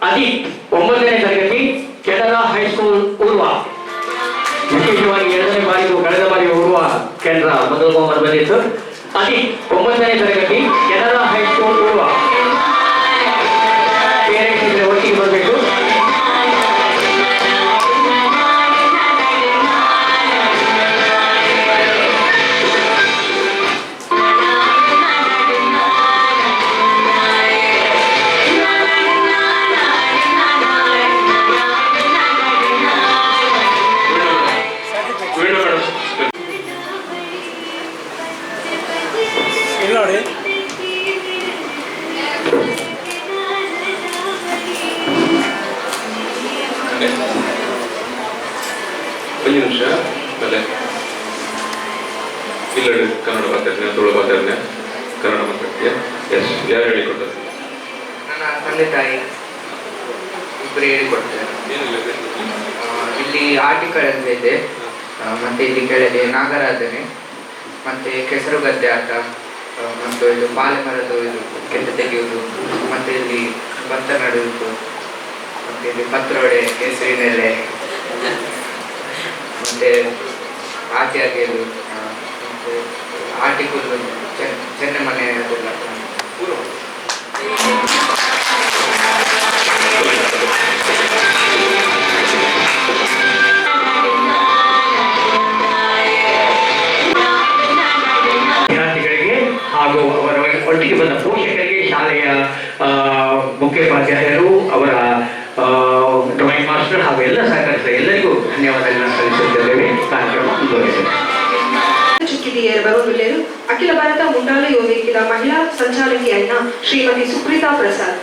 ಅದಿ 9ನೇ ತರಗತಿ, ಕೆನರಾ ಹೈಸ್ಕೂಲ್ ಉರ್ವ. ವಿಶೇಷವಾಗಿ 2ನೇ ಬಾರಿಗೂ ಕಳೆದ ಬಾರಿ ಉರ್ವ ಕೆನರಾ ಮೊದಲ ಬಹುಮಾನ ಬಂದಿತ್ತು. ಅದಿ 9ನೇ ತರಗತಿ, ಕೆನರಾ ಹೈಸ್ಕೂಲ್ ಉರ್ವ. ಪೇರೆಂಟ್ಸ್ ಇದ್ರೆ ಒಟ್ಟಿಗೆ ಬರಬೇಕು. ನೋಡಿ. ಒಂದು ನಿಮಿಷ ಬೆಲೆ ಇಲ್ಲ, ಕನ್ನಡ ಮಾತಾಡ್ತೀನಿ, ತುಳು ಮಾತಾಡ್ತೀನಿ, ಕನ್ನಡ ಮಾತಾಡ್ತೀಯ? ಎಸ್, ಯಾರು ಹೇಳಿಕೊಟ್ಟದ್ದು? ನನ್ನ ತಂದೆ ತಾಯಿ ಇಬ್ಬರು ಹೇಳಿಕೊಡ್ತಾರೆ. ಇಲ್ಲಿ ಆಟಿಕಲ್ ಅಂತ ಇದೆ, ಮತ್ತೆ ಇಲ್ಲಿ ಕೆಳಗೆ ನಾಗರಾಧನೆ, ಮತ್ತೆ ಕೆಸರುಗದ್ದೆ ಆಟ, ಮತ್ತು ಇದು ಪಾಲೆ ಮರದ ಇದು ಕೆಟ್ಟ ತೆಗೆಯುವುದು, ಮತ್ತೆ ಇಲ್ಲಿ ಭತ್ತ ನೆಡುವುದು, ಮತ್ತೆ ಇಲ್ಲಿ ಪತ್ರೊಡೆ, ಕೆಸರಿನೆಲೆ, ಮತ್ತೆ ಆಟಿ ಅಗೆಯುವುದು, ಮತ್ತೆ ಆಟಿಕಲ್ಲು, ಚೆನ್ನೆಮನೆ ಅದೆಲ್ಲ. ವಿದ್ಯಾರ್ಥಿಗಳಿಗೆ ಹಾಗೂ ಅವರ ಒಟ್ಟಿಗೆ ಬಂದ ಪೋಷಕರಿಗೆ ಶಾಲೆಯ ಮುಖ್ಯೋಪಾಧ್ಯಾಯರು, ಅವರ ಡ್ರಾಯಿಂಗ್ ಮಾಸ್ಟರ್ ಹಾಗೂ ಎಲ್ಲ ಸಹಕರಿಸಿದ ಎಲ್ಲರಿಗೂ ಧನ್ಯವಾದಗಳನ್ನು ಸಲ್ಲಿಸುತ್ತಿದ್ದೇವೆ. ಕಾರ್ಯಕ್ರಮ ಮುಂದುವರಿಸಿದೆ. ಚುಕ್ಕಿದಿಯರ್ ಬರೋಬಿಲ್ಲೇರು ಅಖಿಲ ಭಾರತ ಮುಂಡಾಲ ಯುವ ಮಹಿಳಾ ಸಂಚಾಲಕಿಯನ್ನ ಶ್ರೀಮತಿ ಸುಪ್ರೀತಾ ಪ್ರಸಾದ್.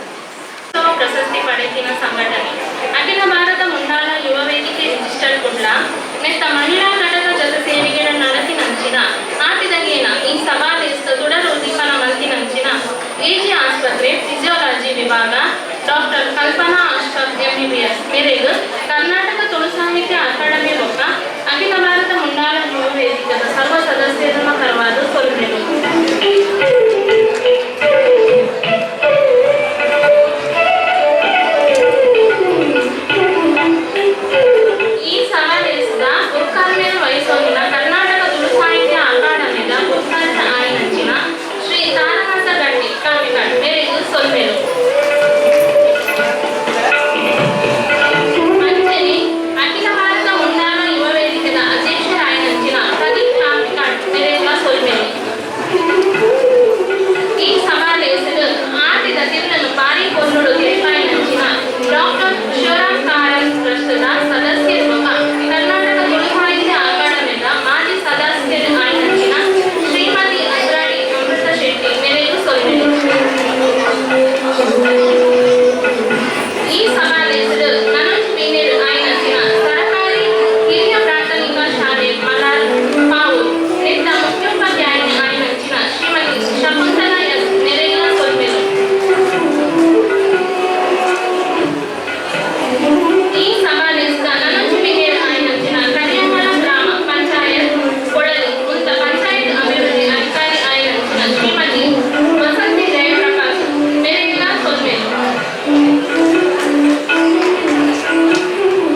ಪ್ರಶಸ್ತಿ ಪಡೆದಿನ ಸಂಘಟನೆ ಅಖಿಲ ಭಾರತ ಮುಂಡಾಲ ಯುವ ವೇದಿಕೆ ರಿಜಿಸ್ಟರ್ ಕುಡ್ಲ ನೆತ್ತ ಮಹಿಳಾ ಘಟಕ ಜೊತೆ ಸೇರಿಗೆ ನಡತಿನಂಚಿನ ಆತಿದಗೇನ ಈ ಸಭಾದೇಶದ ತುಡರು ಉದ್ದೀಪನ ಮಲ್ತಿನಂಚಿನ ಎಜಿ ಆಸ್ಪತ್ರೆ ಫಿಸಿಯಾಲಜಿ ವಿಭಾಗ ಡಾಕ್ಟರ್ ಕಲ್ಪನಾ ಅಶ್ಫಕ್ ಎಂಬಿಬಿಎಸ್ ಮೇರೆಗೆ ಕರ್ನಾಟಕ ತುಳು ಸಾಹಿತ್ಯ ಅಕಾಡೆಮಿ ಬೊಕ್ಕ ಅಖಿಲ ಭಾರತ ಮುಂಡಾಲ ಯುವ ವೇದಿಕೆದ ಸರ್ವ ಸದಸ್ಯರನ್ನ ಕರವಾದ ಸೊಲ್ಮೆಲು. ಈ ಸಮಾವೇಶದ ಗುರುಕರ್ಮೆಯನ್ನು ವಹಿಸೋದಿನ ಕರ್ನಾಟಕ ತುಳು ಸಾಹಿತ್ಯ ಅಕಾಡೆಮಿದ ಗುರುಕರ್ಣ ಆಯಿನಂಚಿನ ಶ್ರೀ ತಾರನಾಥ ಗಟ್ಟಿ ಕಾವಿಕಾಡ್ ಮೇರೆಗೂ ಸೊಲ್ಮೆಲು. ಅಂಚನೆ ಅಖಿಲ ಭಾರತ ಮುಂಡಾಲ ಯುವ ವೇದಿಕೆದ ಅಧ್ಯಕ್ಷರಾಯಿನಂಚಿನ ಪ್ರದೀಪ್ ಕಾವಿಕಾಡ್ ಮೇರೆಗಳ ಸೊಲ್ಮೆಲು. ಈ ಸಮಾವೇಶದ ಆಟಿದ ತಿರುನನ್ನು ಬಾರಿ ಕೊಲ್ಲುಡು ತಿರುಪಾಯಿನಂಚಿನ ಡಾಕ್ಟರ್ ಶಿವರಾಮ್ ಕಾರಂತ್ ಟ್ರಸ್ಟ್ದ ಸದಸ್ಯರು ಕರ್ನಾಟಕ ತುಳು ಸಾಹಿತ್ಯ ಅಕಾಡೆಮಿದ ಮಾಜಿ ಸದಸ್ಯರು ಆಯಿನಂಚಿನ ಶ್ರೀಮತಿ ಅಂದ್ರಾಡಿ ಅಮೃತ ಶೆಟ್ಟಿ ಮೇರೆಗೂ ಸೊಲ್ಮೆಲು. ಈ ಸಮಾವೇಶದ ಮನೋಜ್ ಮೀನೇರು ಆಯಿನಂಚಿನ ಸರಕಾರಿ ಹಿರಿಯ ಪ್ರಾಥಮಿಕ ಶಾಲೆ ಮಲಾರ್ ಪಾವು ನೆತ್ತ ಮುಖ್ಯೋಪಾಧ್ಯಾಯಿನಿ ಆಯಿನಂಚಿನ ಶ್ರೀಮತಿ ಶಕುಂತಲಾ ಎಸ್ ಮೇರೆಗಳ ಸೊಲ್ಮೆಲು. ಈ ಸಮಾವೇಶದ ನನಂಜು ಮಿನೇರ್ ಆಯಿನಂಚಿನ ಕರಿಯಂಗಳ ಗ್ರಾಮ ಪಂಚಾಯತ್ ಕೊಳಲು ಮುಂತ ಪಂಚಾಯತ್ ಅಭಿವೃದ್ಧಿ ಅಧಿಕಾರಿ ಆಯಿನಂಚಿನ ಶ್ರೀಮತಿ ವಸಂತಿ ಜಯಪ್ರಕಾಶ್ ಮೇರೆಗಳ ಸೊಲ್ಮೆಲು.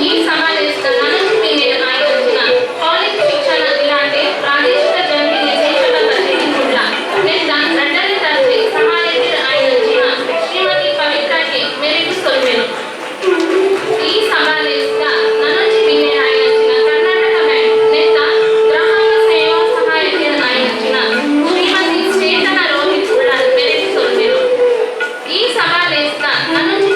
ಈ ಸಮಾವೇಶದ ನನಂಜು ಮಿನೇರ್ ಆಯಿನಂಚಿನ ಕಾಲೇಜು ಶಿಕ್ಷಣ ಇಲಾಖೆ ಪ್ರಾದೇಶಿಕ ಜಂಟಿ ನಿರ್ದೇಶಕ ಕಚೇರಿ ಕುಡ್ಲ ನೆತ್ತ ಎರಡನೇ ದರ್ಜೆ ಸಹಾಯಕರ ಆಯಿನಂಚಿನ ಶ್ರೀಮತಿ ಪವಿತ್ರ ಕೆ ಮೇರೆಗೂ ಸೊಲ್ಮೆಲು. ಈ ಸಮಾವೇಶದ ನನಂಜಿ ಮಿನೇರ್ ಆಯಿನಂಚಿನ ಕರ್ನಾಟಕ ಬ್ಯಾಂಕ್ ನೆತ್ತ ಗ್ರಾಹಕ ಸೇವಾ ಸಹಾಯಕರ ಆಯಿನಂಚಿನ ಶ್ರೀಮತಿ ಚೇತನ ರೋಹಿತ್ ಉಳ್ಳಾಲ್ ಮೇರೆಗೂ ಸೊಲ್ಮೆಲು. ಈ ಸಮಾವೇಶದ ನನಂಜಿ